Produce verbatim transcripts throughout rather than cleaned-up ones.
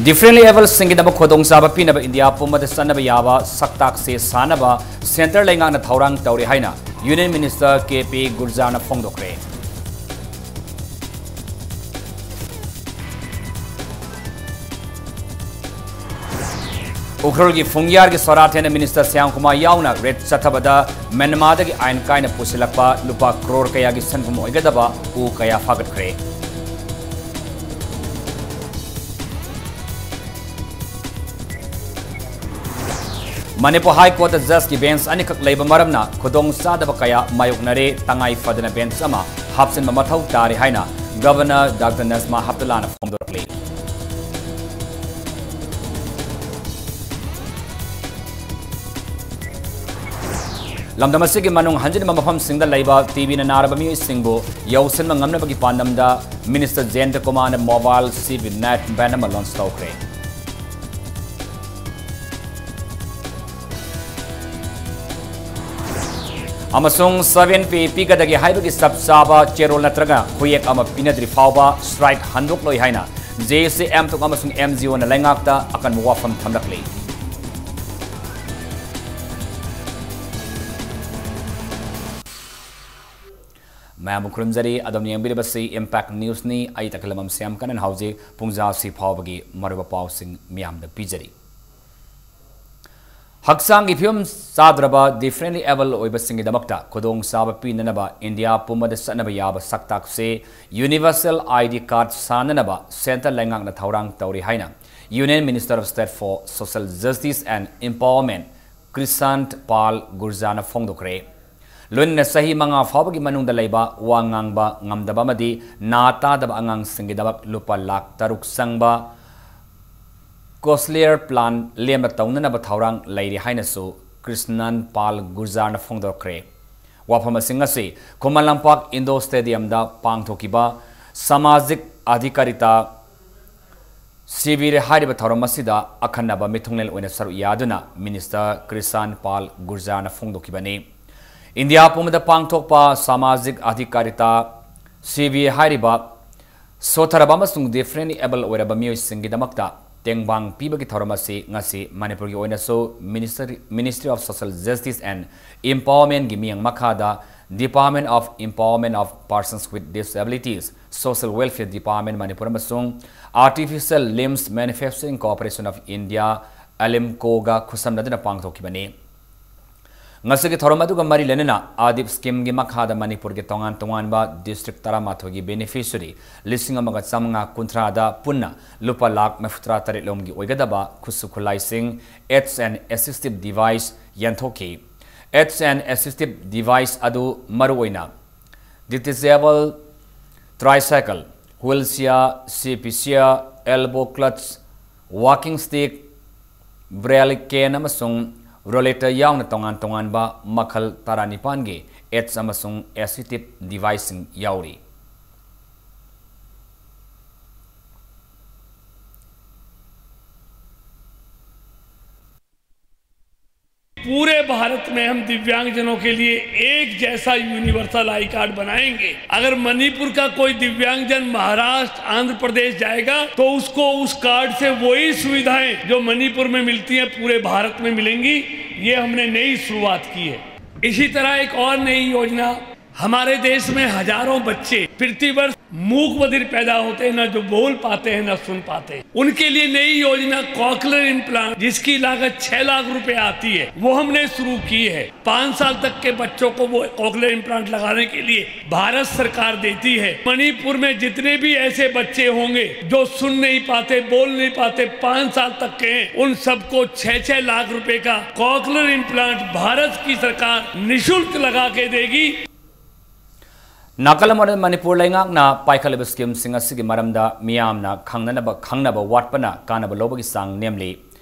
Differently abledꯁꯤꯡꯒꯤꯗꯃꯛ ꯈꯨꯗꯣꯡꯆꯥꯕ ꯄꯤꯅꯕ India ꯄꯨꯝꯕꯗ ꯆꯠꯅꯕ ꯌꯥꯕ ꯁꯛꯇꯥꯛꯁꯦ ꯁꯥꯅꯕ centre ꯂꯩꯉꯥꯛꯅ ꯊꯧꯔꯥꯡ ꯇꯧꯔꯤ ꯍꯥꯏꯅ Union Minister ꯀꯦ ꯄꯤ ꯒꯨꯔꯖꯥꯔꯅ ꯐꯣꯡꯗꯣꯛꯈ꯭ꯔꯦ꯫ ꯎꯈ꯭ꯔꯨꯜꯒꯤ ꯐꯨꯡꯌꯥꯔꯒꯤ ꯁꯣꯔꯥꯊꯦꯟꯗ Minister ꯁ꯭ꯌꯥꯝꯀꯨꯃꯥꯔ ꯌꯥꯎꯅ raid ꯆꯠꯊꯕꯗ ꯃ꯭ꯌꯥꯟꯃꯥꯔꯗꯒꯤ ꯑꯥꯏꯟ ꯀꯥꯏꯅ ꯄꯨꯁꯤꯜꯂꯛꯄ ꯂꯨꯄꯥ ꯀ꯭ꯔꯣꯔ ꯀꯌꯥꯒꯤ ꯁꯦꯟꯐꯝ ꯑꯣꯏꯒꯗꯕ ꯎ ꯀꯌꯥ ꯐꯥꯒꯠꯈ꯭ꯔꯦ꯫ ꯃꯅꯤꯄꯨꯔ High Courtꯇ judgeꯀꯤ bench ꯑꯅꯤꯈꯛ ꯂꯩꯕ ꯃꯔꯝꯅ ꯈꯨꯗꯣꯡꯆꯥꯗꯕ ꯀꯌꯥ ꯃꯥꯌꯣꯛꯅꯔꯦ꯫ ꯇꯉꯥꯏ ꯐꯗꯅ bench ꯑꯃ ꯍꯥꯞꯆꯤꯟꯕ ꯃꯊꯧ ꯇꯥꯔꯤ ꯍꯥꯏꯅ Governor Doctor ꯅꯖꯃꯥ ꯍꯦꯞꯇꯨꯜꯂꯥꯅ ꯐꯣꯡꯗꯣꯔꯛꯂꯤ꯫ ꯂꯝꯗꯝ ꯑꯁꯤꯒꯤ ꯃꯅꯨꯡ ꯍꯟꯖꯤꯟꯕ ꯃꯐꯝꯁꯤꯡꯗ ꯂꯩꯕ TBꯅ ꯅꯥꯔꯕ ꯃꯤꯑꯣꯏꯁꯤꯡꯕꯨ ꯌꯧꯁꯤꯟꯕ ꯉꯝꯅꯕꯒꯤ ꯄꯥꯟꯗꯝꯗ Minister ꯖꯌꯟꯇ ꯀꯨꯃꯥꯔꯅ mobile CB net van ꯑꯃ launch ꯇꯧꯈ꯭ꯔꯦ꯫ ꯑꯃꯁꯨꯡ seven pay ꯄꯤꯒꯗꯒꯦ ꯍꯥꯏꯕꯒꯤ ꯆꯞ ꯆꯥꯕ ꯆꯦꯔꯣꯜ ꯅꯠꯇ꯭ꯔꯒ ꯈꯨꯌꯦꯛ ꯑꯃ ꯄꯤꯅꯗ꯭ꯔꯤ ꯐꯥꯎꯕ strike ꯍꯟꯗꯣꯛꯂꯣꯏ ꯍꯥꯏꯅ JAC, MTOC ꯑꯃꯁꯨꯡ MGOꯅ ꯂꯩꯉꯥꯛꯇ ꯑꯀꯟꯕ ꯋꯥꯐꯝ ꯊꯝꯂꯛꯂꯤ꯫ ꯃꯌꯥꯝꯕꯨ ꯈꯨꯔꯨꯝꯖꯔꯤ꯫ ꯑꯗꯣꯝꯅ ꯌꯦꯡꯕꯤꯔꯤꯕꯁꯤ Impact Newsꯅꯤ꯫ ꯑꯩ ꯇꯈꯦꯂꯝꯕꯝ ꯁ꯭ꯌꯥꯝꯀꯔꯟ꯫ ꯍꯧꯖꯤꯛ ꯄꯨꯡꯖꯥꯁꯤ ꯐꯥꯎꯕꯒꯤ ꯃꯔꯨꯑꯣꯏꯕ ꯄꯥꯎꯁꯤꯡ ꯃꯤꯌꯥꯝꯗ ꯄꯤꯖꯔꯤ꯫ ꯍꯛꯆꯥꯡꯒꯤ ꯐꯤꯕꯝ ꯆꯥꯗ꯭ꯔꯕ, differently abled ꯑꯣꯏꯕꯁꯤꯡꯒꯤꯗꯃꯛꯇ ꯈꯨꯗꯣꯡꯆꯥꯕ ꯄꯤꯅꯅꯕ ꯏꯟꯗꯤꯌꯥ ꯄꯨꯝꯕꯗ ꯆꯠꯅꯕ ꯌꯥꯕ ꯁꯛꯇꯥꯛꯁꯦ Universal ID card ꯁꯥꯅꯅꯕ centre ꯂꯩꯉꯥꯛꯅ ꯊꯧꯔꯥꯡ ꯇꯧꯔꯤ ꯍꯥꯏꯅ Union Minister of State for Social Justice and Empowerment ꯀ꯭ꯔꯤꯁꯥꯟꯠ ꯄꯥꯜ ꯒꯨꯔꯖꯥꯅ ꯐꯣꯡꯗꯣꯛꯈ꯭ꯔꯦ꯫ ꯂꯣꯏꯅꯅ ꯆꯍꯤ ꯃꯉꯥ ꯐꯥꯎꯕꯒꯤ ꯃꯅꯨꯡꯗ ꯂꯩꯕ, ꯋꯥ ꯉꯥꯡꯕ ꯉꯝꯗꯕ ꯑꯃꯗꯤ ꯅꯥ ꯇꯥꯗꯕ ꯑꯉꯥꯡꯁꯤꯡꯒꯤꯗꯃꯛ ꯂꯨꯄꯥ ꯂꯥꯈ ꯇꯔꯨꯛ ꯆꯪꯕ Cochlear plan ꯂꯦꯝꯅ ꯇꯧꯅꯅꯕ ꯊꯧꯔꯥꯡ ꯂꯩꯔꯤ ꯍꯥꯏꯅꯁꯨ ꯀ꯭ꯔꯤꯁꯅꯟ ꯄꯥꯜ ꯒꯨꯔꯖꯥꯔꯅ ꯐꯣꯡꯗꯣꯛꯈ꯭ꯔꯦ꯫ ꯋꯥꯐꯝꯁꯤꯡ ꯑꯁꯤ ꯈꯨꯃꯟ ꯂꯝꯄꯥꯛ indoor stadiumꯗ ꯄꯥꯡꯊꯣꯛꯈꯤꯕ ꯁꯃꯥꯖꯤꯛ ꯑꯙꯤꯀꯥꯔꯤꯇꯥ ꯁꯤꯕꯤꯔ ꯍꯥꯏꯔꯤꯕ ꯊꯧꯔꯝ ꯑꯁꯤꯗ ꯑꯈꯟꯅꯕ ꯃꯤꯊꯨꯡꯂꯦꯟ ꯑꯣꯏꯅ ꯁꯔꯨꯛ ꯌꯥꯗꯨꯅ Minister ꯀ꯭ꯔꯤꯁꯥꯟ ꯄꯥꯜ ꯒꯨꯔꯖꯥꯅ ꯐꯣꯡꯗꯣꯛꯈꯤꯕꯅꯤ꯫ ꯏꯟꯗꯤꯌꯥ ꯄꯨꯝꯕꯗ ꯄꯥꯡꯊꯣꯛꯄ ꯁꯃꯥꯖꯤꯛ ꯑꯙꯤꯀꯥꯔꯤꯇꯥ ꯁꯤꯕꯤ ꯍꯥꯏꯔꯤꯕ ꯁꯣꯊꯔꯕ ꯑꯃꯁꯨꯡ differently abled ꯑꯣꯏꯔꯕ ꯃꯤꯑꯣꯏꯁꯤꯡꯒꯤꯗꯃꯛꯇ ꯇꯦꯡꯕꯥꯡ ꯄꯤꯕꯒꯤ ꯊꯧꯔꯝ ꯑꯁꯤ ꯉꯁꯤ ꯃꯅꯤꯄꯨꯔꯒꯤ ꯑꯣꯏꯅꯁꯨ Ministry, Ministry of Social Justice and Empowermentꯒꯤ ꯃꯤꯠꯌꯦꯡ ꯃꯈꯥꯗ Department of Empowerment of Persons with Disabilities, Social Welfare Department Manipur ꯑꯃꯁꯨꯡ Artificial Limbs Manufacturing Corporation of India, ALIMCOꯒ ꯈꯨꯠꯁꯝꯅꯗꯨꯅ ꯄꯥꯡꯊꯣꯛꯈꯤꯕꯅꯤ꯫ ꯉꯁꯤꯒꯤ ꯊꯧꯔꯝ ꯑꯗꯨꯒ ꯃꯔꯤ ꯂꯩꯅꯅ ꯑꯥꯗꯤꯞ schemeꯒꯤ ꯃꯈꯥꯗ ꯃꯅꯤꯄꯨꯔꯒꯤ ꯇꯣꯉꯥꯟ ꯇꯣꯉꯥꯟꯕ district ꯇꯔꯥꯃꯥꯊꯣꯏꯒꯤ beneficiary ꯂꯤꯁꯤꯡ ꯑꯃꯒ ꯆꯥꯃꯉꯥ ꯀꯨꯟꯊ꯭ꯔꯥꯗ ꯄꯨꯟꯅ ꯂꯨꯄꯥ ꯂꯥꯈ ꯃꯔꯤꯐꯨꯇꯔꯥ ꯇꯔꯦꯠ ꯂꯣꯝꯒꯤ ꯑꯣꯏꯒꯗꯕ ꯈꯨꯠꯁꯨ ꯈꯨꯠꯂꯥꯏꯁꯤꯡ, aids and assistive device ꯌꯦꯟꯊꯣꯛꯈꯤ꯫ Aids and assistive device ꯑꯗꯨ ꯃꯔꯨꯑꯣꯏꯅ detachable tricycle, wheelchair, C P chair, elbow clutch, walking stick, braille cane ꯑꯃꯁꯨꯡ rollator ꯌꯥꯎꯅ ꯇꯣꯉꯥꯟ ꯇꯣꯉꯥꯟꯕ ꯃꯈꯜ ꯇꯔꯥꯅꯤꯄꯥꯟꯒꯤ aids ꯑꯃꯁꯨꯡ assistive deviceꯁꯤꯡ ꯌꯥꯎꯔꯤ꯫ पूरे भारत में हम दिव्यांगजनों के लिए एक जैसा यूनिवर्सल आई कार्ड बनाएंगे। अगर मणिपुर का कोई दिव्यांगजन महाराष्ट्र, आंध्र प्रदेश जाएगा तो उसको उस कार्ड से वही सुविधाएं जो मणिपुर में मिलती हैं पूरे भारत में मिलेंगी। ये हमने नई शुरुआत की है। इसी तरह एक और नई योजना, हमारे देश में हजारों बच्चे प्रतिवर्ष मूक बधिर पैदा होते हैं, ना जो बोल पाते हैं ना सुन पाते हैं। उनके लिए नई योजना कॉकलियर इम्प्लांट, जिसकी लागत छह लाख रुपए आती है, वो हमने शुरू की है। पांच साल तक के बच्चों को वो कॉकलियर इम्प्लांट लगाने के लिए भारत सरकार देती है। मणिपुर में जितने भी ऐसे बच्चे होंगे जो सुन नहीं पाते, बोल नहीं पाते, पांच साल तक के हैं, उन सबको छह छह लाख रुपए का कॉकलियर इम्प्लांट भारत की सरकार निशुल्क लगा के देगी। ꯅꯥꯒꯥꯂꯦꯟ ꯑꯃꯗꯤ ꯃꯅꯤꯄꯨꯔ ꯂꯩꯉꯥꯛꯅ ꯄꯥꯏꯈꯠꯂꯤꯕ schemeꯁꯤꯡ ꯑꯁꯤꯒꯤ ꯃꯔꯝꯗ ꯃꯤꯌꯥꯝꯅ ꯈꯪꯅꯅꯕ, ꯈꯪꯅꯕ ꯋꯥꯠꯄꯅ ꯀꯥꯟꯅꯕ ꯂꯧꯕꯒꯤ ꯆꯥꯡ ꯅꯦꯝꯂꯤ꯫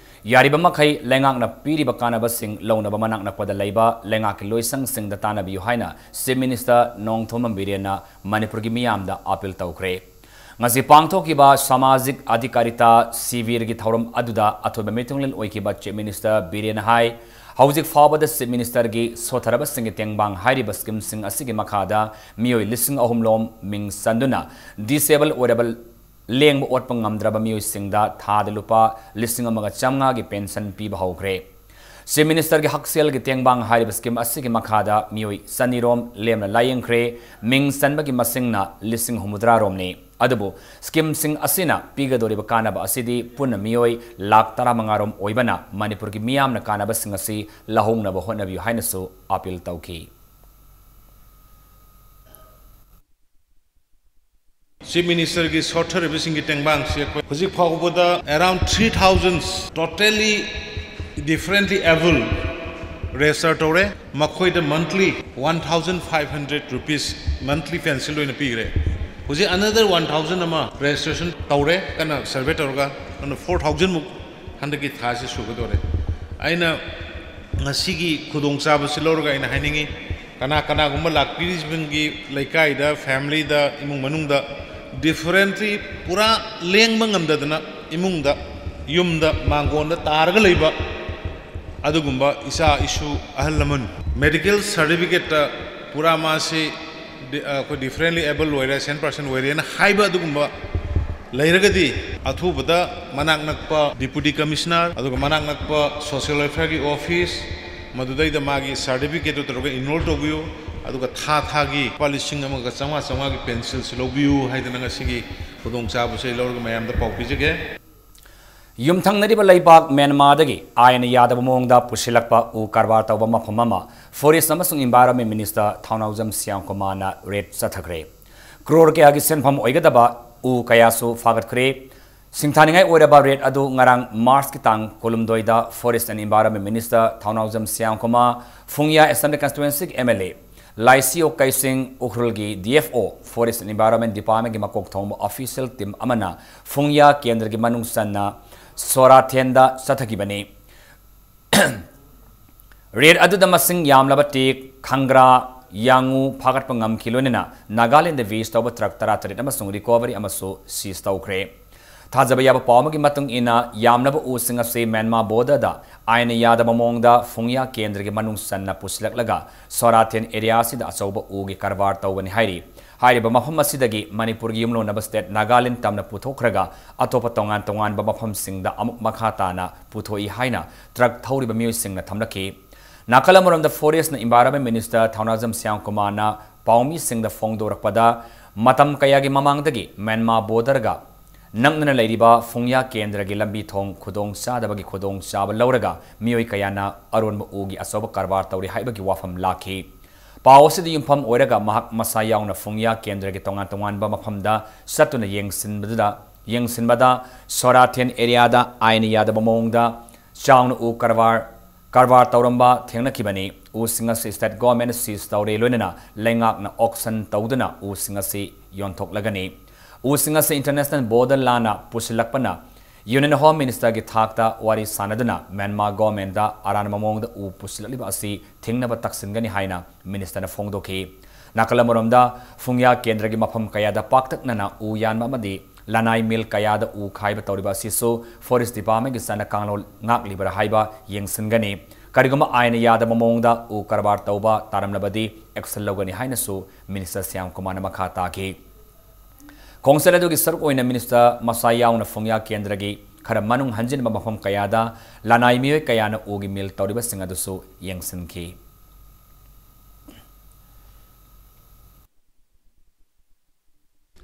ꯌꯥꯔꯤꯕ ꯃꯈꯩ ꯂꯩꯉꯥꯛꯅ ꯄꯤꯔꯤꯕ ꯀꯥꯟꯅꯕꯁꯤꯡ ꯂꯧꯅꯕ ꯃꯅꯥꯛ ꯅꯛꯄꯗ ꯂꯩꯕ ꯂꯩꯉꯥꯛꯀꯤ ꯂꯣꯏꯁꯪꯁꯤꯡꯗ ꯇꯥꯟꯅꯕꯤꯌꯨ ꯍꯥꯏꯅ Chief Minister ꯅꯣꯡꯊꯣꯝꯕꯝ ꯕꯤꯔꯦꯟꯅ ꯃꯅꯤꯄꯨꯔꯒꯤ ꯃꯤꯌꯥꯝꯗ appeal ꯇꯧꯈ꯭ꯔꯦ꯫ ꯉꯁꯤ ꯄꯥꯡꯊꯣꯛꯈꯤꯕ ꯁꯃꯥꯖꯤꯛ ꯑꯙꯤꯀꯥꯔꯤꯇꯥ ꯁꯤꯕꯤꯔꯒꯤ ꯊꯧꯔꯝ ꯑꯗꯨꯗ ꯑꯊꯣꯏꯕ ꯃꯤꯊꯨꯡꯂꯦꯟ ꯑꯣꯏꯈꯤꯕ Chief Minister ꯕꯤꯔꯦꯟꯅ ꯍꯥꯏ, ꯍꯧꯖꯤꯛ ꯐꯥꯎꯕꯗ Chief Minister ꯒꯤ ꯁꯣꯠꯊꯔꯕꯁꯤꯡꯒꯤ ꯇꯦꯡꯕꯥꯡ ꯍꯥꯏꯔꯤꯕ scheme ꯁꯤꯡ ꯑꯁꯤꯒꯤ ꯃꯈꯥꯗ ꯃꯤꯑꯣꯏ ꯂꯤꯁꯤꯡ ꯑꯍꯨꯝ ꯔꯣꯝ ꯃꯤꯡ ꯆꯟꯗꯨꯅ disable ꯑꯣꯏꯔꯕ, ꯂꯦꯡꯕ ꯑꯣꯠꯄ ꯉꯝꯗ꯭ꯔꯕ ꯃꯤꯑꯣꯏꯁꯤꯡꯗ ꯊꯥꯗ ꯂꯨꯄꯥ ꯂꯤꯁꯤꯡ ꯑꯃꯒ ꯆꯥꯝꯃꯉꯥꯒꯤ pension ꯄꯤꯕ ꯍꯧꯈ꯭ꯔꯦ꯫ Chief Minister ꯒꯤ ꯍꯛꯁꯦꯜꯒꯤ ꯇꯦꯡꯕꯥꯡ ꯍꯥꯏꯔꯤꯕ scheme ꯑꯁꯤꯒꯤ ꯃꯈꯥꯗ ꯃꯤꯑꯣꯏ ꯆꯅꯤ ꯔꯣꯝ ꯂꯦꯝꯅ ꯂꯥꯌꯦꯡꯈ꯭ꯔꯦ꯫ ꯃꯤꯡ ꯆꯟꯕꯒꯤ ꯃꯁꯤꯡꯅ ꯂꯤꯁꯤꯡ ꯍꯨꯝꯐꯨꯇꯔꯥ ꯔꯣꯝꯅꯤ꯫ ꯑꯗꯨꯕꯨ scheme ꯁꯤꯡ ꯑꯁꯤꯅ ꯄꯤꯒꯗꯧꯔꯤꯕ ꯀꯥꯟꯅꯕ ꯑꯁꯤꯗꯤ ꯄꯨꯟꯅ ꯃꯤꯑꯣꯏ ꯂꯥꯈ ꯇꯔꯥꯃꯉꯥ ꯔꯣꯝ ꯑꯣꯏꯕꯅ ꯃꯅꯤꯄꯨꯔꯒꯤ ꯃꯤꯌꯥꯝꯅ ꯀꯥꯟꯅꯕꯁꯤꯡ ꯑꯁꯤ ꯂꯧꯍꯧꯅꯕ ꯍꯣꯠꯅꯕꯤꯌꯨ ꯍꯥꯏꯅꯁꯨ appeal ꯇꯧꯈꯤ꯫ Chief Minister ꯒꯤ ꯁꯣꯠꯊꯔꯤꯕꯁꯤꯡꯒꯤ ꯇꯦꯡꯕꯥꯡꯁꯤ ꯑꯩꯈꯣꯏ ꯍꯧꯖꯤꯛ ꯐꯥꯎꯕꯗ around three thousand totally differently able register ꯇꯧꯔꯦ꯫ ꯃꯈꯣꯏꯗ monthly one thousand five hundred rupees monthly pension ꯑꯣꯏꯅ ꯄꯤꯈ꯭ꯔꯦ꯫ ꯍꯧꯖꯤꯛ another one thousand ꯑꯃ registration ꯇꯧꯔꯦ, ꯀꯟꯅ survey ꯇꯧꯔꯒ, ꯑꯗꯨꯅ four thousand ꯃꯨꯛ ꯍꯟꯗꯛꯀꯤ ꯊꯥꯁꯤ ꯁꯨꯒꯗꯧꯔꯦ꯫ ꯑꯩꯅ ꯉꯁꯤꯒꯤ ꯈꯨꯗꯣꯡꯆꯥꯕꯁꯤ ꯂꯧꯔꯒ ꯑꯩꯅ ꯍꯥꯏꯅꯤꯡꯉꯤ, ꯀꯅꯥ ꯀꯅꯥꯒꯨꯝꯕ ꯂꯥꯛꯄꯤꯔꯤꯕꯁꯤꯡꯒꯤ ꯂꯩꯀꯥꯏꯗ, family ꯗ, ꯏꯃꯨꯡ ꯃꯅꯨꯡꯗ differently ꯄꯨꯔꯥ ꯂꯦꯡꯕ ꯉꯝꯗꯗꯅ ꯏꯃꯨꯡꯗ, ꯌꯨꯝꯗ, ꯃꯥꯡꯒꯣꯟꯗ ꯇꯥꯔꯒ ꯂꯩꯕ ꯑꯗꯨꯒꯨꯝꯕ ꯏꯆꯥ ꯏꯁꯨ, ꯑꯍꯜ ꯂꯃꯟ, medical certificate ꯇ ꯄꯨꯔꯥ ꯃꯥꯁꯤ ꯗꯤ-, ꯑ, ꯑꯩꯈꯣꯏ differently able ꯑꯣꯏꯔꯦ, cent percent ꯑꯣꯏꯔꯦꯅ ꯍꯥꯏꯕ ꯑꯗꯨꯒꯨꯝꯕ ꯂꯩꯔꯒꯗꯤ, ꯑꯊꯨꯕꯗ ꯃꯅꯥꯛ ꯅꯛꯄ Deputy Commissioner, ꯑꯗꯨꯒ ꯃꯅꯥꯛ ꯅꯛꯄ Social Welfare ꯒꯤ office, ꯃꯗꯨꯗꯩꯗ ꯃꯥꯒꯤ certificate ꯇꯨ ꯇꯧꯔꯒ enroll ꯇꯧꯕꯤꯌꯨ, ꯑꯗꯨꯒ ꯊꯥ ꯊꯥꯒꯤ ꯂꯨꯄꯥ ꯂꯤꯁꯤꯡ ꯑꯃꯒ ꯆꯥꯝꯃꯉꯥ, ꯆꯥꯝꯃꯉꯥꯒꯤ pension ꯁꯤ ꯂꯧꯕꯤꯌꯨ ꯍꯥꯏꯗꯅ ꯉꯁꯤꯒꯤ ꯈꯨꯗꯣꯡꯆꯥꯕꯁꯦ ꯑꯩ ꯂꯧꯔꯒ ꯃꯌꯥꯝꯗ ꯄꯥꯎ ꯄꯤꯖꯒꯦ꯫ ꯌꯨꯝꯊꯪꯅꯔꯤꯕ ꯂꯩꯕꯥꯛ ꯃ꯭ꯌꯥꯟꯃꯥꯔꯗꯒꯤ ꯑꯥꯏꯟ ꯌꯥꯗꯕ ꯃꯑꯣꯡꯗ ꯄꯨꯁꯤꯜꯂꯛꯄ ꯎ ꯀꯔꯕꯥꯔ ꯇꯧꯕ ꯃꯐꯝ ꯑꯃ Forest ꯑꯃꯁꯨꯡ Environment Minister ꯊꯥꯎꯅꯥꯎꯖꯝ ꯁ꯭ꯌꯥꯝ ꯀꯨꯃꯥꯔꯅ raid ꯆꯠꯊꯈ꯭ꯔꯦ꯫ ꯀ꯭ꯔꯣꯔ ꯀꯌꯥꯒꯤ ꯁꯦꯟꯐꯝ ꯑꯣꯏꯒꯗꯕ ꯎ ꯀꯌꯥꯁꯨ ꯐꯥꯒꯠꯈ꯭ꯔꯦ꯫ ꯁꯤꯡꯊꯥꯅꯤꯡꯉꯥꯏ ꯑꯣꯏꯔꯕ raid ꯑꯗꯨ ꯉꯔꯥꯡ ꯃꯥꯔꯆꯀꯤ ꯇꯥꯡ ꯀꯨꯟꯍꯨꯝꯗꯣꯏꯗ Forest and Environment Minister ꯊꯥꯎꯅꯥꯎꯖꯝ Shyam Kumar, ꯐꯨꯡꯌꯥ Assembly Constituency ꯒꯤ M L A ꯂꯥꯏꯁꯤꯌꯣ ꯀꯩꯁꯤꯡ, ꯎꯈ꯭ꯔꯨꯜꯒꯤ D F O, Forest and Environment Department ꯀꯤ ꯃꯀꯣꯛ ꯊꯣꯡꯕ official team ꯑꯃꯅ ꯐꯨꯡꯌꯥ ꯀꯦꯟꯗ꯭ꯔꯒꯤ ꯃꯅꯨꯡ ꯆꯟꯅ ꯁꯣꯔꯥꯊꯦꯟꯗ ꯆꯠꯊꯈꯤꯕꯅꯤ꯫ Raid ꯑꯗꯨꯗ ꯃꯁꯤꯡ ꯌꯥꯝꯂꯕ ꯇꯦꯛ, ꯈꯪꯒ꯭ꯔꯥ, ꯌꯥꯡꯉꯨ ꯐꯥꯒꯠꯄ ꯉꯝꯈꯤ, ꯂꯣꯏꯅꯅ ꯅꯥꯒꯥꯂꯦꯟꯗ waste ꯇꯧꯕ truck ꯇꯔꯥꯇꯔꯦꯠ ꯑꯃꯁꯨꯡ recovery ꯑꯃꯁꯨ seize ꯇꯧꯈ꯭ꯔꯦ꯫ ꯊꯥꯖꯕ ꯌꯥꯕ ꯄꯥꯎ ꯑꯃꯒꯤ ꯃꯇꯨꯡ ꯏꯟꯅ, ꯌꯥꯝꯂꯕ ꯎꯁꯤꯡ ꯑꯁꯤ ꯃ꯭ꯌꯥꯟꯃꯥꯔ borderꯗ ꯑꯥꯏꯟꯅ ꯌꯥꯗꯕ ꯃꯑꯣꯡꯗ ꯐꯨꯡꯌꯥ ꯀꯦꯟꯗ꯭ꯔꯒꯤ ꯃꯅꯨꯡ ꯆꯟꯅ ꯄꯨꯁꯤꯜꯂꯛꯂꯒ ꯁꯣꯔꯥꯊꯦꯟ area ꯑꯁꯤꯗ ꯑꯆꯧꯕ ꯎꯒꯤ ꯀꯔꯕꯥꯔ ꯇꯧꯒꯅꯤ ꯍꯥꯏꯔꯤ꯫ ꯍꯥꯏꯔꯤꯕ ꯃꯐꯝ ꯑꯁꯤꯗꯒꯤ ꯃꯅꯤꯄꯨꯔꯒꯤ ꯌꯨꯝꯂꯣꯟꯅꯕ state ꯅꯥꯒꯥꯂꯦꯟ ꯇꯝꯅ ꯄꯨꯊꯣꯛꯈ꯭ꯔꯒ ꯑꯇꯣꯞꯄ ꯇꯣꯉꯥꯟ ꯇꯣꯉꯥꯟꯕ ꯃꯐꯝꯁꯤꯡꯗ ꯑꯃꯨꯛ ꯃꯈꯥ ꯇꯥꯅ ꯄꯨꯊꯣꯛꯏ ꯍꯥꯏꯅ truck ꯊꯧꯔꯤꯕ ꯃꯤꯑꯣꯏꯁꯤꯡꯅ ꯊꯝꯂꯛꯈꯤ꯫ ꯅꯥꯀꯜ ꯑꯃꯔꯣꯝꯗ forestꯅ environment minister ꯊꯧꯅꯥꯖꯝ ꯁ꯭ꯌꯥꯝꯀꯨꯃꯥꯔꯅ ꯄꯥꯎꯃꯤꯁꯤꯡꯗ ꯐꯣꯡꯗꯣꯔꯛꯄꯗ, ꯃꯇꯝ ꯀꯌꯥꯒꯤ ꯃꯃꯥꯡꯗꯒꯤ ꯃ꯭ꯌꯥꯟꯃꯥꯔ borderꯒ ꯅꯛꯅꯅ ꯂꯩꯔꯤꯕ ꯐꯨꯡꯌꯥ ꯀꯦꯟꯗ꯭ꯔꯒꯤ ꯂꯝꯕꯤ ꯊꯣꯡ ꯈꯨꯗꯣꯡ ꯆꯥꯗꯕꯒꯤ ꯈꯨꯗꯣꯡ ꯆꯥꯕ ꯂꯧꯔꯒ ꯃꯤꯑꯣꯏ ꯀꯌꯥꯅ ꯑꯔꯣꯟꯕ ꯎꯒꯤ ꯑꯆꯧꯕ ꯀꯔꯕꯥꯔ ꯇꯧꯔꯤ ꯍꯥꯏꯕꯒꯤ ꯋꯥꯐꯝ ꯂꯥꯛꯈꯤ꯫ ꯄꯥꯎ ꯑꯁꯤꯗ ꯌꯨꯝꯐꯝ ꯑꯣꯏꯔꯒ ꯃꯍꯥꯛ ꯃꯁꯥ ꯌꯥꯎꯅ ꯐꯨꯡꯌꯥ ꯀꯦꯟꯗ꯭ꯔꯒꯤ ꯇꯣꯉꯥꯟ ꯇꯣꯉꯥꯟꯕ ꯃꯐꯝꯗ ꯆꯠꯇꯨꯅ ꯌꯦꯡꯁꯤꯟꯕꯗꯨꯗ, ꯌꯦꯡꯁꯤꯟꯕꯗ ꯁꯣꯔꯥꯊꯦꯟ areaꯗ ꯑꯥꯏꯟ ꯌꯥꯗꯕ ꯃꯑꯣꯡꯗ ꯆꯥꯎꯅ ꯎ ꯀꯔꯕꯥꯔ, ꯀꯔꯕꯥꯔ ꯇꯧꯔꯝꯕ ꯊꯦꯡꯅꯈꯤꯕꯅꯤ꯫ ꯎꯁꯤꯡ ꯑꯁꯤ state government seize ꯇꯧꯔꯦ, ꯂꯣꯏꯅꯅ ꯂꯩꯉꯥꯛꯅ auction ꯇꯧꯗꯨꯅ ꯎꯁꯤꯡ ꯑꯁꯤ ꯌꯣꯟꯊꯣꯛꯂꯒꯅꯤ꯫ ꯎꯁꯤꯡ ꯑꯁꯤ international border ꯂꯥꯟꯅ ꯄꯨꯁꯤꯜꯂꯛꯄꯅ Union Home Ministerꯒꯤ ꯊꯥꯛꯇ ꯋꯥꯔꯤ ꯁꯥꯟꯅꯗꯨꯅ ꯃ꯭ꯌꯥꯟꯃꯥꯔ governmentꯗ ꯑꯔꯥꯟꯕ ꯃꯑꯣꯡꯗ ꯎ ꯄꯨꯁꯤꯜꯂꯛꯂꯤꯕ ꯑꯁꯤ ꯊꯤꯡꯅꯕ ꯇꯛꯁꯤꯟꯒꯅꯤ ꯍꯥꯏꯅ ministerꯅ ꯐꯣꯡꯗꯣꯛꯈꯤ꯫ ꯅꯥꯀꯜ ꯑꯃꯔꯣꯝꯗ, ꯐꯨꯡꯌꯥ ꯀꯦꯟꯗ꯭ꯔꯒꯤ ꯃꯐꯝ ꯀꯌꯥꯗ ꯄꯥꯛꯇꯛꯅꯅ ꯎ ꯌꯥꯟꯕ ꯑꯃꯗꯤ ꯂꯅꯥꯏ ꯃꯤꯜ ꯀꯌꯥꯗ ꯎ ꯈꯥꯏꯕ ꯇꯧꯔꯤꯕ ꯑꯁꯤꯁꯨ forest departmentꯒꯤ ꯆꯠꯅ ꯀꯥꯡꯂꯣꯟ ꯉꯥꯛꯂꯤꯕ꯭ꯔꯥ ꯍꯥꯏꯕ ꯌꯦꯡꯁꯤꯟꯒꯅꯤ꯫ ꯀꯔꯤꯒꯨꯝꯕ ꯑꯥꯏꯟꯅ ꯌꯥꯗꯕ ꯃꯑꯣꯡꯗ ꯎ ꯀꯔꯕꯥꯔ ꯇꯧꯕ ꯇꯥꯔꯝꯂꯕꯗꯤ action ꯂꯧꯒꯅꯤ ꯍꯥꯏꯅꯁꯨ minister ꯁ꯭ꯌꯥꯝ ꯀꯨꯃꯥꯔꯅ ꯃꯈꯥ ꯇꯥꯈꯤ꯫ ꯈꯣꯡꯆꯠ ꯑꯗꯨꯒꯤ ꯁꯔꯨꯛ ꯑꯣꯏꯅ minister ꯃꯁꯥ ꯌꯥꯎꯅ ꯐꯨꯡꯌꯥ ꯀꯦꯟꯗ꯭ꯔꯒꯤ ꯈꯔ ꯃꯅꯨꯡ ꯍꯟꯖꯤꯟꯕ ꯃꯐꯝ ꯀꯌꯥꯗ ꯂꯅꯥꯏ ꯃꯤꯑꯣꯏ ꯀꯌꯥꯅ ꯎꯒꯤ ꯃꯤꯜ ꯇꯧꯔꯤꯕꯁꯤꯡ ꯑꯗꯨꯁꯨ ꯌꯦꯡꯁꯤꯟꯈꯤ꯫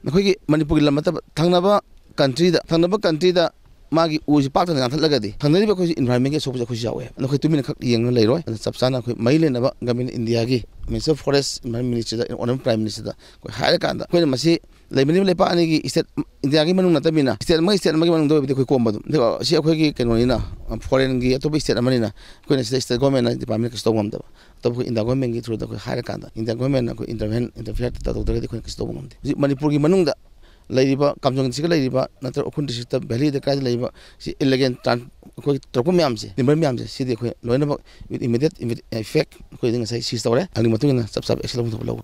ꯅꯈꯣꯏꯒꯤ ꯃꯅꯤꯄꯨꯔꯒꯤ ꯂꯝ ꯅꯠꯇꯕ ꯊꯪꯅꯕ countryꯗ, ꯊꯪꯅꯕ countryꯗ ꯃꯥꯒꯤ ꯎꯁꯤ ꯄꯥꯛꯇꯅ ꯌꯥꯟꯊꯠꯂꯒꯗꯤ ꯊꯪꯅꯔꯤꯕ ꯑꯩꯈꯣꯏꯁꯨ environmentꯀꯤ ꯑꯁꯣꯛꯄꯁꯦ ꯑꯩꯈꯣꯏꯁꯨ ꯌꯥꯎꯋꯦ꯫ ꯅꯈꯣꯏ ꯇꯨꯃꯤꯟꯅ ꯈꯛ ꯌꯦꯡꯗꯨꯅ ꯂꯩꯔꯣꯏ꯫ ꯑꯗꯨꯅ ꯆꯞ ꯆꯥꯅ ꯑꯩꯈꯣꯏ ꯃꯔꯤ ꯂꯩꯅꯕ government, Indiaꯒꯤ Minister of Forest, Environment Ministryꯗ, Honourable Prime Ministerꯗ ꯑꯩꯈꯣꯏ ꯍꯥꯏꯔꯀꯥꯟꯗ, ꯑꯩꯈꯣꯏꯅ ꯃꯁꯤ ꯂꯩꯃꯤꯟꯅꯔꯤꯕ ꯂꯩꯄꯥꯛ ꯑꯅꯤꯒꯤ state, Indiaꯒꯤ ꯃꯅꯨꯡ ꯅꯠꯇꯕꯅꯤꯅ, state ꯑꯃꯒ state ꯑꯃꯒꯤ ꯃꯅꯨꯡꯗ ꯑꯣꯏꯕꯗꯤ ꯑꯩꯈꯣꯏ ꯀꯣꯝꯕ ꯑꯗꯨꯝ꯫ ꯑꯗꯨꯒ ꯁꯤ ꯑꯩꯈꯣꯏꯒꯤ ꯀꯩꯅꯣꯅꯤꯅ, foreignꯒꯤ ꯑꯇꯣꯞꯄ state ꯑꯃꯅꯤꯅ, ꯑꯩꯈꯣꯏꯅ ꯁꯤꯗ state governmentꯅ department ꯀꯩꯁꯨ ꯇꯧꯕ ꯉꯝꯗꯕ꯫ ꯑꯇꯣꯞꯄ ꯑꯩꯈꯣꯏ India governmentꯀꯤ throughꯗ ꯑꯩꯈꯣꯏ ꯍꯥꯏꯔꯀꯥꯟꯗ, India governmentꯅ ꯑꯩꯈꯣꯏ intervene, interfere ꯇꯧꯗ꯭ꯔꯒꯗꯤ ꯑꯩꯈꯣꯏꯅ ꯀꯩꯁꯨ ꯇꯧꯕ ꯉꯝꯗꯦ꯫ ꯍꯧꯖꯤꯛ ꯃꯅꯤꯄꯨꯔꯒꯤ ꯃꯅꯨꯡꯗ ꯂꯩꯔꯤꯕ, ꯀꯥꯝꯖꯣꯡ districtꯇ ꯂꯩꯔꯤꯕ, ꯅꯠꯇ꯭ꯔꯒ ꯎꯈ꯭ꯔꯨꯜ districtꯇ valleyꯗ ꯀꯗꯥꯏꯗ ꯂꯩꯔꯤꯕ, ꯁꯤ illegal tran-, ꯑꯩꯈꯣꯏ ꯇꯧꯔꯛꯄ ꯃꯌꯥꯝꯁꯦ, timber ꯃꯌꯥꯝꯁꯦ, ꯁꯤꯗꯤ ꯑꯩꯈꯣꯏ ꯂꯣꯏꯅꯃꯛ with immediate effect ꯑꯩꯈꯣꯏꯗꯤ ꯉꯁꯥꯏ seize ꯇꯧꯔꯦ꯫ ꯑꯗꯨꯒꯤ ꯃꯇꯨꯡ ꯏꯟꯅ ꯆꯞ ꯆꯥꯕ action ꯂꯧꯕ ꯂꯧꯕ꯫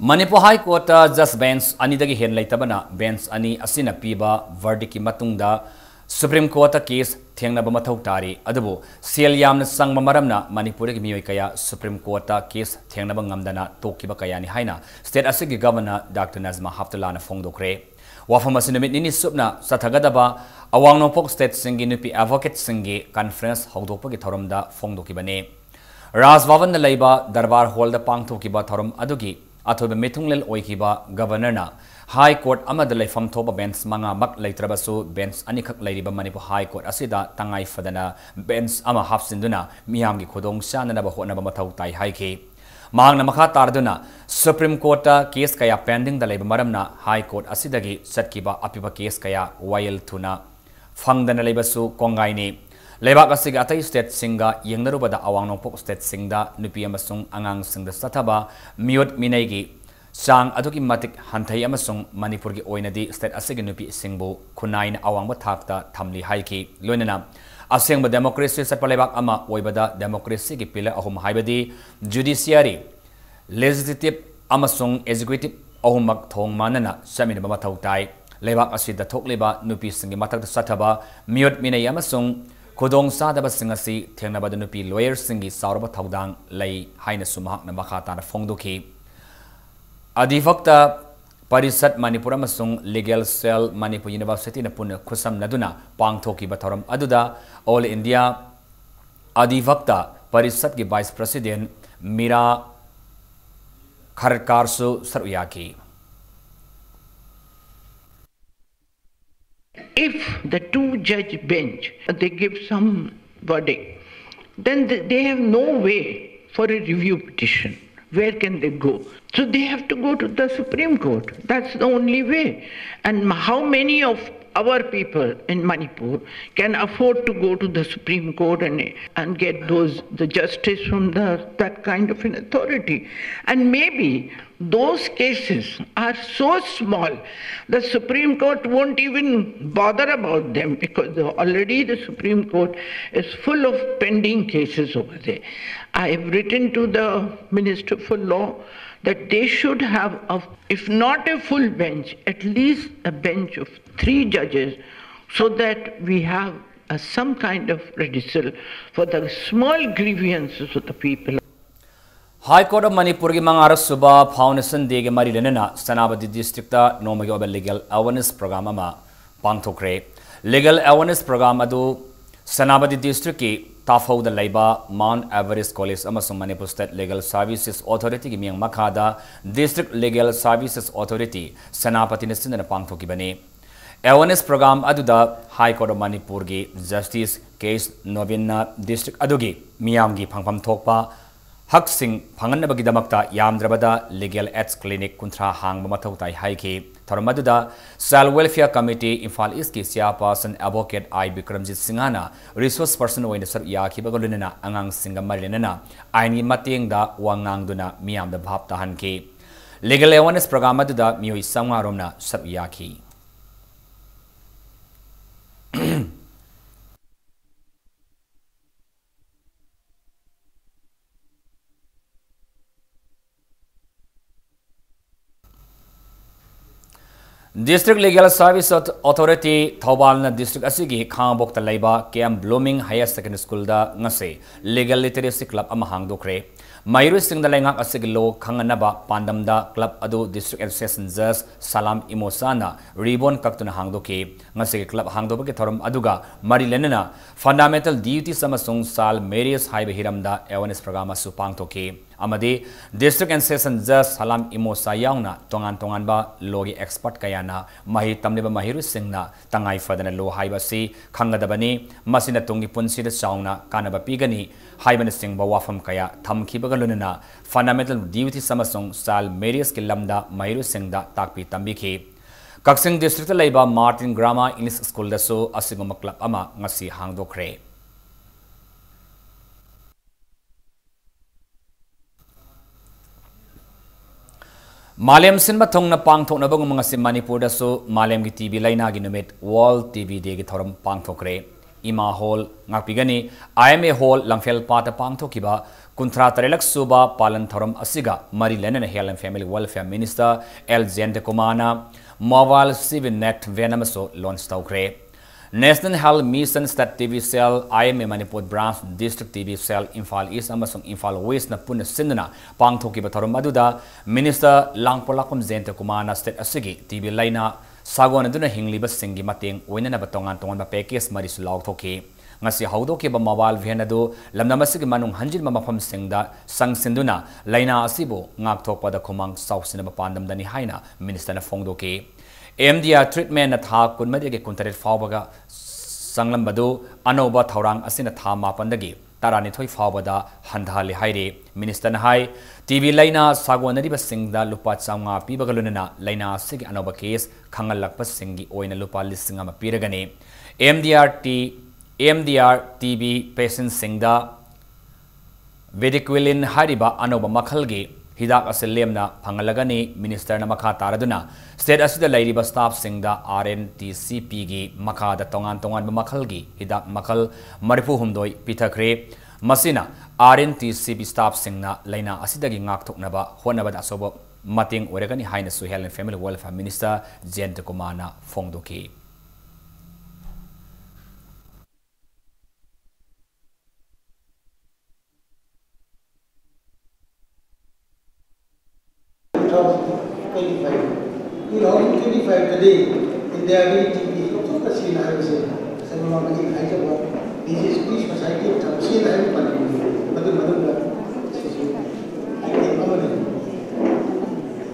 ꯃꯅꯤꯄꯨꯔ ꯍꯥꯏ ꯀꯣꯔꯠꯇ ꯖꯁ ꯕꯦꯟꯆ ꯑꯅꯤꯗꯒꯤ ꯍꯦꯟꯅ ꯂꯩꯇꯕꯅ ꯕꯦꯟꯆ ꯑꯅꯤ ꯑꯁꯤꯅ ꯄꯤꯕ ꯚꯔꯗꯤꯛꯀꯤ ꯃꯇꯨꯡꯗ ꯁꯨꯄ꯭ꯔꯤꯝ ꯀꯣꯔꯠꯇ ꯀꯦꯁ ꯊꯦꯡꯅꯕ ꯃꯊꯧ ꯇꯥꯔꯤ꯫ ꯑꯗꯨꯕꯨ ꯁꯦꯜ ꯌꯥꯝꯅ ꯆꯪꯕ ꯃꯔꯝꯅ ꯃꯅꯤꯄꯨꯔꯗꯒꯤ ꯃꯤꯑꯣꯏ ꯀꯌꯥ ꯁꯨꯄ꯭ꯔꯤꯝ ꯀꯣꯔꯠꯇ ꯀꯦꯁ ꯊꯦꯡꯅꯕ ꯉꯝꯗꯅ ꯇꯣꯛꯈꯤꯕ ꯀꯌꯥꯅꯤ ꯍꯥꯏꯅ ꯁ꯭ꯇꯦꯠ ꯑꯁꯤꯒꯤ ꯒꯚꯔꯅꯔ ꯗꯥꯛꯇꯔ ꯅꯖꯃꯥ ꯍꯞꯇꯨꯜꯂꯥꯅ ꯐꯣꯡꯗꯣꯛꯈ꯭ꯔꯦ꯫ ꯋꯥꯐꯝ ꯑꯁꯤ ꯅꯨꯃꯤꯠ ꯅꯤꯅꯤ ꯆꯨꯞꯅ ꯆꯠꯊꯒꯗꯕ ꯑꯋꯥꯡ ꯅꯣꯡꯄꯣꯛ ꯁ꯭ꯇꯦꯠꯁꯤꯡꯒꯤ ꯅꯨꯄꯤ ꯑꯦꯗꯚꯣꯀꯦꯠꯁꯤꯡꯒꯤ ꯀꯟꯐꯔꯦꯟꯁ ꯍꯧꯗꯣꯛꯄꯒꯤ ꯊꯧꯔꯝꯗ ꯐꯣꯡꯗꯣꯛꯈꯤꯕꯅꯤ꯫ ꯔꯥꯖ ꯚꯕꯟꯗ ꯂꯩꯕ ꯗꯔꯕꯥꯔ ꯍꯣꯜꯗ ꯄꯥꯡꯊꯣꯛꯈꯤꯕ ꯊꯧꯔꯝ ꯑꯗꯨꯒꯤ ꯑꯊꯣꯏꯕ ꯃꯤꯊꯨꯡꯂꯦꯜ ꯑꯣꯏꯈꯤꯕ ꯒꯚꯔꯅꯔꯅ ꯍꯥꯏ ꯀꯣꯔꯠ ꯑꯃꯗ ꯂꯩꯐꯝ ꯊꯣꯛꯄ ꯕꯦꯟꯆ ꯃꯉꯥꯃꯛ ꯂꯩꯇ꯭ꯔꯕꯁꯨ ꯕꯦꯟꯆ ꯑꯅꯤꯈꯛ ꯂꯩꯔꯤꯕ ꯃꯅꯤꯄꯨꯔ ꯍꯥꯏ ꯀꯣꯔꯠ ꯑꯁꯤꯗ ꯇꯉꯥꯏ ꯐꯗꯅ ꯕꯦꯟꯆ ꯑꯃ ꯍꯥꯞꯆꯤꯟꯗꯨꯅ ꯃꯤꯌꯥꯝꯒꯤ ꯈꯨꯗꯣꯡ ꯆꯥꯅꯅꯕ ꯍꯣꯠꯅꯕ ꯃꯊꯧ ꯇꯥꯏ ꯍꯥꯏꯈꯤ꯫ ꯃꯍꯥꯛꯅ ꯃꯈꯥ ꯇꯥꯔꯗꯨꯅ ꯁꯨꯄ꯭ꯔꯤꯝ ꯀꯣꯔꯠꯇ ꯀꯦꯁ ꯀꯌꯥ ꯄꯦꯟꯗꯤꯡꯗ ꯂꯩꯕ ꯃꯔꯝꯅ ꯍꯥꯏ ꯀꯣꯔꯠ ꯑꯁꯤꯗꯒꯤ ꯆꯠꯈꯤꯕ ꯑꯄꯤꯕ ꯀꯦꯁ ꯀꯌꯥ ꯋꯥꯌꯦꯜ ꯊꯨꯅ ꯐꯪꯗꯅ ꯂꯩꯕꯁꯨ ꯀꯣꯡꯒꯥꯏꯅꯤ꯫ ꯂꯩꯕꯥꯛ ꯑꯁꯤꯒꯤ ꯑꯇꯩ ꯁ꯭ꯇꯦꯠꯁꯤꯡꯒ ꯌꯦꯡꯅꯔꯨꯕꯗ ꯑꯋꯥꯡ ꯅꯣꯡꯄꯣꯛ ꯁ꯭ꯇꯦꯠꯁꯤꯡꯗ ꯅꯨꯄꯤ ꯑꯃꯁꯨꯡ ꯑꯉꯥꯡꯁꯤꯡꯗ ꯆꯠꯊꯕ ꯃꯤꯑꯣꯠ ꯃꯤꯅꯩꯒꯤ ꯆꯥꯡ ꯑꯗꯨꯛꯀꯤ ꯃꯇꯤꯛ ꯍꯟꯊꯩ ꯑꯃꯁꯨꯡ ꯃꯅꯤꯄꯨꯔꯒꯤ ꯑꯣꯏꯅꯗꯤ ꯁ꯭ꯇꯦꯠ ꯑꯁꯤꯒꯤ ꯅꯨꯄꯤꯁꯤꯡꯕꯨ ꯈꯨꯟꯅꯥꯏꯅ ꯑꯋꯥꯡꯕ ꯊꯥꯛꯇ ꯊꯝꯂꯤ ꯍꯥꯏꯈꯤ꯫ ꯂꯣꯏꯅꯅ ꯑꯁꯦꯡꯕ ꯗꯦꯃꯣꯀ꯭ꯔꯦꯁꯤ ꯆꯠꯄ ꯂꯩꯕꯥꯛ ꯑꯃ ꯑꯣꯏꯕꯗ ꯗꯦꯃꯣꯀ꯭ꯔꯦꯁꯤꯒꯤ ꯄꯤꯂꯔ ꯑꯍꯨꯝ ꯍꯥꯏꯕꯗꯤ ꯖꯨꯗꯤꯁꯤꯌꯥꯔꯤ, ꯂꯦꯖꯤꯁꯂꯦꯇꯤꯚ ꯑꯃꯁꯨꯡ ꯑꯦꯛꯖꯤꯀ꯭ꯌꯨꯇꯤꯚ ꯑꯍꯨꯝꯃꯛ ꯊꯣꯡ ꯃꯥꯟꯅꯅ ꯆꯠꯃꯤꯟꯅꯕ ꯃꯊꯧ ꯇꯥꯏ꯫ ꯂꯩꯕꯥꯛ ꯑꯁꯤꯗ ꯊꯣꯛꯂꯤꯕ ꯅꯨꯄꯤꯁꯤꯡꯒꯤ ꯃꯊꯛꯇ ꯆꯠꯊꯕ ꯃꯤꯑꯣꯠ ꯃꯤꯅꯩ ꯑꯃꯁꯨꯡ ꯈꯨꯗꯣꯡꯆꯥꯗꯕꯁꯤꯡ ꯑꯁꯤ ꯊꯦꯡꯅꯕꯗ ꯅꯨꯄꯤ ꯂꯣꯌꯔꯁꯤꯡꯒꯤ ꯆꯥꯎꯔꯕ ꯊꯧꯗꯥꯡ ꯂꯩ ꯍꯥꯏꯅꯁꯨ ꯃꯍꯥꯛꯅ ꯃꯈꯥ ꯇꯥꯅ ꯐꯣꯡꯗꯣꯛꯈꯤ꯫ ꯑꯙꯤꯚꯛꯇ ꯄꯔꯤꯁꯠ ꯃꯅꯤꯄꯨꯔ ꯑꯃꯁꯨꯡ ꯂꯤꯒꯦꯜ ꯁꯦꯜ ꯃꯅꯤꯄꯨꯔ ꯌꯨꯅꯤꯚꯔꯁꯤꯇꯤꯅ ꯄꯨꯟꯅ ꯈꯨꯠꯁꯝꯅꯗꯨꯅ ꯄꯥꯡꯊꯣꯛꯈꯤꯕ ꯊꯧꯔꯝ ꯑꯗꯨꯗ ꯑꯣꯜ ꯏꯟꯗꯤꯌꯥ ꯑꯙꯤꯚꯛꯇ ꯄꯔꯤꯁꯠꯀꯤ ꯚꯥꯏꯁ ꯄ꯭ꯔꯁꯤꯗꯦꯟ ꯃꯤꯔꯥ ꯈꯔꯠꯀꯥꯔꯁꯨ ꯁꯔꯨꯛ ꯌꯥꯈꯤ꯫ If the two judge bench, they give some verdict, then th- they have no way for a review petition. Where can they go? So they have to go to the Supreme Court. That's the only way. And how many of our people in Manipur can afford to go to the Supreme Court and, and get those the justice from the, that kind of an authority? And maybe those cases are so small, the Supreme Court won't even bother about them, because already the Supreme Court is full of pending cases over there. I have written to the Minister for Law that they should have, a, if not a full bench, at least a bench of three judges, so that we have a, some kind of redressal for the small grievances of the people. High Court of Manipurꯒꯤ ꯃꯉꯥꯔꯛ ꯁꯨꯕ Foundation Dayꯒꯤ ꯃꯔꯤ ꯂꯩꯅꯅ ꯁꯦꯅꯥꯄꯇꯤ districtꯇ ꯅꯣꯡꯃꯒꯤ ꯑꯣꯏꯕ legal awareness program ꯑꯃ ꯄꯥꯡꯊꯣꯛꯈ꯭ꯔꯦ꯫ Legal awareness program ꯑꯗꯨ ꯁꯦꯅꯥꯄꯇꯤ districtꯀꯤ ꯇꯥꯐꯧꯗ ꯂꯩꯕ Mount Everest College ꯑꯃꯁꯨꯡ Manipur State Legal Services Authorityꯒꯤ ꯃꯤꯌꯥꯝ ꯃꯈꯥꯗ District Legal Services Authority ꯁꯦꯅꯥꯄꯇꯤꯅ ꯁꯤꯟꯗꯨꯅ ꯄꯥꯡꯊꯣꯛꯈꯤꯕꯅꯤ꯫ Awareness program ꯑꯗꯨꯗ High Court of Manipurꯒꯤ Justice K H Novinꯅ district ꯑꯗꯨꯒꯤ ꯃꯤꯌꯥꯝꯒꯤ ꯐꯪꯐꯝ ꯊꯣꯛꯄ ꯍꯛꯁꯤꯡ ꯐꯪꯍꯟꯅꯕꯒꯤꯗꯃꯛꯇ ꯌꯥꯝꯗ꯭ꯔꯕꯗ legal aids clinic ꯀꯨꯟꯊ꯭ꯔꯥ ꯍꯥꯡꯕ ꯃꯊꯧ ꯇꯥꯏ ꯍꯥꯏꯈꯤ꯫ ꯊꯧꯔꯝ ꯑꯗꯨꯗ Child Welfare Committee Imphal Eastꯀꯤ chairperson Advocate I Bikramjit Singhꯅ resource person ꯑꯣꯏꯅ ꯁꯔꯨꯛ ꯌꯥꯈꯤꯕꯒ ꯂꯣꯏꯅꯅ ꯑꯉꯥꯡꯁꯤꯡꯒ ꯃꯔꯤ ꯂꯩꯅꯅ ꯑꯥꯏꯟꯒꯤ ꯃꯇꯦꯡꯗ ꯋꯥ ꯉꯥꯡꯗꯨꯅ ꯃꯤꯌꯥꯝꯗ ꯚꯥꯞ ꯇꯥꯍꯟꯈꯤ꯫ Legal awareness program ꯑꯗꯨꯗ ꯃꯤꯑꯣꯏ ꯆꯥꯝꯃꯉꯥ ꯔꯣꯝꯅ ꯁꯔꯨꯛ ꯌꯥꯈꯤ꯫ District Legal Service Authority ꯊꯧꯕꯥꯜꯅ district ꯑꯁꯤꯒꯤ ꯈꯥꯉꯕꯣꯛꯇ ꯂꯩꯕ K M Blooming Higher Secondary Schoolꯗ ꯉꯁꯤ Legal Literacy Club ꯑꯃ ꯍꯥꯡꯗꯣꯛꯈ꯭ꯔꯦ꯫ ꯃꯍꯩꯔꯣꯏꯁꯤꯡꯗ ꯂꯩꯉꯥꯛ ꯑꯁꯤꯒꯤ law ꯈꯪꯍꯟꯅꯕ ꯄꯥꯟꯗꯝꯗ club ꯑꯗꯨ District and Session Judge Salam Imochana ribbon ꯀꯛꯇꯨꯅ ꯍꯥꯡꯗꯣꯛꯈꯤ꯫ ꯉꯁꯤꯒꯤ club ꯍꯥꯡꯗꯣꯛꯄꯒꯤ ꯊꯧꯔꯝ ꯑꯗꯨꯒ ꯃꯔꯤ ꯂꯩꯅꯅ fundamental duties ꯑꯃꯁꯨꯡ child marriage ꯍꯥꯏꯕ ꯍꯤꯔꯝꯗ awareness program ꯑꯃꯁꯨ ꯄꯥꯡꯊꯣꯛꯈꯤ꯫ ꯑꯃꯗꯤ District and Session Judge Salam Imocha ꯌꯥꯎꯅ ꯇꯣꯉꯥꯟ ꯇꯣꯉꯥꯟꯕ lawꯒꯤ expert ꯀꯌꯥꯅ ꯃꯍꯩ ꯇꯝꯂꯤꯕ ꯃꯍꯩꯔꯣꯏꯁꯤꯡꯅ ꯇꯉꯥꯏ ꯐꯗꯅ law ꯍꯥꯏꯕ ꯑꯁꯤ ꯈꯪꯒꯗꯕꯅꯤ, ꯃꯁꯤꯅ ꯇꯨꯡꯒꯤ ꯄꯨꯟꯁꯤꯗ ꯆꯥꯎꯅ ꯀꯥꯟꯅꯕ ꯄꯤꯒꯅꯤ ꯍꯥꯏꯕꯅꯆꯤꯡꯕ ꯋꯥꯐꯝ ꯀꯌꯥ ꯊꯝꯈꯤꯕꯒ ꯂꯣꯏꯅꯅ fundamental duties ꯑꯃꯁꯨꯡ child marriageꯀꯤ ꯂꯝꯗ ꯃꯍꯩꯔꯣꯏꯁꯤꯡꯗ ꯇꯥꯛꯄꯤ ꯇꯝꯕꯤꯈꯤ꯫ ꯀꯛꯆꯤꯡ districtꯇ ꯂꯩꯕ Martin Grammar English Schoolꯗꯁꯨ ꯑꯁꯤꯒꯨꯝꯕ club ꯑꯃ ꯉꯁꯤ ꯍꯥꯡꯗꯣꯛꯈ꯭ꯔꯦ꯫ ꯃꯥꯂꯦꯝ ꯁꯤꯟꯕ ꯊꯨꯡꯅ ꯄꯥꯡꯊꯣꯛꯅꯕꯒꯨꯝꯕ ꯉꯁꯤ ꯃꯅꯤꯄꯨꯔꯗꯁꯨ ꯃꯥꯂꯦꯝꯒꯤ ꯇꯤ ꯕꯤ ꯂꯩꯅꯥꯒꯤ ꯅꯨꯃꯤꯠ, World T B Dayꯒꯤ ꯊꯧꯔꯝ ꯄꯥꯡꯊꯣꯛꯈ꯭ꯔꯦ꯫ ꯏꯃꯥ ꯍꯣꯜ ꯉꯥꯛꯄꯤꯒꯅꯤ꯫ I M A hall Lamphel ꯄꯥꯠꯇ ꯄꯥꯡꯊꯣꯛꯈꯤꯕ ꯀꯨꯟꯊ꯭ꯔꯥ ꯇꯔꯦꯠꯂꯛ ꯁꯨꯕ ꯄꯥꯂꯟ ꯊꯧꯔꯝ ꯑꯁꯤꯒ ꯃꯔꯤ ꯂꯩꯅꯅ Health and Family Welfare Minister L ꯖꯌꯟꯇꯀꯨꯃꯥꯔꯅ mobile CVnet van ꯑꯃꯁꯨ launch ꯇꯧꯈ꯭ꯔꯦ꯫ National Health Mission State T B Cell, I M A Manipur Branch, District T B Cell, Imphal east ꯑꯃꯁꯨꯡ ꯏꯝꯐꯥꯜ ꯋꯦꯁꯅ ꯄꯨꯟꯅ ꯁꯤꯟꯗꯨꯅ ꯄꯥꯡꯊꯣꯛꯈꯤꯕ ꯊꯧꯔꯝ ꯑꯗꯨꯗ Minister ꯂꯥꯡꯄꯣꯛꯂꯥꯛꯄꯝ ꯖꯌꯟꯇꯀꯨꯃꯥꯔꯅ state ꯑꯁꯤꯒꯤ ꯇꯤ ꯕꯤ ꯂꯥꯏꯅꯥ ꯁꯥꯒꯣꯟꯅꯗꯨꯅ ꯍꯤꯡꯂꯤꯕꯁꯤꯡꯒꯤ ꯃꯇꯦꯡ ꯑꯣꯏꯅꯅꯕ ꯇꯣꯉꯥꯟ ꯇꯣꯉꯥꯟꯕ package ꯃꯔꯤꯁꯨ ꯂꯥꯎꯊꯣꯛꯈꯤ꯫ ꯉꯁꯤ ꯍꯧꯗꯣꯛꯈꯤꯕ mobile van ꯑꯗꯨ ꯂꯝꯗꯝ ꯑꯁꯤꯒꯤ ꯃꯅꯨꯡ ꯍꯟꯖꯤꯟꯕ ꯃꯐꯝꯁꯤꯡꯗ ꯆꯪꯁꯤꯟꯗꯨꯅ ꯂꯥꯏꯅꯥ ꯑꯁꯤꯕꯨ ꯉꯥꯛꯊꯣꯛꯄꯗ ꯈꯨꯃꯥꯡ ꯆꯥꯎꯁꯤꯟꯅꯕ ꯄꯥꯟꯗꯝꯗꯅꯤ ꯍꯥꯏꯅ Ministerꯅ ꯐꯣꯡꯗꯣꯛꯈꯤ꯫ M D R treatmentꯅ ꯊꯥ ꯀꯨꯟꯃꯔꯤꯗꯒꯤ ꯀꯨꯟꯇꯔꯦꯠ ꯐꯥꯎꯕꯒ ꯆꯪꯂꯝꯕꯗꯨ ꯑꯅꯧꯕ ꯊꯧꯔꯥꯡ ꯑꯁꯤꯅ ꯊꯥ ꯃꯥꯄꯟꯗꯒꯤ ꯇꯔꯥꯅꯤꯊꯣꯏ ꯐꯥꯎꯕꯗ ꯍꯟꯊꯍꯜꯂꯤ ꯍꯥꯏꯔꯤ꯫ Ministerꯅ ꯍꯥꯏ, ꯇꯤ ꯕꯤ ꯂꯥꯏꯅꯥ ꯁꯥꯒꯣꯟꯅꯔꯤꯕꯁꯤꯡꯗ ꯂꯨꯄꯥ ꯆꯥꯝꯃꯉꯥ ꯄꯤꯕꯒ ꯂꯣꯏꯅꯅ ꯂꯥꯏꯅꯥ ꯑꯁꯤꯒꯤ ꯑꯅꯧꯕ case ꯈꯪꯍꯜꯂꯛꯄꯁꯤꯡꯒꯤ ꯑꯣꯏꯅ ꯂꯨꯄꯥ ꯂꯤꯁꯤꯡ ꯑꯃ ꯄꯤꯔꯒꯅꯤ꯫ M D R T, M D R T B patientꯁꯤꯡꯗ Bedaquiline ꯍꯥꯏꯔꯤꯕ ꯑꯅꯧꯕ ꯃꯈꯜꯒꯤ ꯍꯤꯗꯥꯛ ꯑꯁꯤ ꯂꯦꯝꯅ ꯐꯪꯍꯜꯂꯒꯅꯤ꯫ Ministerꯅ ꯃꯈꯥ ꯇꯥꯔꯗꯨꯅ state ꯑꯁꯤꯗ ꯂꯩꯔꯤꯕ staffꯁꯤꯡꯗ R N T C Pꯒꯤ ꯃꯈꯥꯗ ꯇꯣꯉꯥꯟ ꯇꯣꯉꯥꯟꯕ ꯃꯈꯜꯒꯤ ꯍꯤꯗꯥꯛ ꯃꯈꯜ ꯃꯔꯤꯐꯨ ꯍꯨꯝꯗꯣꯏ ꯄꯤꯊꯈ꯭ꯔꯦ꯫ ꯃꯁꯤꯅ R N T C P staffꯁꯤꯡꯅ ꯂꯥꯏꯅꯥ ꯑꯁꯤꯗꯒꯤ ꯉꯥꯛꯊꯣꯛꯅꯕ ꯍꯣꯠꯅꯕꯗ ꯑꯆꯧꯕ ꯃꯇꯦꯡ ꯑꯣꯏꯔꯒꯅꯤ ꯍꯥꯏꯅꯁꯨ Health and Family Welfare Minister ꯖꯌꯟꯇꯀꯨꯃꯥꯔꯅ ꯐꯣꯡꯗꯣꯛꯈꯤ꯫ Two thousand twenty-five, two thousand twenty-five ꯇꯗꯤ ꯏꯟꯗꯤꯌꯥꯒꯤ ꯇꯤ ꯕꯤ ꯊꯣꯛꯄ ꯁꯦꯜ ꯍꯥꯏꯕꯁꯦ ꯉꯁꯥꯏ ꯃꯃꯥꯡꯗ ꯑꯩꯅ ꯍꯥꯏꯖꯕ ꯗꯤꯖꯤꯁꯀꯤ ꯁꯣꯁꯥꯏꯇꯤ ꯑꯣꯐ ꯊꯝꯁꯦꯜ ꯍꯥꯏꯕ ꯄꯟꯕꯅꯤ꯫ ꯃꯗꯨ ꯃꯅꯨꯡꯗ ꯁꯤꯁꯨ ꯑꯥꯏꯇꯦꯝ ꯑꯃꯅꯤ꯫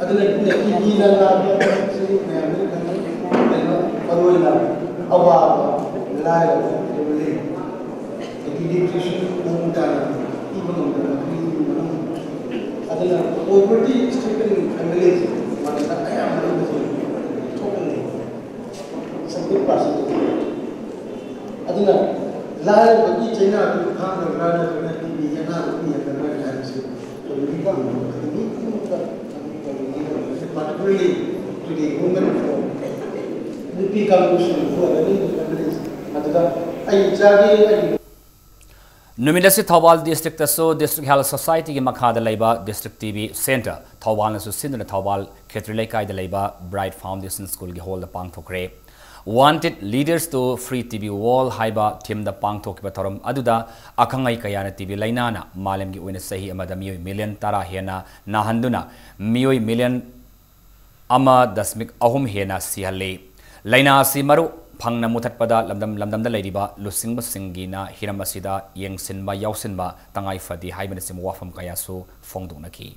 ꯑꯗꯨꯅ ꯇꯤ ꯕꯤꯅ ꯅꯥꯕ ꯁꯤ ꯃꯌꯥꯝꯅ ꯈꯪꯅꯩ꯫ ꯀꯩꯅꯣ, ꯃꯔꯨꯑꯣꯏꯅ ꯑꯋꯥꯕ, ꯂꯥꯏꯔꯕ, family, ꯑꯗꯒꯤ nutrition ꯃꯑꯣꯡ ꯇꯥꯅ ꯄꯤꯕ ꯉꯝꯗꯕ family ꯃꯅꯨꯡ, ꯑꯗꯨꯅ poverty stricken families ꯃꯗꯨꯗ ꯑꯌꯥꯝꯕ ꯂꯩꯕꯁꯦ ꯊꯣꯛꯍꯜꯂꯤ꯫ Seventy percent꯫ ꯑꯗꯨꯅ ꯂꯥꯏꯔꯕꯒꯤ ꯆꯩꯅꯥꯗꯨ ꯈꯥꯡꯒꯗ꯭ꯔꯥ ꯅꯠꯇ꯭ꯔꯒ ꯇꯤ ꯕꯤꯒꯤ ꯑꯅꯥꯕ ꯄꯤꯒꯗ꯭ꯔꯥ ꯍꯥꯏꯕꯁꯤ ꯇꯧꯕꯒꯤ ꯀꯥꯡꯕꯨ ꯑꯗꯒꯤ ꯏꯃꯨꯡꯗ particularly to the women for ꯅꯨꯄꯤ ꯀꯥꯡꯕꯨꯁꯤꯡ who are running the families ꯃꯗꯨꯗ ꯑꯩ ꯏꯆꯥꯒꯤ ꯑꯩꯒꯤ ꯅꯨꯃꯤꯠ ꯑꯁꯤ ꯊꯧꯕꯥꯜ ꯗꯤꯁꯇ꯭ꯔꯤꯛꯇꯁꯨ District Health Societyꯒꯤ ꯃꯈꯥꯗ ꯂꯩꯕ District TB Centre ꯊꯧꯕꯥꯜꯅꯁꯨ ꯁꯤꯟꯗꯨꯅ ꯊꯧꯕꯥꯜ ꯈꯦꯇ꯭ꯔꯤ ꯂꯩꯀꯥꯏꯗ ꯂꯩꯕ Bright Foundation Schoolꯒꯤ hallꯗ ꯄꯥꯡꯊꯣꯛꯈ꯭ꯔꯦ꯫ Wanted Leaders to Free TB World ꯍꯥꯏꯕ themeꯗ ꯄꯥꯡꯊꯣꯛꯈꯤꯕ ꯊꯧꯔꯝ ꯑꯗꯨꯗ ꯑꯈꯪ ꯑꯍꯩ ꯀꯌꯥꯅ TB ꯂꯩꯅꯥꯅ ꯃꯥꯂꯦꯝꯒꯤ ꯑꯣꯏꯅ ꯆꯍꯤ ꯑꯃꯗ ꯃꯤꯑꯣꯏ ꯃꯤꯂꯤꯌꯟ ꯇꯔꯥ ꯍꯦꯟꯅ ꯅꯥꯍꯟꯗꯨꯅ ꯃꯤꯑꯣꯏ ꯃꯤꯂꯤꯌꯟ ꯑꯃ ꯗꯁꯃꯤꯛ ꯑꯍꯨꯝ ꯍꯦꯟꯅ ꯁꯤꯍꯜꯂꯤ꯫ ꯂꯥꯏꯅꯥ ꯑꯁꯤ ꯃꯔꯨ ꯐꯪꯅ ꯃꯨꯊꯠꯄꯗ ꯂꯝꯗꯝ ꯂꯝꯗꯝꯗ ꯂꯩꯔꯤꯕ ꯂꯨꯆꯤꯡꯕꯁꯤꯡꯒꯤꯅ ꯍꯤꯔꯝ ꯑꯁꯤꯗ ꯌꯦꯡꯁꯤꯟꯕ ꯌꯥꯎꯁꯤꯟꯕ ꯇꯉꯥꯏ ꯐꯗꯦ ꯍꯥꯏꯕꯅꯆꯤꯡꯕ ꯋꯥꯐꯝ ꯀꯌꯥꯁꯨ ꯐꯣꯡꯗꯣꯛꯅꯈꯤ꯫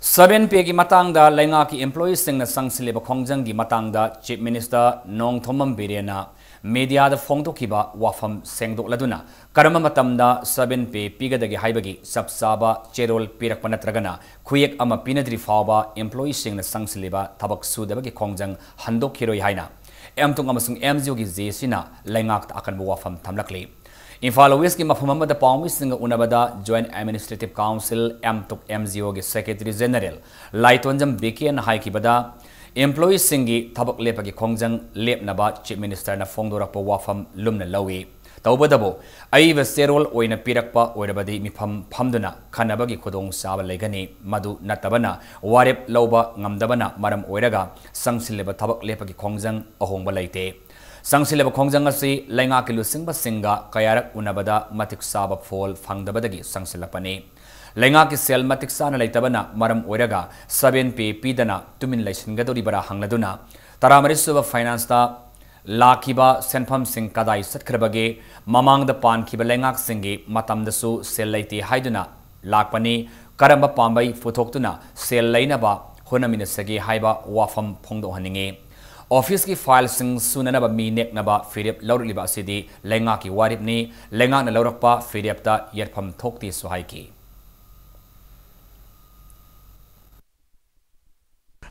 Seven Payꯒꯤ ꯃꯇꯥꯡꯗ ꯂꯩꯉꯥꯛꯀꯤ employeeꯁꯤꯡꯅ ꯆꯪꯁꯤꯜꯂꯤꯕ ꯈꯣꯡꯖꯪꯒꯤ ꯃꯇꯥꯡꯗ Chief Minister ꯅꯣꯡꯊꯣꯝꯕꯝ ꯕꯤꯔꯦꯟꯅ mediaꯗ ꯐꯣꯡꯗꯣꯛꯈꯤꯕ ꯋꯥꯐꯝ ꯁꯦꯡꯗꯣꯛꯂꯗꯨꯅ, ꯀꯔꯝꯕ ꯃꯇꯝꯗ seven Pay ꯄꯤꯒꯗꯒꯦ ꯍꯥꯏꯕꯒꯤ ꯆꯞ ꯆꯥꯕ ꯆꯦꯔꯣꯜ ꯄꯤꯔꯛꯄ ꯅꯠꯇ꯭ꯔꯒꯅ ꯈꯨꯌꯦꯛ ꯑꯃ ꯄꯤꯅꯗ꯭ꯔꯤ ꯐꯥꯎꯕ employeeꯁꯤꯡꯅ ꯆꯪꯁꯤꯜꯂꯤꯕ ꯊꯕꯛ ꯁꯨꯗꯕꯒꯤ ꯈꯣꯡꯖꯪ ꯍꯟꯗꯣꯛꯈꯤꯔꯣꯏ ꯍꯥꯏꯅ ꯑꯦꯝꯇꯨꯛ ꯑꯃꯁꯨꯡ ꯑꯦꯝꯖꯤꯑꯣꯒꯤ ꯖꯦꯁꯤꯅ ꯂꯩꯉꯥꯛꯇ ꯑꯀꯟꯕ ꯋꯥꯐꯝ ꯊꯝꯂꯛꯂꯤ꯫ ꯏꯝꯐꯥꯜ ꯋꯦꯁꯀꯤ ꯃꯐꯝ ꯑꯃꯗ ꯄꯥꯎꯃꯤꯁꯤꯡꯒ ꯎꯅꯕꯗ Joint Administrative Council ꯑꯦꯝꯇꯨꯛ ꯑꯦꯝꯖꯤꯑꯣꯒꯤ Secretary General ꯂꯥꯏꯇꯣꯟꯖꯝ ꯕꯤꯀꯦꯅ ꯍꯥꯏꯈꯤꯕꯗ, employeeꯁꯤꯡꯒꯤ ꯊꯕꯛ ꯂꯦꯞꯄꯒꯤ ꯈꯣꯡꯖꯪ ꯂꯦꯞꯅꯕ Chief Ministerꯅ ꯐꯣꯡꯗꯣꯔꯛꯄ ꯋꯥꯐꯝ ꯂꯨꯝꯅ ꯂꯧꯏ꯫ ꯇꯧꯕꯇꯕꯨ, ꯑꯏꯕ ꯆꯦꯔꯣꯜ ꯑꯣꯏꯅ ꯄꯤꯔꯛꯄ ꯑꯣꯏꯔꯕꯗꯤ ꯃꯤꯐꯝ ꯐꯝꯗꯨꯅ ꯈꯟꯅꯕꯒꯤ ꯈꯨꯗꯣꯡꯆꯥꯕ ꯂꯩꯒꯅꯤ꯫ ꯃꯗꯨ ꯅꯠꯇꯕꯅ ꯋꯥꯔꯦꯞ ꯂꯧꯕ ꯉꯝꯗꯕꯅ ꯃꯔꯝ ꯑꯣꯏꯔꯒ ꯆꯪꯁꯤꯜꯂꯤꯕ ꯊꯕꯛ ꯂꯦꯞꯄꯒꯤ ꯈꯣꯡꯖꯪ ꯑꯍꯣꯡꯕ ꯂꯩꯇꯦ꯫ ꯆꯪꯁꯤꯜꯂꯤꯕ ꯈꯣꯡꯖꯪ ꯑꯁꯤ ꯂꯩꯉꯥꯛꯀꯤ ꯂꯨꯆꯤꯡꯕꯁꯤꯡꯒ ꯀꯌꯥꯔꯛ ꯎꯅꯕꯗ ꯃꯇꯤꯛ ꯆꯥꯕ ꯐꯣꯜ ꯐꯪꯗꯕꯗꯒꯤ ꯆꯪꯁꯤꯜꯂꯛꯄꯅꯤ꯫ ꯂꯩꯉꯥꯛꯀꯤ ꯁꯦꯜ ꯃꯇꯤꯛ ꯆꯥꯅ ꯂꯩꯇꯕꯅ ꯃꯔꯝ ꯑꯣꯏꯔꯒ seven Pay ꯄꯤꯗꯅ ꯇꯨꯃꯤꯟ ꯂꯩꯁꯤꯟꯒꯗꯧꯔꯤꯕꯔꯥ ꯍꯪꯂꯗꯨꯅ, ꯇꯔꯥꯃꯔꯤꯁꯨꯕ financeꯇ ꯂꯥꯛꯈꯤꯕ ꯁꯦꯟꯐꯝꯁꯤꯡ ꯀꯗꯥꯏ ꯆꯠꯈ꯭ꯔꯕꯒꯦ? ꯃꯃꯥꯡꯗ ꯄꯥꯟꯈꯤꯕ ꯂꯩꯉꯥꯛꯁꯤꯡꯒꯤ ꯃꯇꯝꯗꯁꯨ ꯁꯦꯜ ꯂꯩꯇꯦ ꯍꯥꯏꯗꯨꯅ ꯂꯥꯛꯄꯅꯤ꯫ ꯀꯔꯝꯕ ꯄꯥꯝꯕꯩ ꯄꯨꯊꯣꯛꯇꯨꯅ ꯁꯦꯜ ꯂꯩꯅꯕ ꯍꯣꯠꯅꯃꯤꯟꯅꯁꯒꯦ ꯍꯥꯏꯕ ꯋꯥꯐꯝ ꯐꯣꯡꯗꯣꯛꯍꯟꯅꯤꯡꯏ꯫ Officeꯀꯤ fileꯁꯤꯡ ꯁꯨꯅꯅꯕ ꯃꯤ ꯅꯦꯛꯅꯕ ꯐꯤꯔꯦꯞ ꯂꯧꯔꯛꯂꯤꯕ ꯑꯁꯤꯗꯤ ꯂꯩꯉꯥꯛꯀꯤ ꯋꯥꯔꯦꯞꯅꯤ꯫ ꯂꯩꯉꯥꯛꯅ ꯂꯧꯔꯛꯄ ꯐꯤꯔꯦꯞꯇ ꯌꯦꯠꯐꯝ ꯊꯣꯛꯇꯦꯁꯨ ꯍꯥꯏꯈꯤ꯫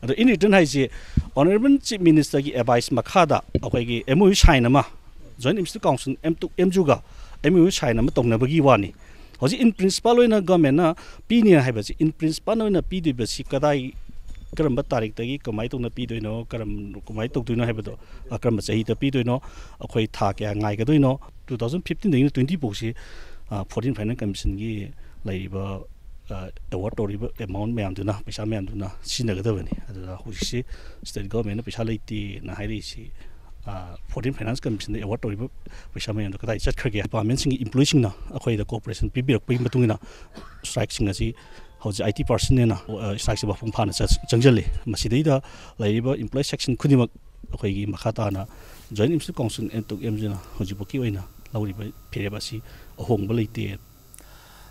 ꯑꯗꯣ in return ꯍꯥꯏꯁꯦ, Honourable Chief Ministerꯒꯤ advice ꯃꯈꯥꯗ ꯑꯩꯈꯣꯏꯒꯤ MOU sign ꯑꯃ, Joint Minister Council ꯑꯦꯝꯇꯨꯛ ꯑꯦꯝꯖꯤꯑꯣꯒ MOU sign ꯑꯃ ꯇꯧꯅꯕꯒꯤ ꯋꯥꯅꯤ꯫ ꯍꯧꯖꯤꯛ in principle ꯑꯣꯏꯅ governmentꯅ ꯄꯤꯅꯤ ꯍꯥꯏꯕꯁꯤ, in principle ꯑꯣꯏꯅ ꯄꯤꯗꯣꯏꯕꯁꯤ ꯀꯗꯥꯏ ꯀꯔꯝꯕ ꯇꯥꯔꯤꯛꯇꯒꯤ ꯀꯃꯥꯏꯅ ꯇꯧꯅ ꯄꯤꯗꯣꯏꯅꯣ, ꯀꯔꯝ ꯀꯃꯥꯏꯅ ꯇꯧꯗꯣꯏꯅꯣ ꯍꯥꯏꯕꯗꯣ, ꯑ, ꯀꯔꯝꯕ ꯆꯍꯤꯗ ꯄꯤꯗꯣꯏꯅꯣ, ꯑꯩꯈꯣꯏ ꯊꯥ ꯀꯌꯥ ꯉꯥꯏꯒꯗꯣꯏꯅꯣ, two thousand fifteenꯗꯒꯤꯅ twenty ꯐꯥꯎꯁꯤ, ꯑ, fourteen Finance Commissionꯒꯤ ꯂꯩꯔꯤꯕ, ꯑ, award ꯇꯧꯔꯤꯕ amount ꯃꯌꯥꯝꯗꯨꯅ, ꯄꯩꯁꯥ ꯃꯌꯥꯝꯗꯨꯅ ꯁꯤꯖꯤꯟꯅꯒꯗꯕꯅꯤ꯫ ꯑꯗꯨꯗ ꯍꯧꯖꯤꯛꯁꯤ state governmentꯅ ꯄꯩꯁꯥ ꯂꯩꯇꯦꯅ ꯍꯥꯏꯔꯛꯏꯁꯤ, ꯑ, fourteen Finance Commissionꯗ award ꯇꯧꯔꯤꯕ ꯄꯩꯁꯥ ꯃꯌꯥꯝꯗꯣ ꯀꯗꯥꯏ ꯆꯠꯈ꯭ꯔꯒꯦ? Departmentꯁꯤꯡꯒꯤ employeeꯁꯤꯡꯅ ꯑꯩꯈꯣꯏꯗ cooperation ꯄꯤꯕꯤꯔꯛꯄꯒꯤ ꯃꯇꯨꯡ ꯏꯟꯅ strikeꯁꯤꯡ ꯑꯁꯤ ꯍꯧꯖꯤꯛ IT personꯅ, ꯑ, strikeꯁꯤ ꯃꯄꯨꯡ ꯐꯥꯅ ꯆꯠ-, ꯆꯪꯁꯤꯜꯂꯤ꯫ ꯃꯁꯤꯗꯩꯗ ꯂꯩꯔꯤꯕ employee section ꯈꯨꯗꯤꯡꯃꯛ ꯑꯩꯈꯣꯏꯒꯤ ꯃꯈꯥ ꯇꯥꯅ Joint Employees Council and ꯇꯨꯛ ꯑꯦꯝꯁꯤꯅ ꯍꯧꯖꯤꯛꯐꯥꯎꯒꯤ ꯑꯣꯏꯅ ꯂꯧꯔꯤꯕ ꯐꯤꯔꯦꯞ ꯑꯁꯤ ꯑꯍꯣꯡꯕ ꯂꯩꯇꯦ꯫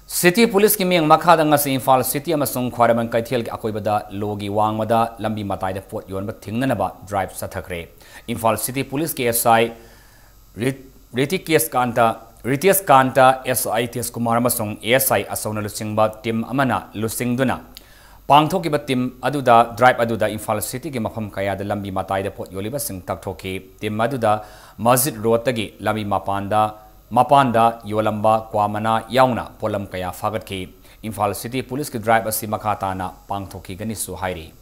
City Policeꯀꯤ ꯃꯤꯠꯌꯦꯡ ꯃꯈꯥꯗ ꯉꯁꯤ ꯏꯝꯐꯥꯜ City ꯑꯃꯁꯨꯡ ꯈ꯭ꯋꯥꯏꯔꯝꯕꯟ ꯀꯩꯊꯦꯜꯒꯤ ꯑꯀꯣꯏꯕꯗ ꯂꯣꯒꯤ ꯋꯥꯡꯃꯗ ꯂꯝꯕꯤ ꯃꯇꯥꯏꯗ ꯄꯣꯠ ꯌꯣꯟꯕ ꯊꯤꯡꯅꯅꯕ drive ꯆꯠꯊꯈ꯭ꯔꯦ꯫ ꯏꯝꯐꯥꯜ City Policeꯀꯤ SI ꯔꯤ-, ꯔꯤꯇꯤꯀꯦꯁ ꯀꯥꯟꯇ, ꯔꯤꯇꯦꯁ ꯀꯥꯟꯇ, SI ꯇꯦꯖ ꯀꯨꯃꯥꯔ ꯑꯃꯁꯨꯡ ASI ꯑꯆꯧꯅ ꯂꯨꯆꯤꯡꯕ team ꯑꯃꯅ ꯂꯨꯆꯤꯡꯗꯨꯅ ꯄꯥꯡꯊꯣꯛꯈꯤꯕ team ꯑꯗꯨꯗ, drive ꯑꯗꯨꯗ ꯏꯝꯐꯥꯜ Cityꯒꯤ ꯃꯐꯝ ꯀꯌꯥꯗ ꯂꯝꯕꯤ ꯃꯇꯥꯏꯗ ꯄꯣꯠ ꯌꯣꯜꯂꯤꯕꯁꯤꯡ ꯇꯛꯊꯣꯛꯈꯤ꯫ Team ꯑꯗꯨꯗ ꯃꯁꯖꯤꯗ ꯔꯣꯗꯇꯒꯤ ꯂꯝꯕꯤ ꯃꯄꯥꯟꯗ, ꯃꯄꯥꯟꯗ ꯌꯣꯜꯂꯝꯕ ꯀ꯭ꯋꯥ ꯃꯅꯥ ꯌꯥꯎꯅ ꯄꯣꯠꯂꯝ ꯀꯌꯥ ꯐꯥꯒꯠꯈꯤ꯫ ꯏꯝꯐꯥꯜ City Policeꯀꯤ drive ꯑꯁꯤ ꯃꯈꯥ ꯇꯥꯅ ꯄꯥꯡꯊꯣꯛꯈꯤꯒꯅꯤꯁꯨ ꯍꯥꯏꯔꯤ꯫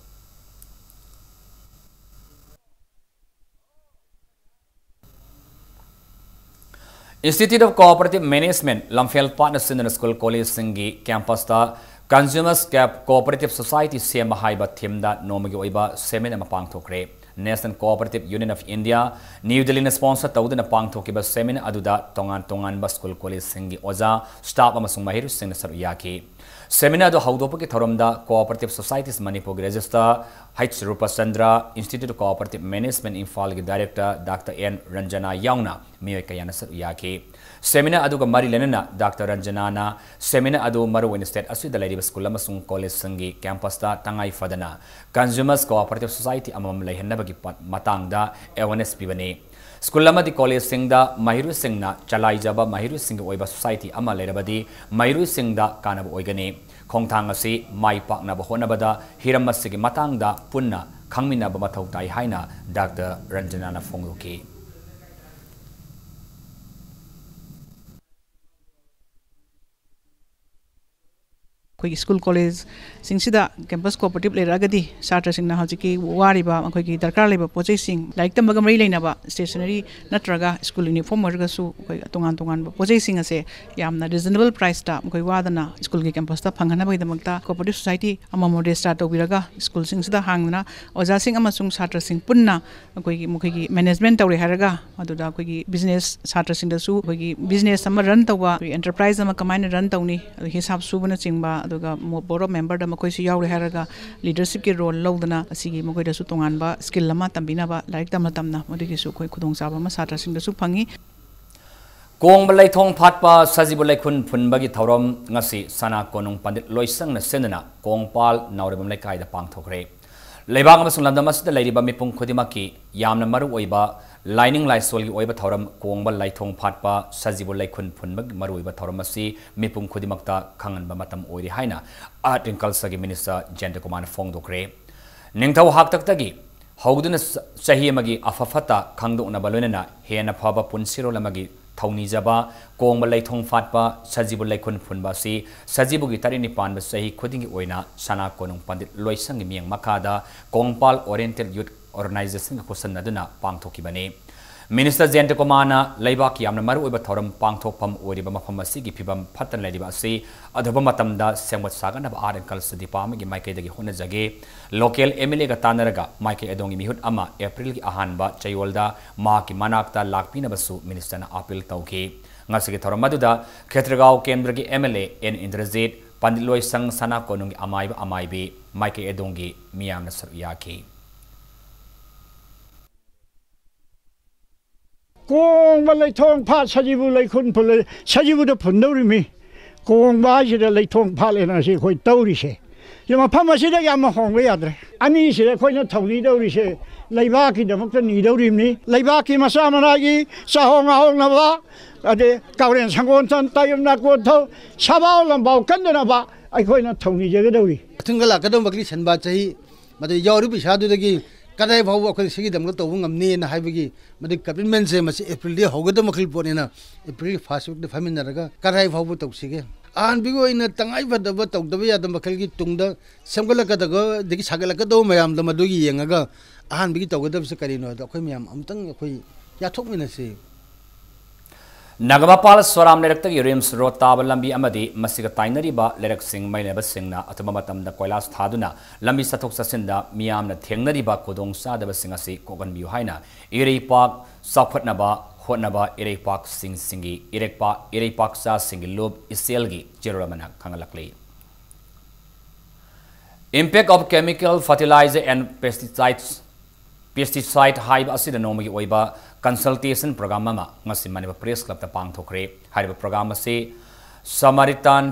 Institute of Cooperative Management, ꯂꯝꯐꯦꯜ ꯄꯥꯠꯅ ꯁꯤꯟꯗꯨꯅ school collegeꯁꯤꯡꯒꯤ campusꯇ Consumers Cap Cooperative Society ꯁꯦꯝꯕ ꯍꯥꯏꯕ themeꯗ ꯅꯣꯡꯃꯒꯤ ꯑꯣꯏꯕ seminar ꯑꯃ ꯄꯥꯡꯊꯣꯛꯈ꯭ꯔꯦ꯫ National Cooperative Union of India, New Delhiꯅ sponsor ꯇꯧꯗꯨꯅ ꯄꯥꯡꯊꯣꯛꯈꯤꯕ seminar ꯑꯗꯨꯗ ꯇꯣꯉꯥꯟ ꯇꯣꯉꯥꯟꯕ school collegeꯁꯤꯡꯒꯤ ꯑꯣꯖꯥ, staff ꯑꯃꯁꯨꯡ ꯃꯍꯩꯔꯣꯏꯁꯤꯡꯅ ꯁꯔꯨꯛ ꯌꯥꯈꯤ꯫ Seminar ꯑꯗꯨ ꯍꯧꯗꯣꯛꯄꯒꯤ ꯊꯧꯔꯝꯗ Cooperative Societies Manipurꯒꯤ Registrar H ꯔꯨꯄꯆꯟꯗ꯭ꯔ, Institute of Cooperative Management ꯏꯝꯐꯥꯜꯒꯤ Director Doctor N ꯔꯟꯖꯅꯥ ꯌꯥꯎꯅ ꯃꯤꯑꯣꯏ ꯀꯌꯥꯅ ꯁꯔꯨꯛ ꯌꯥꯈꯤ꯫ Seminar ꯑꯗꯨꯒ ꯃꯔꯤ ꯂꯩꯅꯅ Doctor ꯔꯟꯖꯅꯥꯅ seminar ꯑꯗꯨ ꯃꯔꯨꯑꯣꯏꯅ state ꯑꯁꯤꯗ ꯂꯩꯔꯤꯕ school ꯑꯃꯁꯨꯡ collegeꯁꯤꯡꯒꯤ campusꯇ ꯇꯉꯥꯏ ꯐꯗꯅ Consumers Cooperative Society ꯑꯃꯃꯝ ꯂꯩꯍꯟꯅꯕꯒꯤ ꯄ-, ꯃꯇꯥꯡꯗ awareness ꯄꯤꯕꯅꯤ꯫ School ꯑꯃꯗꯤ collegeꯁꯤꯡꯗ ꯃꯍꯩꯔꯣꯏꯁꯤꯡꯅ ꯆꯂꯥꯏꯖꯕ ꯃꯍꯩꯔꯣꯏꯁꯤꯡꯒꯤ ꯑꯣꯏꯕ society ꯑꯃ ꯂꯩꯔꯕꯗꯤ ꯃꯍꯩꯔꯣꯏꯁꯤꯡꯗ ꯀꯥꯟꯅꯕ ꯑꯣꯏꯒꯅꯤ꯫ ꯈꯣꯡꯊꯥꯡ ꯑꯁꯤ ꯃꯥꯏ ꯄꯥꯛꯅꯕ ꯍꯣꯠꯅꯕꯗ ꯍꯤꯔꯝ ꯑꯁꯤꯒꯤ ꯃꯇꯥꯡꯗ ꯄꯨꯟꯅ ꯈꯪꯃꯤꯟꯅꯕ ꯃꯊꯧ ꯇꯥꯏ ꯍꯥꯏꯅ Doctor ꯔꯟꯖꯅꯥꯅ ꯐꯣꯡꯗꯣꯛꯈꯤ꯫ ꯑꯩꯈꯣꯏꯒꯤ ꯁ꯭ꯀꯨꯜ ꯀꯣꯂꯦꯖꯁꯤꯡꯁꯤꯗ ꯀꯦꯝꯄꯁ ꯀꯣꯑꯣꯄꯔꯦꯇꯤꯞ ꯂꯩꯔꯛꯑꯒꯗꯤ ꯁꯥꯇ꯭ꯔꯁꯤꯡꯅ ꯍꯧꯖꯤꯛꯀꯤ ꯋꯥꯔꯤꯕ ꯑꯩꯈꯣꯏꯒꯤ ꯗꯔꯀꯥꯔ ꯂꯩꯕ ꯄꯣꯠ ꯆꯩꯁꯤꯡ, ꯂꯥꯏꯔꯤꯛ ꯇꯝꯕꯒ ꯃꯔꯤ ꯂꯩꯅꯕ ꯁ꯭ꯇꯦꯁꯅꯔꯤ ꯅꯠꯇ꯭ꯔꯒ ꯁ꯭ꯀꯨꯜ ꯌꯨꯅꯤꯐꯣꯔꯝ ꯑꯣꯏꯔꯒꯁꯨ ꯑꯩꯈꯣꯏ ꯇꯣꯉꯥꯟ ꯇꯣꯉꯥꯟꯕ ꯄꯣꯠ ꯆꯩꯁꯤꯡ ꯑꯁꯦ ꯌꯥꯝꯅ ꯔꯤꯖꯅꯦꯕꯜ ꯄ꯭ꯔꯥꯏꯁꯇ ꯃꯈꯣꯏ ꯋꯥꯗꯅ ꯁ꯭ꯀꯨꯜꯒꯤ ꯀꯦꯝꯄꯁꯇ ꯐꯪꯍꯟꯅꯕꯒꯤꯗꯃꯛꯇ ꯀꯣꯑꯣꯄꯔꯦꯇꯤꯞ ꯁꯣꯁꯥꯏꯇꯤ ꯑꯃꯃꯝ ꯔꯦꯖꯤꯁꯇꯥꯔ ꯇꯧꯕꯤꯔꯒ ꯁ꯭ꯀꯨꯜꯁꯤꯡꯁꯤꯗ ꯍꯥꯡꯗꯅ ꯑꯣꯖꯥꯁꯤꯡ ꯑꯃꯁꯨꯡ ꯁꯥꯇ꯭ꯔꯁꯤꯡ ꯄꯨꯟꯅ ꯑꯩꯈꯣꯏꯒꯤ ꯃꯈꯣꯏꯒꯤ ꯃꯦꯅꯦꯖꯃꯦꯟ ꯇꯧꯔꯦ ꯍꯥꯏꯔꯒ, ꯑꯗꯨꯗ ꯑꯩꯈꯣꯏꯒꯤ ꯕꯤꯖꯤꯅꯦꯁ, ꯁꯥꯇ꯭ꯔꯁꯤꯡꯗꯁꯨ ꯑꯩꯈꯣꯏꯒꯤ ꯕꯤꯖꯤꯅꯦꯁ ꯑꯃ ꯔꯟ ꯇꯧꯕ, ꯑꯩꯈꯣꯏꯒꯤ ꯑꯦꯟꯇꯔꯄ꯭ꯔꯥꯏꯁ ꯑꯃ ꯀꯃꯥꯏꯅ ꯔꯟ ꯇꯧꯅꯤ, ꯑꯗꯨ ꯍꯤꯁꯥꯞ ꯁꯨꯕꯅꯆꯤꯡꯕ, ꯑꯗꯨꯒ ꯕꯣꯔꯗ ꯑꯣꯐ ꯃꯦꯝꯕꯔꯗ ꯃꯈꯣꯏꯁꯨ ꯌꯥꯎꯔꯦ ꯍꯥꯏꯔꯒ ꯂꯤꯗꯔꯁꯤꯞꯀꯤ ꯔꯣꯜ ꯂꯧꯗꯅ ꯑꯁꯤꯒꯤ ꯃꯈꯣꯏꯗꯁꯨ ꯇꯣꯉꯥꯟꯕ ꯁ꯭ꯀꯤꯜ ꯑꯃ ꯇꯝꯕꯤꯅꯕ, ꯂꯥꯏꯔꯤꯛ ꯇꯝꯅ ꯇꯝꯅ ꯃꯗꯨꯒꯤꯁꯨ ꯑꯩꯈꯣꯏ ꯈꯨꯗꯣꯡꯆꯥꯕ ꯑꯃ ꯁꯥꯇ꯭ꯔꯁꯤꯡꯗꯁꯨ ꯐꯪꯉꯤ꯫ ꯀꯣꯡꯕ ꯂꯩꯊꯣꯡ ꯐꯥꯠꯄ ꯁꯖꯤꯕꯨ ꯂꯩꯈꯨꯟ ꯐꯨꯟꯕꯒꯤ ꯊꯧꯔꯝ ꯉꯁꯤ ꯁꯅꯥ ꯀꯣꯅꯨꯡ ꯄꯟꯗꯤꯠ ꯂꯣꯏꯁꯪꯅ ꯁꯤꯟꯗꯨꯅ ꯀꯣꯡꯄꯥꯜ ꯅꯥꯎꯔꯦꯝꯕꯝ ꯂꯩꯀꯥꯏꯗ ꯄꯥꯡꯊꯣꯛꯈ꯭ꯔꯦ꯫ ꯂꯩꯕꯥꯛ ꯑꯃꯁꯨꯡ ꯂꯝꯗꯝ ꯑꯁꯤꯗ ꯂꯩꯔꯤꯕ ꯃꯤꯄꯨꯝ ꯈꯨꯗꯤꯡꯃꯛꯀꯤ ꯌꯥꯝꯅ ꯃꯔꯨ ꯑꯣꯏꯕ ꯂꯥꯏꯅꯤꯡ ꯂꯥꯏꯁꯣꯜꯒꯤ ꯑꯣꯏꯕ ꯊꯧꯔꯝ ꯀꯣꯡꯕ ꯂꯩꯊꯣꯡ ꯐꯥꯠꯄ ꯁꯖꯤꯕꯨ ꯂꯩꯈꯨꯟ ꯐꯨꯟꯕꯒꯤ ꯃꯔꯨꯑꯣꯏꯕ ꯊꯧꯔꯝ ꯑꯁꯤ ꯃꯤꯄꯨꯝ ꯈꯨꯗꯤꯡꯃꯛꯇ ꯈꯪꯍꯟꯕ ꯃꯇꯝ ꯑꯣꯏꯔꯦ ꯍꯥꯏꯅ Art and Cultureꯒꯤ Minister ꯖꯌꯟꯇ ꯀꯨꯃꯥꯔꯅ ꯐꯣꯡꯗꯣꯛꯈ꯭ꯔꯦ꯫ ꯅꯤꯡꯊꯧ ꯍꯥꯛꯇꯛꯇꯒꯤ ꯍꯧꯗꯨꯅ ꯆ-, ꯆꯍꯤ ꯑꯃꯒꯤ ꯑꯐ ꯐꯠꯇ ꯈꯪꯗꯣꯛꯅꯕ ꯂꯣꯏꯅꯅ ꯍꯦꯟꯅ ꯐꯕ ꯄꯨꯟꯁꯤꯔꯣꯜ ꯑꯃꯒꯤ ꯊꯧꯅꯤꯖꯕ ꯀꯣꯡꯕ ꯂꯩꯊꯣꯡ ꯐꯥꯠꯄ ꯁꯖꯤꯕꯨ ꯂꯩꯈꯨꯟ ꯐꯨꯟꯕ ꯑꯁꯤ ꯁꯖꯤꯕꯨꯒꯤ ꯇꯔꯦꯠꯅꯤ ꯄꯥꯟꯕ ꯆꯍꯤ ꯈꯨꯗꯤꯡꯒꯤ ꯑꯣꯏꯅ ꯁꯅꯥ ꯀꯣꯅꯨꯡ ꯄꯟꯗꯤꯠ ꯂꯣꯏꯁꯪꯒꯤ ꯃꯤꯠꯌꯦꯡ ꯃꯈꯥꯗ ꯀꯣꯡꯄꯥꯜ Oriental Youth Organizationꯒ ꯈꯨꯠꯁꯝꯅꯗꯨꯅ ꯄꯥꯡꯊꯣꯛꯈꯤꯕꯅꯤ꯫ Minister ꯖꯌꯟꯇ ꯀꯨꯃꯥꯔꯅ ꯂꯩꯕꯥꯛꯀꯤ ꯌꯥꯝꯅ ꯃꯔꯨꯑꯣꯏꯕ ꯊꯧꯔꯝ ꯄꯥꯡꯊꯣꯛꯐꯝ ꯑꯣꯏꯔꯤꯕ ꯃꯐꯝ ꯑꯁꯤꯒꯤ ꯐꯤꯕꯝ ꯐꯠꯇꯅ ꯂꯩꯔꯤꯕ ꯑꯁꯤ ꯑꯊꯨꯕ ꯃꯇꯝꯗ ꯁꯦꯝꯒꯠ ꯁꯥꯒꯠꯅꯕ Art and Culture Departmentꯀꯤ ꯃꯥꯏꯀꯩꯗꯒꯤ ꯍꯣꯠꯅꯖꯒꯦ꯫ Local MLAꯒ ꯇꯥꯟꯅꯔꯒ ꯃꯥꯏꯀꯩ ꯑꯗꯣꯝꯒꯤ ꯃꯤꯍꯨꯠ ꯑꯃ Aprilꯒꯤ ꯑꯍꯥꯟꯕ ꯆꯌꯣꯜꯗ ꯃꯍꯥꯛꯀꯤ ꯃꯅꯥꯛꯇ ꯂꯥꯛꯄꯤꯅꯕꯁꯨ Ministerꯅ appeal ꯇꯧꯈꯤ꯫ ꯉꯁꯤꯒꯤ ꯊꯧꯔꯝ ꯑꯗꯨꯗ ꯈꯦꯇ꯭ꯔꯤꯒꯥꯎ ꯀꯦꯟꯗ꯭ꯔꯒꯤ MLA ꯑꯦꯟ ꯏꯟꯗ꯭ꯔꯖꯤꯠ, ꯄꯟꯗꯤꯠ ꯂꯣꯏꯁꯪ ꯁꯅꯥ ꯀꯣꯅꯨꯡꯒꯤ ꯑꯃꯥꯏꯕ ꯑꯃꯥꯏꯕꯤ, ꯃꯥꯏꯀꯩ ꯑꯗꯣꯝꯒꯤ ꯃꯤꯌꯥꯝꯅ ꯁꯔꯨꯛ ꯌꯥꯈꯤ꯫ ꯀꯣꯡꯕ ꯂꯩꯊꯣꯡ ꯐꯥꯠ ꯁꯖꯤꯕꯨ ꯂꯩꯈꯨꯟ ꯐꯨꯜꯂꯦ꯫ ꯁꯖꯤꯕꯨꯗ ꯐꯨꯟꯗꯧꯔꯤꯃꯤ꯫ ꯀꯣꯡꯕ ꯍꯥꯏꯁꯤꯗ ꯂꯩꯊꯣꯡ ꯐꯥꯠꯂꯦꯅ ꯉꯁꯤ ꯑꯩꯈꯣꯏ ꯇꯧꯔꯤꯁꯦ꯫ ꯁꯤ ꯃꯐꯝ ꯑꯁꯤꯗꯒꯤ ꯑꯃ ꯍꯣꯡꯕ ꯌꯥꯗ꯭ꯔꯦ꯫ ꯑꯅꯤꯁꯤꯗ ꯑꯩꯈꯣꯏꯅ ꯊꯧꯅꯤꯗꯧꯔꯤꯁꯦ ꯂꯩꯕꯥꯛꯀꯤꯗꯃꯛꯇ ꯅꯤꯗꯧꯔꯤꯕꯅꯤ꯫ ꯂꯩꯕꯥꯛꯀꯤ ꯃꯆꯥ ꯃꯅꯥꯒꯤ ꯆꯥꯍꯣꯡ ꯉꯥꯍꯣꯡꯅꯕ, ꯑꯗꯩ ꯀꯥꯎꯔꯦꯟ ꯁꯪꯒꯣꯟ ꯇꯟ ꯇꯥꯌꯨꯝ ꯅꯥꯀꯣꯟ ꯊꯧ ꯁꯥꯕꯥꯎ ꯂꯝꯕꯥꯎ ꯀꯟꯗꯅꯕ ꯑꯩꯈꯣꯏꯅ ꯊꯧꯅꯤꯖꯒꯗꯧꯔꯤ꯫ ꯃꯊꯪꯗ ꯂꯥꯛꯀꯗꯧꯕ ꯃꯈꯂꯤ ꯁꯟꯕꯥ ꯆꯍꯤ ꯃꯗꯨ ꯌꯥꯎꯔꯤꯕ ꯄꯩꯁꯥꯗꯨꯗꯒꯤ ꯀꯗꯥꯏ ꯐꯥꯎꯕ ꯑꯩꯈꯣꯏꯅ ꯁꯤꯒꯤꯗꯃꯛꯇ ꯇꯧꯕ ꯉꯝꯅꯤꯅ ꯍꯥꯏꯕꯒꯤ ꯃꯗꯨꯒꯤ commitmentꯁꯦ ꯃꯁꯤ Aprilꯗꯒꯤ ꯍꯧꯒꯗꯕ ꯃꯈꯜ ꯄꯣꯠꯅꯤꯅ Aprilꯒꯤ first weekꯇ ꯐꯝꯃꯤꯟꯅꯔꯒ ꯀꯗꯥꯏ ꯐꯥꯎꯕ ꯇꯧꯁꯤꯒꯦ, ꯑꯍꯥꯟꯕꯒꯤ ꯑꯣꯏꯅ ꯇꯉꯥꯏ ꯐꯗꯕ ꯇꯧꯗꯕ ꯌꯥꯗꯕ ꯃꯈꯜꯒꯤ ꯇꯨꯡꯗ ꯁꯦꯝꯒꯠꯂꯛꯀꯗꯕ ꯑꯗꯒꯤ ꯁꯥꯒꯠꯂꯛꯀꯗꯕ ꯃꯌꯥꯝꯗꯣ ꯃꯗꯨꯒꯤ ꯌꯦꯡꯉꯒ ꯑꯍꯥꯟꯕꯒꯤ ꯇꯧꯒꯗꯕꯁꯦ ꯀꯔꯤꯅꯣ ꯍꯥꯏꯗꯣ ꯑꯩꯈꯣꯏ ꯃꯌꯥꯝ ꯑꯃꯨꯛꯇꯪ ꯑꯩꯈꯣꯏ ꯌꯥꯊꯣꯛꯃꯤꯟꯅꯁꯤ꯫ ꯅꯒꯃꯄꯥꯜ ꯁꯣꯔꯥꯝ ꯂꯩꯔꯛꯇꯒꯤ ꯔꯤꯝꯁ ꯔꯣꯗ ꯇꯥꯕ ꯂꯝꯕꯤ ꯑꯃꯗꯤ ꯃꯁꯤꯒ ꯇꯥꯏꯅꯔꯤꯕ ꯂꯩꯔꯛꯁꯤꯡ ꯃꯩ ꯂꯩꯅꯕꯁꯤꯡꯅ ꯑꯊꯨꯕ ꯃꯇꯝꯗ ꯀꯣꯏꯂꯥꯁ ꯊꯥꯗꯨꯅ ꯂꯝꯕꯤ ꯆꯠꯊꯣꯛ ꯆꯠꯁꯤꯟꯗ ꯃꯤꯌꯥꯝꯅ ꯊꯦꯡꯅꯔꯤꯕ ꯈꯨꯗꯣꯡꯆꯥꯗꯕꯁꯤꯡ ꯑꯁꯤ ꯀꯣꯛꯍꯟꯕꯤꯌꯨ ꯍꯥꯏꯅ ꯏꯔꯩꯄꯥꯛ ꯆꯥꯎꯈꯠꯅꯕ ꯍꯣꯠꯅꯕ ꯏꯔꯩꯄꯥꯛꯁꯤꯡꯁꯤꯡꯒꯤ ꯏꯔꯩꯄꯥꯛ ꯏꯔꯩꯄꯥꯛꯆꯥꯁꯤꯡꯒꯤ ꯂꯨꯞ ꯏꯆꯦꯜꯒꯤ ꯆꯦꯔꯣꯜ ꯑꯃꯅ ꯈꯪꯍꯜꯂꯛꯂꯤ꯫ Impact of Chemical Fertilizer and Pesticides, Pesticide ꯍꯥꯏꯕ ꯑꯁꯤꯗ ꯅꯣꯡꯃꯒꯤ ꯑꯣꯏꯕ consultation program ꯑꯃ ꯉꯁꯤ ꯃꯅꯤꯄꯨꯔ ꯄ꯭ꯔꯦꯁ ꯀ꯭ꯂꯕꯇ ꯄꯥꯡꯊꯣꯛꯈ꯭ꯔꯦ꯫ ꯍꯥꯏꯔꯤꯕ program ꯑꯁꯤ Samaritan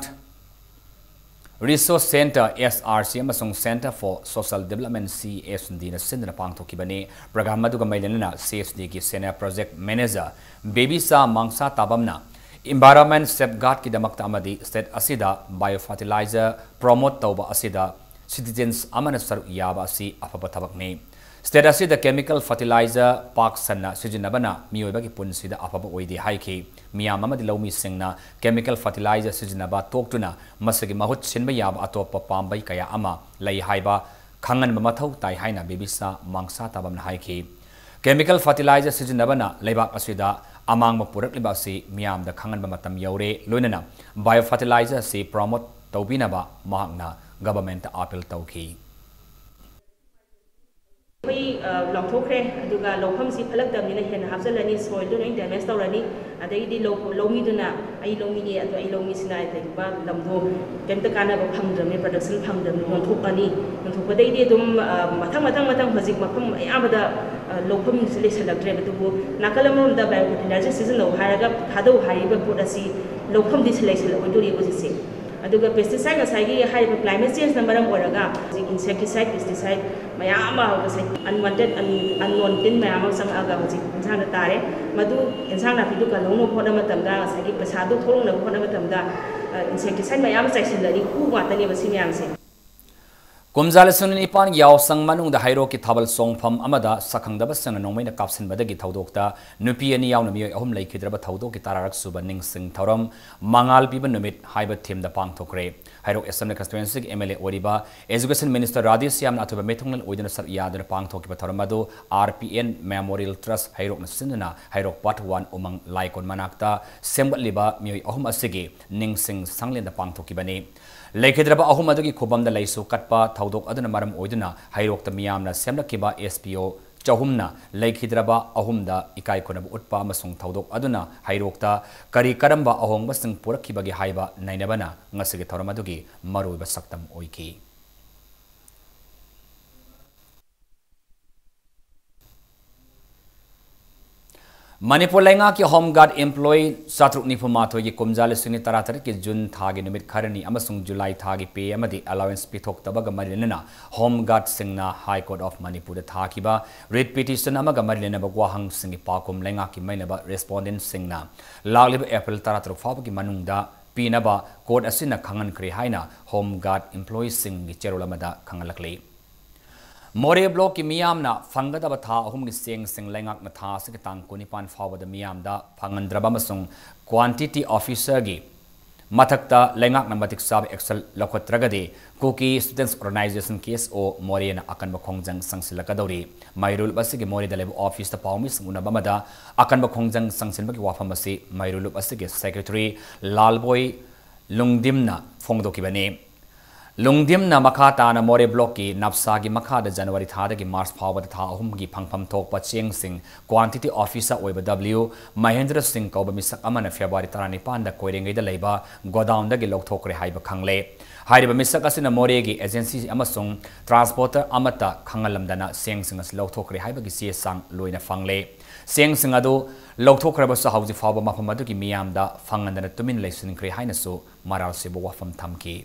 Resource Centre, S R C, ꯑꯃꯁꯨꯡ Centre for Social Development, C S D, ꯅ ꯁꯤꯟꯗꯨꯅ ꯄꯥꯡꯊꯣꯛꯈꯤꯕꯅꯤ꯫ Program ꯑꯗꯨꯒ ꯃꯔꯤ ꯂꯩꯅꯅ C S D ꯒꯤ Senior Project Manager ꯕꯦꯕꯤꯁꯥ ꯃꯥꯡꯁꯥ ꯇꯥꯕꯝꯅ environment safeguard ꯀꯤꯗꯃꯛꯇ ꯑꯃꯗꯤ state ꯑꯁꯤꯗ biofertilizer promote ꯇꯧꯕ ꯑꯁꯤꯗ citizens ꯑꯃꯅ ꯁꯔꯨꯛ ꯌꯥꯕ ꯑꯁꯤ ꯑꯐꯕ ꯊꯕꯛꯅꯤ꯫ State ꯑꯁꯤꯗ chemical fertilizer ꯄꯥꯛ ꯁꯟꯅ ꯁꯤꯖꯤꯟꯅꯕꯅ ꯃꯤꯑꯣꯏꯕꯒꯤ ꯄꯨꯟꯁꯤꯗ ꯑꯐꯕ ꯑꯣꯏꯗꯦ ꯍꯥꯏꯈꯤ꯫ ꯃꯤꯌꯥꯝ ꯑꯃꯗꯤ ꯂꯧꯃꯤꯁꯤꯡꯅ chemical fertilizer ꯁꯤꯖꯤꯟꯅꯕ ꯇꯣꯛꯇꯨꯅ ꯃꯁꯤꯒꯤ ꯃꯍꯨꯠ ꯁꯤꯟꯕ ꯌꯥꯕ ꯑꯇꯣꯞꯄ ꯄꯥꯝꯕꯩ ꯀꯌꯥ ꯑꯃ ꯂꯩ ꯍꯥꯏꯕ ꯈꯪꯍꯟꯕ ꯃꯊꯧ ꯇꯥꯏ ꯍꯥꯏꯅ ꯕꯦꯕꯤꯁꯥ ꯃꯥꯡꯁꯥ ꯇꯥꯕꯝꯅ ꯍꯥꯏꯈꯤ꯫ Chemical fertilizer ꯁꯤꯖꯤꯟꯅꯕꯅ ꯂꯩꯕꯥꯛ ꯑꯁꯤꯗ ꯑꯃꯥꯡꯕ ꯄꯨꯔꯛꯂꯤꯕ ꯑꯁꯤ ꯃꯤꯌꯥꯝꯗ ꯈꯪꯍꯟꯕ ꯃꯇꯝ ꯌꯧꯔꯦ꯫ ꯂꯣꯏꯅꯅ biofertilizer ꯑꯁꯤ promote ꯇꯧꯕꯤꯅꯕ ꯃꯍꯥꯛꯅ government ꯇ appeal ꯇꯧꯈꯤ꯫ ꯑꯩꯈꯣꯏ, ꯑ, ꯂꯧꯊꯣꯛꯈ꯭ꯔꯦ, ꯑꯗꯨꯒ ꯂꯧꯐꯝꯁꯤ ꯐꯠꯂꯛꯇꯕꯅꯤꯅ ꯍꯦꯟꯅ ꯍꯥꯞꯆꯤꯜꯂꯅꯤ, soil ꯗꯨ ꯂꯣꯏ damage ꯇꯧꯔꯅꯤ꯫ ꯑꯗꯩꯗꯤ ꯂꯧ-, ꯂꯧꯃꯤꯗꯨꯅ ꯑꯩ ꯂꯧꯃꯤꯅꯦ, ꯑꯗꯣ ꯑꯩ ꯂꯧꯃꯤꯁꯤꯅ ꯂꯩꯔꯤꯕ ꯂꯝꯗꯣ ꯀꯩꯝꯇ ꯀꯥꯟꯅꯕ ꯐꯪꯗ꯭ꯔꯕꯅꯤ, production ꯐꯪꯗ꯭ꯔꯕꯅꯤ, ꯌꯣꯟꯊꯣꯛꯑꯅꯤ꯫ ꯌꯣꯟꯊꯣꯛꯄꯗꯩꯗꯤ ꯑꯗꯨꯝ, ꯑ, ꯃꯊꯪ, ꯃꯊꯪ, ꯃꯊꯪ ꯍꯧꯖꯤꯛ ꯃꯐꯝ ꯑꯌꯥꯝꯕꯗ, ꯑ, ꯂꯧꯐꯝꯁꯤ ꯂꯩꯁꯜꯂꯛꯇ꯭ꯔꯦꯕ꯫ ꯑꯗꯨꯕꯨ ꯅꯥꯀꯜ ꯑꯃꯔꯣꯝꯗ biofertilizer ꯁꯤꯖꯤꯟꯅꯧ ꯍꯥꯏꯔꯒ ꯊꯥꯗꯧ ꯍꯥꯏꯔꯤꯕ ꯄꯣꯠ ꯑꯁꯤ ꯂꯧꯐꯝꯗꯤ ꯂꯩꯁꯜꯂꯛꯑꯣꯏꯗꯣꯔꯤꯕ ꯍꯧꯖꯤꯛꯁꯦ꯫ ꯑꯗꯨꯒ pesticide, ꯉꯁꯥꯏꯒꯤ ꯍꯥꯏꯔꯤꯕ climate change ꯅ ꯃꯔꯝ ꯑꯣꯏꯔꯒ ꯍꯧꯖꯤꯛ insecticide, pesticide ꯃꯌꯥꯝ ꯑꯃ, ꯉꯁꯥꯏ unwanted, un-, unknown ꯇꯤꯟ ꯃꯌꯥꯝ ꯑꯃ ꯆꯪꯉꯛꯑꯒ ꯍꯧꯖꯤꯛ ꯏꯟꯁꯥꯡꯗ ꯇꯥꯔꯦ꯫ ꯃꯗꯨ ꯏꯟꯁꯥꯡ ꯅꯥꯄꯤꯗꯨ ꯀꯜꯍꯧꯅꯕ ꯍꯣꯠꯅꯕ ꯃꯇꯝꯗ, ꯉꯁꯥꯏꯒꯤ ꯄꯩꯁꯥꯗꯨ ꯊꯣꯛꯂꯛꯅꯕ ꯍꯣꯠꯅꯕ ꯃꯇꯝꯗ, ꯑ, insecticide ꯃꯌꯥꯝ ꯑꯃ ꯆꯥꯏꯁꯤꯜꯂꯅꯤ, ꯍꯨ ꯉꯥꯛꯇꯅꯦꯕ ꯁꯤ ꯃꯌꯥꯝꯁꯦ꯫ ꯀꯨꯝꯖꯥ ꯂꯤꯁꯤꯡ ꯑꯅꯤ ꯅꯤꯄꯥꯟꯒꯤ ꯌꯥꯎꯁꯪ ꯃꯅꯨꯡꯗ ꯍꯩꯔꯣꯛꯀꯤ ꯊꯥꯕꯜ ꯆꯣꯡꯐꯝ ꯑꯃꯗ ꯁꯛꯈꯪꯗꯕꯁꯤꯡꯅ ꯅꯣꯡꯃꯩꯅ ꯀꯥꯞꯁꯤꯟꯕꯗꯒꯤ ꯊꯧꯗꯣꯛꯇ ꯅꯨꯄꯤ ꯑꯅꯤ ꯌꯥꯎꯅ ꯃꯤꯑꯣꯏ ꯑꯍꯨꯝ ꯂꯩꯈꯤꯗ꯭ꯔꯕ ꯊꯧꯗꯣꯛꯀꯤ ꯇꯔꯥꯔꯛ ꯁꯨꯕ ꯅꯤꯡꯁꯤꯡ ꯊꯧꯔꯝ ꯃꯉꯥꯜ ꯄꯤꯕ ꯅꯨꯃꯤꯠ ꯍꯥꯏꯕ ꯊꯤꯝꯗ ꯄꯥꯡꯊꯣꯛꯈ꯭ꯔꯦ꯫ ꯍꯩꯔꯣꯛ ꯑꯦꯁꯦꯝꯕ꯭ꯂꯤ ꯀꯟꯁꯇꯤꯇ꯭ꯋꯦꯟꯁꯤꯒꯤ ꯑꯦꯝ ꯑꯦꯜ ꯑꯦ ꯑꯣꯏꯔꯤꯕ ꯑꯦꯖꯨꯀꯦꯁꯟ ꯃꯤꯅꯤꯁꯇꯔ ꯔꯥꯙꯦꯁ꯭ꯌꯥꯝꯅ ꯑꯊꯣꯏꯕ ꯃꯤꯊꯨꯡꯂꯦꯟ ꯑꯣꯏꯗꯨꯅ ꯁꯔꯨꯛ ꯌꯥꯗꯨꯅ ꯄꯥꯡꯊꯣꯛꯈꯤꯕ ꯊꯧꯔꯝ ꯑꯗꯨ ꯑꯥꯔ ꯄꯤ ꯑꯦꯟ ꯃꯦꯃꯣꯔꯤꯌꯦꯜ ꯇ꯭ꯔꯁ ꯍꯩꯔꯣꯛꯅ ꯁꯤꯟꯗꯨꯅ ꯍꯩꯔꯣꯛ ꯄꯥꯔꯠ ꯋꯥꯟ ꯎꯃꯪ ꯂꯥꯏꯀꯣꯟ ꯃꯅꯥꯛꯇ ꯁꯦꯝꯒꯠꯂꯤꯕ ꯃꯤꯑꯣꯏ ꯑꯍꯨꯝ ꯑꯁꯤꯒꯤ ꯅꯤꯡꯁꯤꯡ ꯁꯪꯂꯦꯟꯗ ꯄꯥꯡꯊꯣꯛꯈꯤꯕꯅꯤ꯫ ꯂꯩꯈꯤꯗ꯭ꯔꯕ ꯑꯍꯨꯝ ꯑꯗꯨꯒꯤ ꯈꯨꯕꯝꯗ ꯂꯩꯁꯨ ꯀꯠꯄ ꯊꯧꯗꯣꯛ ꯑꯗꯨꯅ ꯃꯔꯝ ꯑꯣꯏꯗꯨꯅ ꯍꯩꯔꯣꯛꯇ ꯃꯤꯌꯥꯝꯅ ꯁꯦꯝꯂꯛꯈꯤꯕ ꯑꯦꯁ ꯄꯤ ꯑꯣ ꯆꯍꯨꯝꯅ ꯂꯩꯈꯤꯗ꯭ꯔꯕ ꯑꯍꯨꯝꯗ ꯏꯀꯥꯏ ꯈꯨꯝꯅꯕ ꯎꯠꯄ ꯑꯃꯁꯨꯡ ꯊꯧꯗꯣꯛ ꯑꯗꯨꯅ ꯍꯩꯔꯣꯛꯇ ꯀꯔꯤ ꯀꯔꯝꯕ ꯑꯍꯣꯡꯕꯁꯤꯡ ꯄꯨꯔꯛꯈꯤꯕꯒꯦ ꯍꯥꯏꯕ ꯅꯩꯅꯕꯅ ꯉꯁꯤꯒꯤ ꯊꯧꯔꯝ ꯑꯗꯨꯒꯤ ꯃꯔꯨꯑꯣꯏꯕ ꯁꯛꯇꯝ ꯑꯣꯏꯈꯤ꯫ ꯃꯅꯤꯄꯨꯔ ꯂꯩꯉꯥꯛꯀꯤ ꯍꯣꯝ ꯒꯥꯔꯗ ꯏꯝꯄ꯭ꯂꯣꯌꯤ ꯆꯥꯇ꯭ꯔꯨꯛ ꯅꯤꯐꯨ ꯃꯥꯊꯣꯏꯒꯤ ꯀꯨꯝꯖꯥ ꯂꯤꯁꯤꯡ ꯑꯅꯤ ꯇꯔꯥꯇꯔꯦꯠꯀꯤ ꯖꯨꯟ ꯊꯥꯒꯤ ꯅꯨꯃꯤꯠ ꯈꯔꯅꯤ ꯑꯃꯁꯨꯡ ꯖꯨꯂꯥꯏ ꯊꯥꯒꯤ ꯄꯦ ꯑꯃꯗꯤ ꯑꯦꯂꯥꯋꯦꯟꯁ ꯄꯤꯊꯣꯛꯇꯕꯒ ꯃꯔꯤ ꯂꯩꯅꯅ ꯍꯣꯝ ꯒꯥꯔꯗꯁꯤꯡꯅ ꯍꯥꯏ ꯀꯣꯔꯠ ꯑꯣꯐ ꯃꯅꯤꯄꯨꯔꯗ ꯊꯥꯈꯤꯕ ꯔꯤꯠ ꯄꯤꯇꯤꯁꯟ ꯑꯃꯒ ꯃꯔꯤ ꯂꯩꯅꯕ ꯋꯥꯍꯪꯁꯤꯡꯒꯤ ꯄꯥꯎꯈꯨꯝ ꯂꯩꯉꯥꯛꯀꯤ ꯃꯩꯅꯕ ꯔꯦꯁꯄꯣꯟꯗꯦꯟꯠꯁꯤꯡꯅ ꯂꯥꯛꯂꯤꯕ ꯑꯦꯄ꯭ꯔꯤꯜ ꯇꯔꯥꯇꯔꯨꯛ ꯐꯥꯎꯕꯒꯤ ꯃꯅꯨꯡꯗ ꯄꯤꯅꯕ ꯀꯣꯔꯠ ꯑꯁꯤꯅ ꯈꯪꯍꯟꯈ꯭ꯔꯦ ꯍꯥꯏꯅ ꯍꯣꯝ ꯒꯥꯔꯗ ꯏꯝꯄ꯭ꯂꯣꯌꯤꯁꯤꯡꯒꯤ ꯆꯦꯔꯣꯜ ꯑꯃꯗ ꯈꯪꯍꯜꯂꯛꯂꯤ꯫ ꯃꯣꯔꯦ ꯕ꯭ꯂꯣꯛꯀꯤ ꯃꯤꯌꯥꯝꯅ ꯐꯪꯒꯗꯕ ꯊꯥ ꯑꯍꯨꯝꯒꯤ ꯆꯦꯡꯁꯤꯡ ꯂꯩꯉꯥꯛꯅ ꯊꯥ ꯑꯁꯤꯒꯤ ꯇꯥꯡ ꯀꯨꯟꯅꯤꯄꯥꯟ ꯐꯥꯎꯕꯗ ꯃꯤꯌꯥꯝꯗ ꯐꯪꯍꯟꯗ꯭ꯔꯕ ꯑꯃꯁꯨꯡ ꯀ꯭ꯋꯥꯟꯇꯤꯇꯤ ꯑꯣꯐꯤꯁꯔꯒꯤ ꯃꯊꯛꯇ ꯂꯩꯉꯥꯛꯅ ꯃꯇꯤꯛ ꯆꯥꯕ action ꯂꯧꯈꯠꯇ꯭ꯔꯒꯗꯤ ꯀꯨꯀꯤ ꯁ꯭ꯇꯨꯗꯦꯟꯠꯁ ꯑꯣꯔꯒꯅꯥꯏꯖꯦꯁꯟ, ꯀꯦ ꯑꯦꯁ ꯑꯣ, ꯃꯣꯔꯦꯅ ꯑꯀꯟꯕ ꯈꯣꯡꯖꯪ ꯆꯪꯁꯤꯜꯂꯛꯀꯗꯧꯔꯤ꯫ ꯃꯩꯔꯨ ꯂꯨꯞ ꯑꯁꯤꯒꯤ ꯃꯣꯔꯦꯗ ꯂꯩꯕ ꯑꯣꯐꯤꯁꯇ ꯄꯥꯎꯃꯤꯁꯤꯡ ꯎꯅꯕ ꯑꯃꯗ ꯑꯀꯟꯕ ꯈꯣꯡꯖꯪ ꯆꯪꯁꯤꯟꯕꯒꯤ ꯋꯥꯐꯝ ꯑꯁꯤ ꯃꯩꯔꯨ ꯂꯨꯞ ꯑꯁꯤꯒꯤ ꯁꯦꯀ꯭ꯔꯦꯇꯔꯤ ꯂꯥꯜꯕꯣꯏ ꯂꯨꯡꯗꯤꯝꯅ ꯐꯣꯡꯗꯣꯛꯈꯤꯕꯅꯤ꯫ ꯂꯨꯡꯗꯤꯝꯅ ꯃꯈꯥ ꯇꯥꯅ ꯃꯣꯔꯦ ꯕ꯭ꯂꯣꯛꯀꯤ ꯅꯞꯁꯥꯒꯤ ꯃꯈꯥꯗ ꯖꯅꯋꯥꯔꯤ ꯊꯥꯗꯒꯤ ꯃꯥꯔꯆ ꯐꯥꯎꯕꯗ ꯊꯥ ꯑꯍꯨꯝꯒꯤ ꯐꯪꯐꯝ ꯊꯣꯛꯄ ꯆꯦꯡꯁꯤꯡ ꯀ꯭ꯋꯥꯟꯇꯤꯇꯤ ꯑꯣꯐꯤꯁꯔ ꯑꯣꯏꯕ ꯗꯕ꯭ꯂꯤꯎ ꯃꯍꯦꯟꯗ꯭ꯔ ꯁꯤꯡ ꯀꯧꯕ ꯃꯤꯁꯛ ꯑꯃꯅ ꯐꯦꯕ꯭ꯔꯨꯋꯥꯔꯤ ꯇꯔꯥꯅꯤꯄꯥꯟꯗ ꯀꯣꯏꯔꯦꯡꯒꯩꯗ ꯂꯩꯕ ꯒꯣꯗꯥꯎꯟꯗꯒꯤ ꯂꯧꯊꯣꯛꯈ꯭ꯔꯦ ꯍꯥꯏꯕ ꯈꯪꯂꯦ꯫ ꯍꯥꯏꯔꯤꯕ ꯃꯤꯁꯛ ꯑꯁꯤꯅ ꯃꯣꯔꯦꯒꯤ ꯑꯦꯖꯦꯟꯁꯤ ꯑꯃꯁꯨꯡ ꯇ꯭ꯔꯥꯟꯁꯄꯣꯔꯇꯔ ꯑꯃꯠꯇ ꯈꯪꯍꯜꯂꯝꯗꯅ ꯆꯦꯡꯁꯤꯡ ꯑꯁꯤ ꯂꯧꯊꯣꯛꯈ꯭ꯔꯦ ꯍꯥꯏꯕꯒꯤ ꯆꯦ ꯆꯥꯡ ꯂꯣꯏꯅ ꯐꯪꯂꯦ꯫ ꯆꯦꯡꯁꯤꯡ ꯑꯗꯨ ꯂꯧꯊꯣꯛꯈ꯭ꯔꯕꯁꯨ ꯍꯧꯖꯤꯛ ꯐꯥꯎꯕ ꯃꯐꯝ ꯑꯗꯨꯒꯤ ꯃꯤꯌꯥꯝꯗ ꯐꯪꯍꯟꯗꯅ ꯇꯨꯃꯤꯟꯅ ꯂꯩꯁꯤꯟꯈ꯭ꯔꯦ ꯍꯥꯏꯅꯁꯨ ꯃꯔꯥꯜ ꯁꯤꯕ ꯋꯥꯐꯝ ꯊꯝꯈꯤ꯫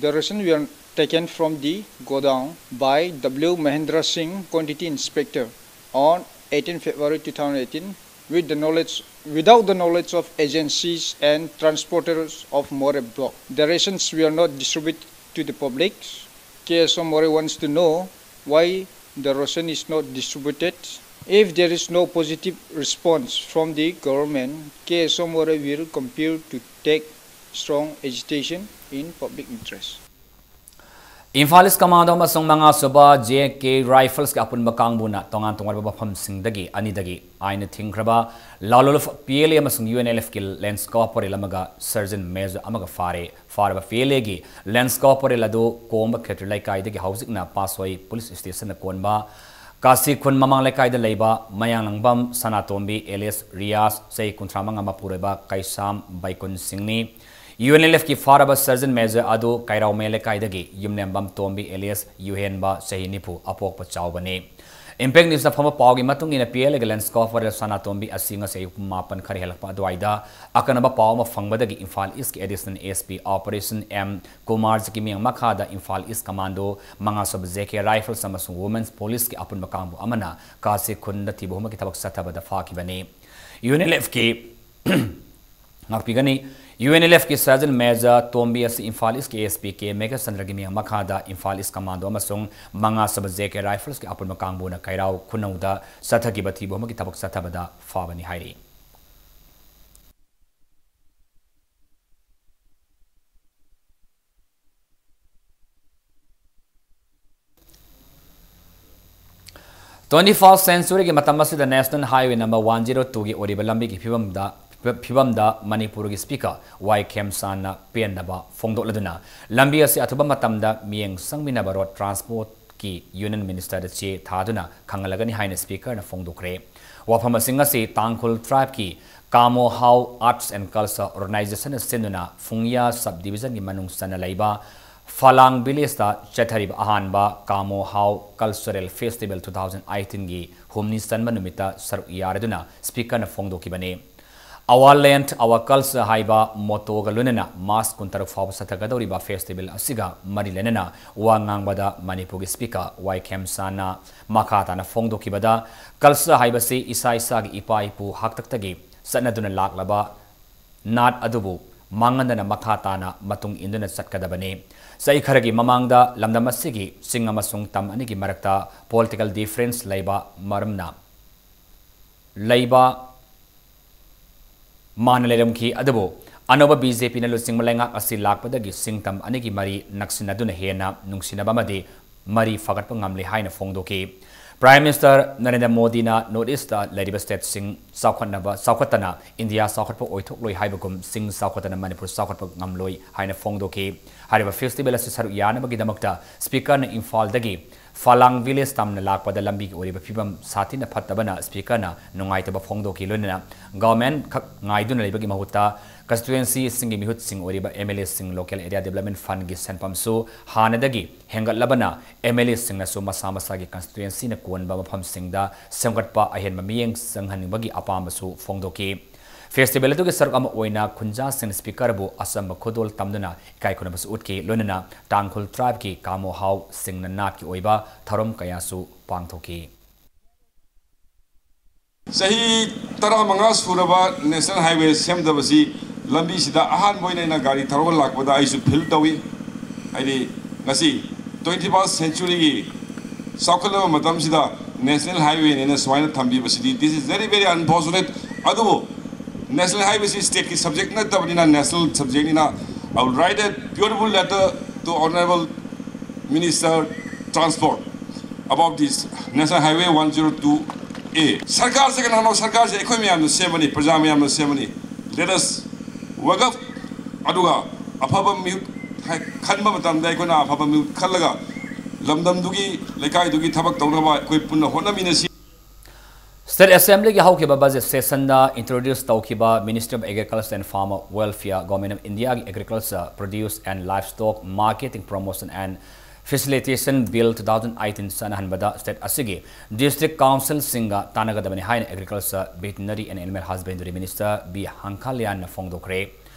The ration were taken from the godown by W Mahendra Singh, quantity inspector, on eighteen February two thousand eighteen. with the knowledge, without the knowledge of agencies and transporters of Moreh block. The rations were not distributed to the public. K S O Moreh wants to know why the ration is not distributed. If there is no positive response from the government, K S O Moreh will compel to take strong agitation in public interest. Imphal East commando ꯑꯃꯁꯨꯡ ꯃꯉꯥꯁꯨꯕ J K Riflesꯀꯤ ꯑꯄꯨꯟꯕ ꯀꯥꯡꯕꯨꯅ ꯇꯣꯉꯥꯟ ꯇꯣꯉꯥꯟꯕ ꯃꯐꯝꯁꯤꯡꯗꯒꯤ ꯑꯅꯤꯗꯒꯤ ꯑꯥꯏꯟꯅ ꯊꯤꯡꯈ꯭ꯔꯕ ꯂꯥꯂꯨꯜ P L A ꯑꯃꯁꯨꯡ U N L Fꯀꯤ Lance Corporal ꯑꯃꯒ Sergeant Major ꯑꯃꯒ ꯐꯥꯔꯦ꯫ ꯐꯥꯔꯕ P L Aꯒꯤ Lance Corporal ꯑꯗꯨ ꯀꯣꯝꯕ ꯈꯦꯇ꯭ꯔꯤ ꯂꯩꯀꯥꯏꯗꯒꯤ ꯍꯧꯖꯤꯛꯅ ꯄꯥꯁꯣꯏ Police Stationꯅ ꯀꯣꯟꯕ ꯀꯥꯁꯤ ꯈꯨꯟ ꯃꯃꯥꯡ ꯂꯩꯀꯥꯏꯗ ꯂꯩꯕ ꯃꯌꯥꯡꯂꯪꯕꯝ ꯁꯅꯥꯇꯣꯝꯕꯤ alias ꯔꯤꯌꯥꯁ, ꯆꯍꯤ ꯀꯨꯟꯊ꯭ꯔꯥ ꯃꯉꯥ, ꯃꯄꯨꯔꯣꯏꯕ ꯀꯩꯁꯥꯝ ꯕꯩꯀꯨꯟ ꯁꯤꯡꯅꯤ꯫ U N L Fꯀꯤ ꯐꯥꯔꯕ Sergeant Major ꯑꯗꯨ ꯀꯩꯔꯥꯎꯃꯩ ꯂꯩꯀꯥꯏꯗꯒꯤ ꯌꯨꯝꯂꯦꯝꯕꯝ ꯇꯣꯝꯕꯤ alias ꯌꯨꯍꯦꯟꯕ, ꯆꯍꯤ ꯅꯤꯐꯨ, ꯑꯄꯣꯛꯄ ꯆꯥꯎꯕꯅꯤ꯫ Impact Newsꯅ ꯐꯪꯕ ꯄꯥꯎꯒꯤ ꯃꯇꯨꯡ ꯏꯟꯅ, P L Aꯒꯤ Lance Corporal ꯁꯅꯥꯇꯣꯝꯕꯤ ꯑꯁꯤ ꯉꯁꯤ ꯑꯌꯨꯛ ꯄꯨꯡ ꯃꯥꯄꯟ ꯈꯔ ꯍꯦꯜꯂꯛꯄ ꯑꯗꯨꯋꯥꯏꯗ ꯑꯀꯟꯅꯕ ꯄꯥꯎ ꯑꯃ ꯐꯪꯕꯗꯒꯤ ꯏꯝꯐꯥꯜ ꯏꯁꯀꯤ Additional S P Operation M ꯀꯨꯃꯥꯔꯖꯤꯠꯀꯤ ꯃꯤꯠꯌꯦꯡ ꯃꯈꯥꯗ Imphal East commando ꯃꯉꯥꯁꯨꯕ J K Rifles ꯑꯃꯁꯨꯡ Women's Policeꯀꯤ ꯑꯄꯨꯟꯕ ꯀꯥꯡꯕꯨ ꯑꯃꯅ ꯀꯥꯁꯤ ꯈꯨꯟꯗ ꯊꯤꯕ ꯍꯨꯝꯕꯒꯤ ꯊꯕꯛ ꯆꯠꯊꯕꯗ ꯐꯥꯈꯤꯕꯅꯤ꯫ U N L Fꯀꯤ ꯉꯥꯛꯄꯤꯒꯅꯤ꯫ U N L Fꯀꯤ Sergeant Major ꯇꯣꯝꯕꯤ ꯑꯁꯤ ꯏꯝꯐꯥꯜ ꯏꯁꯀꯤ S P K ꯃꯦꯘꯆꯟꯗ꯭ꯔꯒꯤ ꯃꯤꯠꯌꯦꯡ ꯃꯈꯥꯗ ꯏꯝꯐꯥꯜ ꯏꯁ ꯀꯃꯥꯟꯗꯣ ꯑꯃꯁꯨꯡ ꯃꯉꯥꯁꯨꯕ J K Riflesꯀꯤ ꯑꯄꯨꯟꯕ ꯀꯥꯡꯕꯨꯅ ꯀꯩꯔꯥꯎ ꯈꯨꯅꯧꯗ ꯆꯠꯊꯈꯤꯕ ꯊꯤꯕ ꯍꯨꯝꯕꯒꯤ ꯊꯕꯛ ꯆꯠꯊꯕꯗ ꯐꯥꯕꯅꯤ ꯍꯥꯏꯔꯤ꯫ Twenty first centuryꯒꯤ ꯃꯇꯝ ꯑꯁꯤꯗ National Highway number one zero twoꯒꯤ ꯑꯣꯏꯔꯤꯕ ꯂꯝꯕꯤꯒꯤ ꯐꯤꯕꯝꯗ, ꯐꯤꯕꯝꯗ ꯃꯅꯤꯄꯨꯔꯒꯤ Speaker Y ꯈꯦꯝꯆꯥꯟꯅ ꯄꯦꯟꯗꯕ ꯐꯣꯡꯗꯣꯛꯂꯗꯨꯅ, ꯂꯝꯕꯤ ꯑꯁꯤ ꯑꯊꯨꯕ ꯃꯇꯝꯗ ꯃꯤꯠꯌꯦꯡ ꯆꯪꯃꯤꯟꯅꯕ Road Transportꯀꯤ Union Ministerꯗ ꯆꯦ ꯊꯥꯗꯨꯅ ꯈꯪꯍꯜꯂꯒꯅꯤ ꯍꯥꯏꯅ Speakerꯅ ꯐꯣꯡꯗꯣꯛꯈ꯭ꯔꯦ꯫ ꯋꯥꯐꯝ ꯑꯁꯤ ꯉꯁꯤ ꯇꯥꯡꯈꯨꯜ tribeꯀꯤ ꯀꯥꯃꯣ ꯍꯥꯎ Arts and Culture Organizationꯅ ꯁꯤꯟꯗꯨꯅ ꯐꯨꯡꯌꯥ Subdivisionꯒꯤ ꯃꯅꯨꯡ ꯆꯟꯅ ꯂꯩꯕ ꯐꯂꯥꯡ Villageꯇ ꯆꯠꯊꯔꯤꯕ ꯑꯍꯥꯟꯕ ꯀꯥꯃꯣ ꯍꯥꯎ Cultural Festival two thousand eighteenꯒꯤ ꯍꯨꯝꯅꯤ ꯆꯟꯕ ꯅꯨꯃꯤꯠꯇ ꯁꯔꯨꯛ ꯌꯥꯔꯗꯨꯅ Speakerꯅ ꯐꯣꯡꯗꯣꯛꯈꯤꯕꯅꯤ꯫ Our Land, Our Culture ꯍꯥꯏꯕ ꯃꯣꯇꯣꯒ ꯂꯣꯏꯅꯅ ꯃꯥꯔꯆ ꯀꯨꯟꯇꯔꯨꯛ ꯐꯥꯎꯕ ꯆꯠꯊꯒꯗꯧꯔꯤꯕ ꯐꯦꯁꯇꯤꯚꯦꯜ ꯑꯁꯤꯒ ꯃꯔꯤ ꯂꯩꯅꯅ ꯋꯥ ꯉꯥꯡꯕꯗ ꯃꯅꯤꯄꯨꯔꯒꯤ ꯁ꯭ꯄꯤꯀꯔ ꯋꯥꯏ ꯈꯦꯝꯆꯥꯟꯅ ꯃꯈꯥ ꯇꯥꯅ ꯐꯣꯡꯗꯣꯛꯈꯤꯕꯗ, ꯀꯜꯆꯔ ꯍꯥꯏꯕꯁꯤ ꯏꯁꯥ ꯏꯁꯥꯒꯤ ꯏꯄꯥ ꯏꯄꯨ ꯍꯥꯛꯇꯛꯇꯒꯤ ꯆꯠꯅꯗꯨꯅ ꯂꯥꯛꯂꯕ ꯅꯥꯠ ꯑꯗꯨꯕꯨ ꯃꯥꯡꯍꯟꯗꯅ ꯃꯈꯥ ꯇꯥꯅ ꯃꯇꯨꯡ ꯏꯟꯗꯨꯅ ꯆꯠꯀꯗꯕꯅꯤ꯫ ꯆꯍꯤ ꯈꯔꯒꯤ ꯃꯃꯥꯡꯗ ꯂꯝꯗꯝ ꯑꯁꯤꯒꯤ ꯆꯤꯡ ꯑꯃꯁꯨꯡ ꯇꯝ ꯑꯅꯤꯒꯤ ꯃꯔꯛꯇ ꯄꯣꯂꯤꯇꯤꯀꯦꯜ ꯗꯤꯐꯔꯦꯟꯁ ꯂꯩꯕ ꯃꯔꯝꯅ ꯂꯩꯕ ꯃꯥꯅ ꯂꯩꯔꯝꯈꯤ꯫ ꯑꯗꯨꯕꯨ ꯑꯅꯧꯕ ꯕꯤ ꯖꯦ ꯄꯤꯅ ꯂꯨꯆꯤꯡꯕ ꯂꯩꯉꯥꯛ ꯑꯁꯤ ꯂꯥꯛꯄꯗꯒꯤ ꯁꯤꯡꯇꯝ ꯑꯅꯤꯒꯤ ꯃꯔꯤ ꯅꯛꯁꯤꯟꯅꯗꯨꯅ ꯍꯦꯟꯅ ꯅꯨꯡꯁꯤꯅꯕ ꯑꯃꯗꯤ ꯃꯔꯤ ꯐꯒꯠꯄ ꯉꯝꯂꯦ ꯍꯥꯏꯅ ꯐꯣꯡꯗꯣꯛꯈꯤ꯫ ꯄ꯭ꯔꯥꯏꯝ ꯃꯤꯅꯤꯁꯇꯔ ꯅꯔꯦꯟꯗ꯭ꯔ ꯃꯣꯗꯤꯅ ꯅꯣꯔꯠ ꯏꯁꯇ ꯂꯩꯔꯤꯕ ꯁ꯭ꯇꯦꯠꯁꯤꯡ ꯆꯥꯎꯈꯠꯅꯕ, ꯆꯥꯎꯈꯠꯇꯅ ꯏꯟꯗꯤꯌꯥ ꯆꯥꯎꯈꯠꯄ ꯑꯣꯏꯊꯣꯛꯂꯣꯏ ꯍꯥꯏꯕꯒꯨꯝ ꯆꯤꯡ ꯆꯥꯎꯈꯠꯇꯅ ꯃꯅꯤꯄꯨꯔ ꯆꯥꯎꯈꯠꯄ ꯉꯝꯂꯣꯏ ꯍꯥꯏꯅ ꯐꯣꯡꯗꯣꯛꯈꯤ꯫ ꯍꯥꯏꯔꯤꯕ ꯐꯦꯁꯇꯤꯚꯦꯜ ꯑꯁꯤ ꯁꯔꯨꯛ ꯌꯥꯅꯕꯒꯤꯗꯃꯛꯇ ꯁ꯭ꯄꯤꯀꯔꯅ ꯏꯝꯐꯥꯜꯗꯒꯤ ꯐꯥꯂꯥꯡ ꯚꯤꯂꯦꯖ ꯇꯝꯅ ꯂꯥꯛꯄꯗ ꯂꯝꯕꯤꯒꯤ ꯑꯣꯏꯔꯤꯕ ꯐꯤꯕꯝ ꯁꯥꯊꯤꯅ ꯐꯠꯇꯕꯅ ꯁ꯭ꯄꯤꯀꯔꯅ ꯅꯨꯡꯉꯥꯏꯇꯕ ꯐꯣꯡꯗꯣꯛꯈꯤ꯫ ꯂꯣꯏꯅꯅ ꯒꯚꯔꯟꯃꯦꯟꯠ ꯈꯛ ꯉꯥꯏꯗꯨꯅ ꯂꯩꯕꯒꯤ ꯃꯍꯨꯠꯇ ꯀꯟꯁꯇꯤꯇ꯭ꯋꯦꯟꯁꯤꯁꯤꯡꯒꯤ ꯃꯤꯍꯨꯠꯁꯤꯡ ꯑꯣꯏꯔꯤꯕ ꯑꯦꯝ ꯑꯦꯜ ꯑꯦꯁꯤꯡ, ꯂꯣꯀꯦꯜ ꯑꯦꯔꯤꯌꯥ ꯗꯤꯕꯦꯂꯞꯃꯦꯟꯠ ꯐꯟꯒꯤ ꯁꯦꯟꯐꯝꯁꯨ ꯍꯥꯟꯅꯗꯒꯤ ꯍꯦꯟꯒꯠꯂꯕꯅ ꯑꯦꯝ ꯑꯦꯜ ꯑꯦꯁꯤꯡꯅꯁꯨ ꯃꯁꯥ ꯃꯁꯥꯒꯤ ꯀꯟꯁꯇꯤꯇ꯭ꯋꯦꯟꯁꯤꯅ ꯀꯣꯟꯕ ꯃꯐꯝꯁꯤꯡꯗ ꯁꯦꯝꯒꯠꯄ ꯑꯍꯦꯟꯕ ꯃꯤꯠꯌꯦꯡ ꯆꯪꯍꯟꯅꯤꯡꯕꯒꯤ ꯑꯄꯥꯝꯕꯁꯨ ꯐꯣꯡꯗꯣꯛꯈꯤ꯫ ꯐꯦꯁꯇꯤꯚꯦꯜ ꯑꯗꯨꯒꯤ ꯁꯔꯨꯛ ꯑꯃ ꯑꯣꯏꯅ ꯈꯨꯟꯖꯥꯁꯤꯡꯅ ꯁ꯭ꯄꯤꯀꯔꯕꯨ ꯑꯆꯝꯕ ꯈꯨꯗꯣꯜ ꯇꯝꯗꯨꯅ ꯏꯀꯥꯏ ꯈꯨꯝꯅꯕꯁꯨ ꯎꯠꯈꯤ꯫ ꯂꯣꯏꯅꯅ ꯇꯥꯡꯈꯨꯜ ꯇ꯭ꯔꯥꯏꯕꯀꯤ ꯀꯥꯃꯣ ꯍꯥꯎꯁꯤꯡꯅ ꯅꯥꯠꯀꯤ ꯑꯣꯏꯕ ꯊꯧꯔꯝ ꯀꯌꯥꯁꯨ ꯄꯥꯡꯊꯣꯛꯈꯤ꯫ ꯆꯍꯤ ꯇꯔꯥꯃꯉꯥ ꯁꯨꯔꯕ ꯅꯦꯁꯅꯦꯜ ꯍꯥꯏꯋꯦ ꯁꯦꯝꯗꯕꯁꯤ ꯂꯝꯕꯤꯁꯤꯗ ꯑꯍꯥꯟꯕ ꯑꯣꯏꯅ ꯑꯩꯅ ꯒꯥꯔꯤ ꯊꯧꯔꯒ ꯂꯥꯛꯄꯗ ꯑꯩꯁꯨ ꯐꯤꯜ ꯇꯧꯏ꯫ ꯍꯥꯏꯗꯤ ꯉꯁꯤ ꯇ꯭ꯋꯦꯟꯇꯤ ꯐꯥꯔꯁ ꯁꯦꯟꯆꯨꯔꯤꯒꯤ ꯆꯥꯎꯈꯠꯂꯕ ꯃꯇꯝꯁꯤꯗ ꯅꯦꯁꯅꯦꯜ ꯍꯥꯏꯋꯦꯅꯦꯅ ꯁꯨꯃꯥꯏꯅ ꯊꯝꯕꯤꯕꯁꯤꯗꯤ, this is very, very unfortunate. ꯑꯗꯨꯕꯨ ꯅꯦꯁꯅꯦꯜ ꯍꯥꯏꯋꯦꯁꯤ ꯁ꯭ꯇꯦꯠꯀꯤ ꯁꯕꯖꯦꯛ ꯅꯠꯇꯕꯅꯤꯅ, national ꯁꯕꯖꯦꯛꯅꯤꯅ, I will write a beautiful letter to Honorable Minister Transport about this National Highway one zero two A. ꯁꯔꯀꯥꯔꯁꯦ ꯀꯅꯥꯅꯣ? ꯁꯔꯀꯥꯔꯁꯦ ꯑꯩꯈꯣꯏ ꯃꯌꯥꯝꯅ ꯁꯦꯝꯕꯅꯤ, ꯄ꯭ꯔꯖꯥ ꯃꯌꯥꯝꯅ ꯁꯦꯝꯕꯅꯤ꯫ Let us work up. ꯑꯗꯨꯒ ꯑꯐꯕ ꯃꯤꯍꯨꯠ ꯈꯟꯕ ꯃꯇꯝꯗ ꯑꯩꯈꯣꯏꯅ ꯑꯐꯕ ꯃꯤꯍꯨꯠ ꯈꯜꯂꯒ ꯂꯝꯗꯝꯗꯨꯒꯤ, ꯂꯩꯀꯥꯏꯗꯨꯒꯤ ꯊꯕꯛ ꯇꯧꯅꯕ ꯑꯩꯈꯣꯏ ꯄꯨꯟꯅ ꯍꯣꯠꯅꯃꯤꯟꯅꯁꯤ꯫ ꯁ꯭ꯇꯦꯠ ꯑꯦꯁꯦꯝꯕ꯭ꯂꯤꯒꯤ ꯍꯧꯈꯤꯕ ꯕꯖꯦꯠ ꯁꯦꯁꯟꯗ ꯏꯟꯇ꯭ꯔꯣꯗ꯭ꯌꯨꯁ ꯇꯧꯈꯤꯕ Ministry of Agriculture and Farmer Welfare, Government of Indiaꯒꯤ Agriculture, Produce and Livestock Marketing Promotion and Facilitation Bill two thousand eighteen ꯆꯠꯅꯍꯟꯕꯗ state ꯑꯁꯤꯒꯤ district councilꯁꯤꯡꯒ ꯇꯥꯟꯅꯒꯗꯕꯅꯤ ꯍꯥꯏꯅ Agriculture, Veterinary and Animal Husbandry Minister B ꯍꯪꯈꯥꯂꯤꯌꯥꯟꯅ ꯐꯣꯡꯗꯣꯛꯈ꯭ꯔꯦ꯫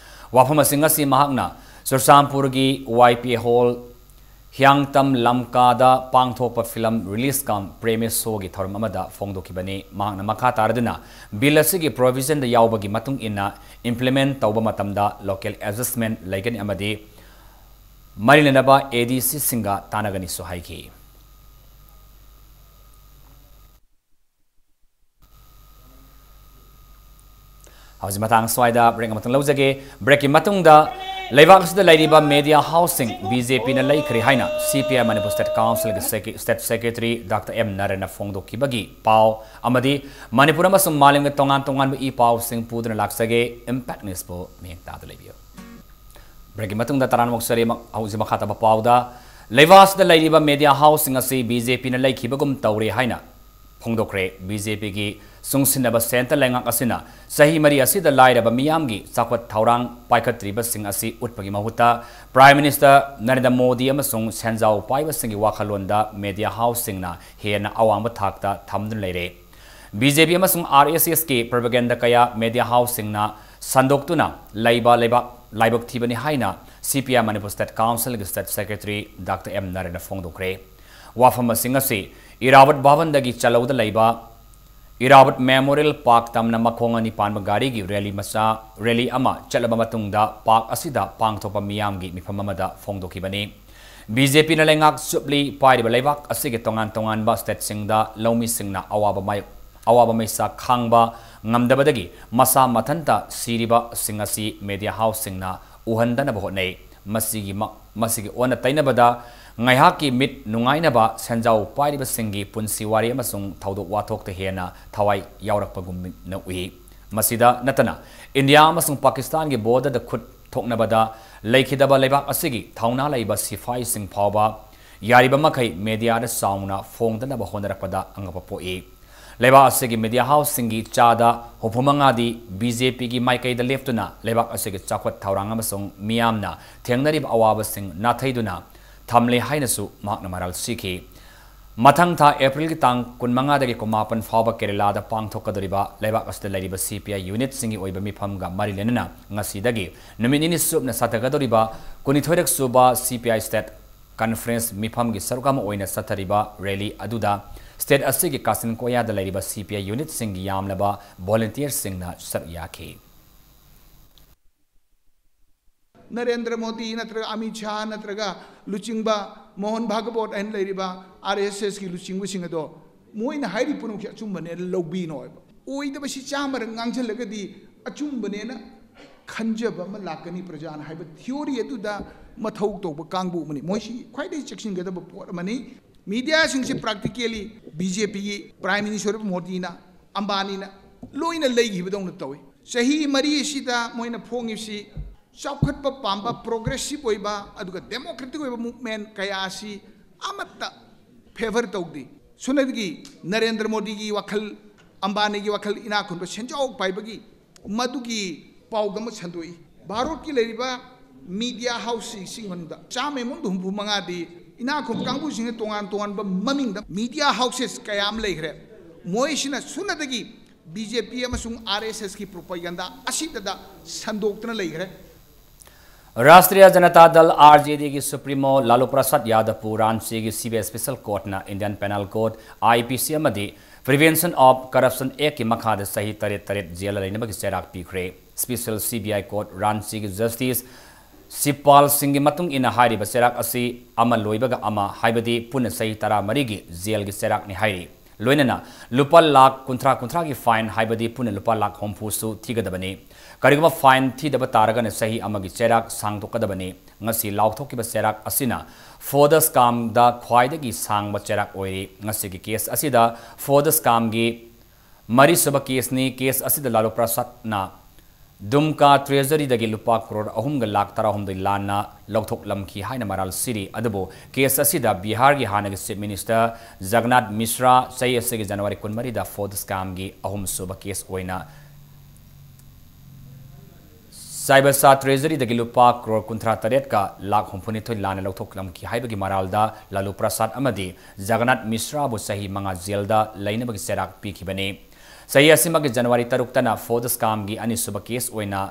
ꯋꯥꯐꯝꯁꯤꯡ ꯑꯁꯤ ꯃꯍꯥꯛꯅ ꯆꯨꯔꯆꯥꯟꯄꯨꯔꯒꯤ Y P A Hall ꯍꯤꯌꯥꯡꯇꯝ ꯂꯝꯀꯥꯗ ꯄꯥꯡꯊꯣꯛꯄ film release cum premiere showꯒꯤ ꯊꯧꯔꯝ ꯑꯃꯗ ꯐꯣꯡꯗꯣꯛꯈꯤꯕꯅꯤ꯫ ꯃꯍꯥꯛꯅ ꯃꯈꯥ ꯇꯥꯔꯗꯨꯅ bill ꯑꯁꯤꯒꯤ provisionꯗ ꯌꯥꯎꯕꯒꯤ ꯃꯇꯨꯡ ꯏꯟꯅ implement ꯇꯧꯕ ꯃꯇꯝꯗ local adjustment ꯂꯩꯒꯅꯤ ꯑꯃꯗꯤ ꯃꯔꯤ ꯂꯩꯅꯕ ADCꯁꯤꯡꯒ ꯇꯥꯟꯅꯒꯅꯤꯁꯨ ꯍꯥꯏꯈꯤ꯫ ꯍꯧꯖꯤꯛ ꯃꯇꯥꯡ ꯁ꯭ꯋꯥꯏꯗ break ꯑꯃꯇꯪ ꯂꯧꯖꯒꯦ꯫ Breakꯀꯤ ꯃꯇꯨꯡꯗ ꯂꯩꯕꯥꯛ ꯑꯁꯤꯗ ꯂꯩꯔꯤꯕ media houseꯁꯤꯡ BJPꯅ ꯂꯩꯈ꯭ꯔꯦ ꯍꯥꯏꯅ CPI Manipur State Councilꯒꯤ sec-, state secretary Doctor M ꯅꯔꯦꯟꯅ ꯐꯣꯡꯗꯣꯛꯈꯤꯕꯒꯤ ꯄꯥꯎ ꯑꯃꯗꯤ ꯃꯅꯤꯄꯨꯔ ꯑꯃꯁꯨꯡ ꯃꯥꯂꯦꯝꯒꯤ ꯇꯣꯉꯥꯟ ꯇꯣꯉꯥꯟꯕ ꯏ ꯄꯥꯎꯁꯤꯡ ꯄꯨꯗꯨꯅ ꯂꯥꯛꯆꯒꯦ꯫ Impact Newsꯄꯨ ꯃꯤꯠꯌꯦꯡ ꯇꯥꯗꯨꯅ ꯂꯩꯕꯤꯌꯨ꯫ Breakꯀꯤ ꯃꯇꯨꯡꯗ ꯇꯔꯥꯃꯨꯛ ꯆꯔꯦ ꯍꯧꯖꯤꯛ ꯃꯈꯥ ꯇꯥꯕ ꯄꯥꯎꯗ ꯂꯩꯕꯥꯛ ꯑꯁꯤꯗ ꯂꯩꯔꯤꯕ media houseꯁꯤꯡ ꯑꯁꯤ BJPꯅ ꯂꯩꯈꯤꯕꯒꯨꯝ ꯇꯧꯔꯦ ꯍꯥꯏꯅ ꯐꯣꯡꯗꯣꯛꯈ꯭ꯔꯦ꯫ BJPꯒꯤ ꯆꯨꯡꯁꯤꯟꯅꯕ centre ꯂꯩꯉꯥꯛ ꯑꯁꯤꯅ ꯆꯍꯤ ꯃꯔꯤ ꯑꯁꯤꯗ ꯂꯥꯏꯔꯕ ꯃꯤꯌꯥꯝꯒꯤ ꯆꯥꯎꯈꯠ ꯊꯧꯔꯥꯡ ꯄꯥꯏꯈꯠꯇ꯭ꯔꯤꯕꯁꯤꯡ ꯑꯁꯤ ꯎꯠꯄꯒꯤ ꯃꯍꯨꯠꯇ Prime Minister ꯅꯔꯦꯟꯗ꯭ꯔ ꯃꯣꯗꯤ ꯑꯃꯁꯨꯡ ꯁꯦꯟꯖꯥꯎ ꯄꯥꯏꯕꯁꯤꯡꯒꯤ ꯋꯥꯈꯜꯂꯣꯟꯗ media houseꯁꯤꯡꯅ ꯍꯦꯟꯅ ꯑꯋꯥꯡꯕ ꯊꯥꯛꯇ ꯊꯝꯗꯨꯅ ꯂꯩꯔꯦ꯫ BJP ꯑꯃꯁꯨꯡ RSSꯀꯤ propaganda ꯀꯌꯥ media houseꯁꯤꯡꯅ ꯁꯟꯗꯣꯛꯇꯨꯅ ꯂꯩꯕ ꯂꯩꯕꯥꯛ ꯂꯥꯏꯕꯛ ꯊꯤꯕꯅꯤ ꯍꯥꯏꯅ CPI Manipur State Councilꯒꯤ state secretary Doctor M ꯅꯔꯦꯟꯅ ꯐꯣꯡꯗꯣꯛꯈ꯭ꯔꯦ꯫ ꯋꯥꯐꯝꯁꯤꯡ ꯑꯁꯤ ꯏꯔꯥꯕꯠ ꯚꯕꯟꯗꯒꯤ ꯆꯠꯂꯧꯗ ꯂꯩꯕ ꯏꯔꯥꯕꯠ Memorial Park ꯇꯝꯅ ꯃꯈꯣꯡ ꯑꯅꯤ ꯄꯥꯟꯕ ꯒꯥꯔꯤꯒꯤ rally ꯃꯆꯥ, rally ꯑꯃ ꯆꯠꯂꯕ ꯃꯇꯨꯡꯗ park ꯑꯁꯤꯗ ꯄꯥꯡꯊꯣꯛꯄ ꯃꯤꯌꯥꯝꯒꯤ ꯃꯤꯐꯝ ꯑꯃꯗ ꯐꯣꯡꯗꯣꯛꯈꯤꯕꯅꯤ꯫ BJPꯅ ꯂꯩꯉꯥꯛ ꯆꯨꯞꯂꯤ ꯄꯥꯏꯔꯤꯕ ꯂꯩꯕꯥꯛ ꯑꯁꯤꯒꯤ ꯇꯣꯉꯥꯟ ꯇꯣꯉꯥꯟꯕ stateꯁꯤꯡꯗ ꯂꯧꯃꯤꯁꯤꯡꯅ ꯑꯋꯥꯕ ꯃꯥꯌꯣꯛ-, ꯑꯋꯥꯕ ꯃꯩꯁꯥ ꯈꯥꯡꯕ ꯉꯝꯗꯕꯗꯒꯤ ꯃꯁꯥ ꯃꯊꯟꯇ ꯁꯤꯔꯤꯕꯁꯤꯡ ꯑꯁꯤ media houseꯁꯤꯡꯅ ꯎꯍꯟꯗꯅꯕ ꯍꯣꯠꯅꯩ꯫ ꯃꯁꯤꯒꯤ ꯃ-, ꯃꯁꯤꯒꯤ ꯑꯣꯟꯅ ꯇꯩꯅꯕꯗ ꯉꯥꯏꯍꯥꯛꯀꯤ ꯃꯤꯠ ꯅꯨꯡꯉꯥꯏꯅꯕ ꯁꯦꯟꯖꯥꯎ ꯄꯥꯏꯔꯤꯕꯁꯤꯡꯒꯤ ꯄꯨꯟꯁꯤ ꯋꯥꯔꯤ ꯑꯃꯁꯨꯡ ꯊꯧꯗꯣꯛ ꯋꯥꯊꯣꯛꯇ ꯍꯦꯟꯅ ꯊꯋꯥꯏ ꯌꯥꯎꯔꯛꯄꯒꯨꯝꯅ ꯎꯏ꯫ ꯃꯁꯤꯗ ꯅꯠꯇꯅ ꯏꯟꯗꯤꯌꯥ ꯑꯃꯁꯨꯡ ꯄꯥꯀꯤꯁꯇꯥꯟꯒꯤ borderꯗ ꯈꯨꯠ ꯊꯣꯛꯅꯕꯗ ꯂꯩꯈꯤꯗꯕ ꯂꯩꯕꯥꯛ ꯑꯁꯤꯒꯤ ꯊꯧꯅꯥ ꯂꯩꯕ ꯁꯤꯐꯥꯏꯁꯤꯡ ꯐꯥꯎꯕ ꯌꯥꯔꯤꯕ ꯃꯈꯩ mediaꯗ ꯆꯥꯎꯅ ꯐꯣꯡꯗꯅꯕ ꯍꯣꯠꯅꯔꯛꯄꯗ ꯑꯉꯛꯄ ꯄꯣꯛꯏ꯫ ꯂꯩꯕꯥꯛ ꯑꯁꯤꯒꯤ media houseꯁꯤꯡꯒꯤ ꯆꯥꯗ ꯍꯨꯝꯐꯨ ꯃꯉꯥꯗꯤ BJPꯒꯤ ꯃꯥꯏꯀꯩꯗ ꯂꯦꯞꯇꯨꯅ ꯂꯩꯕꯥꯛ ꯑꯁꯤꯒꯤ ꯆꯥꯎꯈꯠ ꯊꯧꯔꯥꯡ ꯑꯃꯁꯨꯡ ꯃꯤꯌꯥꯝꯅ ꯊꯦꯡꯅꯔꯤꯕ ꯑꯋꯥꯕꯁꯤꯡ ꯅꯥꯊꯩꯗꯨꯅ ꯊꯝꯂꯦ ꯍꯥꯏꯅꯁꯨ ꯃꯍꯥꯛꯅ ꯃꯔꯥꯜ ꯁꯤꯈꯤ꯫ ꯃꯊꯪ ꯊꯥ ꯑꯦꯄ꯭ꯔꯤꯜꯒꯤ ꯇꯥꯡ ꯀꯨꯟꯃꯉꯥꯗꯒꯤ ꯀꯨꯟꯃꯥꯄꯟ ꯐꯥꯎꯕ ꯀꯦꯔꯦꯂꯥꯗ ꯄꯥꯡꯊꯣꯛꯀꯗꯧꯔꯤꯕ ꯂꯩꯕꯥꯛ ꯑꯁꯤꯗ ꯂꯩꯔꯤꯕ ꯁꯤ ꯄꯤ ꯑꯥꯏ ꯌꯨꯅꯤꯠꯁꯤꯡꯒꯤ ꯑꯣꯏꯕ ꯃꯤꯐꯝꯒ ꯃꯔꯤ ꯂꯩꯅꯅ ꯉꯁꯤꯗꯒꯤ ꯅꯨꯃꯤꯠ ꯅꯤꯅꯤ ꯆꯨꯞꯅ ꯆꯠꯊꯒꯗꯧꯔꯤꯕ ꯀꯨꯟꯅꯤꯊꯣꯏꯔꯛ ꯁꯨꯕ ꯁꯤ ꯄꯤ ꯑꯥꯏ ꯁ꯭ꯇꯦꯠ ꯀꯟꯐꯔꯦꯟꯁ ꯃꯤꯐꯝꯒꯤ ꯁꯔꯨꯛ ꯑꯃ ꯑꯣꯏꯅ ꯆꯠꯊꯔꯤꯕ ꯔꯦꯂꯤ ꯑꯗꯨꯗ ꯁ꯭ꯇꯦꯠ ꯑꯁꯤꯒꯤ ꯀꯥꯆꯤꯟ ꯀꯣꯌꯥꯗ ꯂꯩꯔꯤꯕ ꯁꯤ ꯄꯤ ꯑꯥꯏ ꯌꯨꯅꯤꯠꯁꯤꯡꯒꯤ ꯌꯥꯝꯂꯕ ꯚꯣꯂꯨꯟꯇꯤꯌꯔꯁꯤꯡꯅ ꯁꯔꯨꯛ ꯌꯥꯈꯤ꯫ ꯅꯔꯦꯟꯗ꯭ꯔ ꯃꯣꯗꯤ ꯅꯠꯇ꯭ꯔꯒ ꯑꯃꯤꯠ ꯁꯥꯍ ꯅꯠꯇ꯭ꯔꯒ ꯂꯨꯆꯤꯡꯕ ꯃꯣꯍꯟ ꯚꯥꯒꯕꯣꯠ ꯍꯥꯏꯅ ꯂꯩꯔꯤꯕ ꯑꯥꯔ ꯑꯦꯁ ꯑꯦꯁꯀꯤ ꯂꯨꯆꯤꯡꯕꯁꯤꯡ ꯑꯗꯣ ꯃꯣꯏꯅ ꯍꯥꯏꯔꯤ ꯄꯨꯝꯅꯃꯛꯁꯦ ꯑꯆꯨꯝꯕꯅꯦꯅ ꯂꯧꯕꯤꯅꯣ ꯍꯥꯏꯕ꯫ ꯑꯣꯏꯗꯕꯁꯤ ꯆꯥꯝꯃꯔꯛ ꯉꯥꯡꯁꯤꯜꯂꯒꯗꯤ ꯑꯆꯨꯝꯕꯅꯦꯅ ꯈꯟꯖꯕ ꯑꯃ ꯂꯥꯛꯀꯅꯤ ꯄ꯭ꯔꯖꯥꯅ ꯍꯥꯏꯕ ꯊꯤꯑꯣꯔꯤ ꯑꯗꯨꯗ ꯃꯊꯧ ꯇꯧꯕ ꯀꯥꯡꯕꯨ ꯑꯃꯅꯤ꯫ ꯃꯣꯏꯁꯤ ꯈ꯭ꯋꯥꯏꯗꯒꯤ ꯆꯦꯛꯁꯤꯟꯒꯗꯕ ꯄꯣꯠ ꯑꯃꯅꯤ꯫ ꯃꯤꯗꯤꯌꯥꯁꯤꯡꯁꯤ ꯄ꯭ꯔꯥꯛꯇꯤꯀꯦꯂꯤ ꯕꯤ ꯖꯦ ꯄꯤꯒꯤ ꯄ꯭ꯔꯥꯏꯝ ꯃꯤꯅꯤꯁꯇꯔ ꯃꯣꯗꯤꯅ, ꯑꯝꯕꯥꯅꯤꯅ ꯂꯣꯏꯅ ꯂꯩꯈꯤꯕꯗꯧꯅ ꯇꯧꯏ꯫ ꯆꯍꯤ ꯃꯔꯤ ꯑꯁꯤꯗ ꯃꯣꯏꯅ ꯐꯣꯡꯉꯤꯕꯁꯤ ꯆꯥꯎꯈꯠꯄ ꯄꯥꯝꯕ, ꯄ꯭ꯔꯣꯒ꯭ꯔꯦꯁꯤꯚ ꯑꯣꯏꯕ, ꯑꯗꯨꯒ ꯗꯦꯃꯣꯀ꯭ꯔꯦꯇꯤꯛ ꯑꯣꯏꯕ ꯃꯨꯚꯃꯦꯟ ꯀꯌꯥ ꯑꯁꯤ ꯑꯃꯠꯇ ꯐꯦꯚꯔ ꯇꯧꯗꯦ꯫ ꯁꯨꯞꯅꯗꯒꯤ ꯅꯔꯦꯟꯗ꯭ꯔ ꯃꯣꯗꯤꯒꯤ ꯋꯥꯈꯜ, ꯑꯝꯕꯥꯅꯤꯒꯤ ꯋꯥꯈꯜ, ꯏꯅꯥꯛ ꯈꯨꯟꯕ ꯁꯦꯟꯖꯥꯎ ꯄꯥꯏꯕꯒꯤ ꯃꯗꯨꯒꯤ ꯄꯥꯎꯗ ꯑꯃ ꯁꯟꯗꯣꯛꯏ꯫ ꯚꯥꯔꯠꯀꯤ ꯂꯩꯔꯤꯕ ꯃꯤꯗꯤꯌꯥ ꯍꯥꯎꯁꯁꯤꯡ ꯃꯅꯨꯡꯗ ꯆꯥꯝꯃꯒꯤ ꯃꯅꯨꯡꯗ ꯍꯨꯝꯐꯨ ꯃꯉꯥꯗꯤ ꯏꯅꯥꯛ ꯈꯨꯟꯕ ꯀꯥꯡꯕꯨꯁꯤꯡꯅ ꯇꯣꯉꯥꯟ ꯇꯣꯉꯥꯟꯕ ꯃꯃꯤꯡꯗ ꯃꯤꯗꯤꯌꯥ ꯍꯥꯎꯁꯦꯁ ꯀꯌꯥ ꯑꯃ ꯂꯩꯈ꯭ꯔꯦ꯫ ꯃꯣꯏꯁꯤꯅ ꯁꯨꯞꯅꯗꯒꯤ ꯕꯤ ꯖꯦ ꯄꯤ ꯑꯃꯁꯨꯡ ꯑꯥꯔ ꯑꯦꯁ ꯑꯦꯁꯀꯤ ꯄ꯭ꯔꯣꯄꯥꯒꯦꯟꯗꯥ ꯑꯁꯤꯗꯗ ꯁꯟꯗꯣꯛꯇꯨꯅ ꯂꯩꯈ꯭ꯔꯦ꯫ ꯔꯥꯁꯇ꯭ꯔꯤꯌꯥ ꯖꯅꯇꯥ ꯗꯜ, ꯑꯥꯔ ꯖꯦ ꯗꯤꯒꯤ ꯁꯨꯄ꯭ꯔꯤꯃꯣ ꯂꯥꯂꯨ ꯄ꯭ꯔꯁꯥꯗ ꯌꯥꯗꯕꯄꯨ ꯔꯥꯟꯆꯤꯒꯤ ꯁꯤ ꯕꯤ ꯑꯥꯏ ꯁ꯭ꯄꯦꯁꯦꯜ ꯀꯣꯔꯠꯅ Indian penal code, I P C, ꯑꯃꯗꯤ ꯄ꯭ꯔꯤꯚꯦꯟꯁꯟ ꯑꯣꯐ ꯀꯔꯞꯁꯟ ꯑꯦꯛꯀꯤ ꯃꯈꯥꯗ ꯆꯍꯤ ꯇꯔꯦꯠ ꯇꯔꯦꯠ ꯖꯦꯜꯗ ꯂꯩꯅꯕꯒꯤ ꯆꯩꯔꯥꯛ ꯄꯤꯈ꯭ꯔꯦ꯫ ꯁ꯭ꯄꯦꯁꯦꯜ ꯁꯤ ꯕꯤ ꯑꯥꯏ ꯀꯣꯔꯠ ꯔꯥꯟꯆꯤꯒꯤ ꯖꯁꯇꯤꯁ ꯁꯤꯕꯄꯥꯜ ꯁꯤꯡꯒꯤ ꯃꯇꯨꯡ ꯏꯟꯅ ꯍꯥꯏꯔꯤꯕ ꯆꯩꯔꯥꯛ ꯑꯁꯤ ꯑꯃ ꯂꯣꯏꯕꯒ ꯑꯃ, ꯍꯥꯏꯕꯗꯤ ꯄꯨꯟꯅ ꯆꯍꯤ ꯇꯔꯥꯃꯔꯤꯒꯤ ꯖꯦꯜꯒꯤ ꯆꯩꯔꯥꯛꯅꯤ ꯍꯥꯏꯔꯤ꯫ ꯂꯣꯏꯅꯅ ꯂꯨꯄꯥ ꯂꯥꯈ ꯀꯨꯟꯊ꯭ꯔꯥ ꯀꯨꯟꯊ꯭ꯔꯥꯒꯤ ꯐꯥꯏꯟ, ꯍꯥꯏꯕꯗꯤ ꯄꯨꯟꯅ ꯂꯨꯄꯥ ꯂꯥꯈ ꯍꯨꯝꯐꯨꯁꯨ ꯊꯤꯒꯗꯕꯅꯤ꯫ ꯀꯔꯤꯒꯨꯝꯕ ꯐꯥꯏꯟ ꯊꯤꯗꯕ ꯇꯥꯔꯒꯅ ꯆꯍꯤ ꯑꯃꯒꯤ ꯆꯩꯔꯥꯛ ꯁꯥꯡꯗꯣꯛꯀꯗꯕꯅꯤ꯫ ꯉꯁꯤ ꯂꯥꯎꯊꯣꯛꯈꯤꯕ ꯆꯩꯔꯥꯛ ꯑꯁꯤꯅ ꯐꯣꯗ ꯁ꯭ꯀꯥꯝꯗ ꯈ꯭ꯋꯥꯏꯗꯒꯤ ꯁꯥꯡꯕ ꯆꯩꯔꯥꯛ ꯑꯣꯏꯔꯤ꯫ ꯉꯁꯤꯒꯤ ꯀꯦꯁ ꯑꯁꯤꯗ ꯐꯣꯗ ꯁ꯭ꯀꯥꯝꯒꯤ ꯃꯔꯤꯁꯨꯕ ꯀꯦꯁꯅꯤ꯫ ꯀꯦꯁ ꯑꯁꯤꯗ ꯂꯥꯂꯨ ꯄ꯭ꯔꯁꯥꯗꯅ ꯗꯨꯝꯀꯥ ꯇ꯭ꯔꯦꯖꯔꯤꯗꯒꯤ ꯂꯨꯄꯥ ꯀ꯭ꯔꯣꯔ ꯑꯍꯨꯝꯒ ꯂꯥꯈ ꯇꯔꯥꯍꯨꯝꯗꯣꯏ ꯂꯥꯟꯅ ꯂꯧꯊꯣꯛꯂꯝꯈꯤ ꯍꯥꯏꯅ ꯃꯔꯥꯜ ꯁꯤꯔꯤ꯫ ꯑꯗꯨꯕꯨ ꯀꯦꯁ ꯑꯁꯤꯗ ꯕꯤꯍꯥꯔꯒꯤ ꯍꯥꯟꯅꯒꯤ ꯆꯤꯐ ꯃꯤꯅꯤꯁꯇꯔ ꯖꯒꯅꯥꯊ ꯃꯤꯁ꯭ꯔꯥ ꯆꯍꯤ ꯑꯁꯤꯒꯤ ꯖꯅꯋꯥꯔꯤ ꯀꯨꯟꯃꯔꯤꯗ ꯐꯣꯗ ꯁ꯭ꯀꯥꯝꯒꯤ ꯑꯍꯨꯝꯁꯨꯕ ꯀꯦꯁ ꯑꯣꯏꯅ ꯆꯥꯏꯕꯁꯥ ꯇ꯭ꯔꯦꯖꯔꯤꯗꯒꯤ ꯂꯨꯄꯥ ꯀ꯭ꯔꯣꯔ ꯀꯨꯟꯊ꯭ꯔꯥ ꯇꯔꯦꯠꯀ ꯂꯥꯈ ꯍꯨꯝꯐꯨꯅꯤꯊꯣꯏ ꯂꯥꯟꯅ ꯂꯧꯊꯣꯛꯂꯝꯈꯤ ꯍꯥꯏꯕꯒꯤ ꯃꯔꯥꯜꯗ ꯂꯥꯂꯨ ꯄ꯭ꯔꯁꯥꯗ ꯑꯃꯗꯤ ꯖꯒꯟꯅꯥꯊ ꯃꯤꯁ꯭ꯔꯥꯕꯨ ꯆꯍꯤ ꯃꯉꯥ ꯖꯦꯜꯗ ꯂꯩꯅꯕꯒꯤ ꯆꯩꯔꯥꯛ ꯄꯤꯈꯤꯕꯅꯤ꯫ ꯆꯍꯤ ꯑꯁꯤꯃꯛꯀꯤ ꯖꯅꯋꯥꯔꯤ ꯇꯔꯨꯛꯇꯅ ꯐꯣꯗ ꯁ꯭ꯀꯥꯝꯒꯤ ꯑꯅꯤꯁꯨꯕ ꯀꯦꯁ ꯑꯣꯏꯅ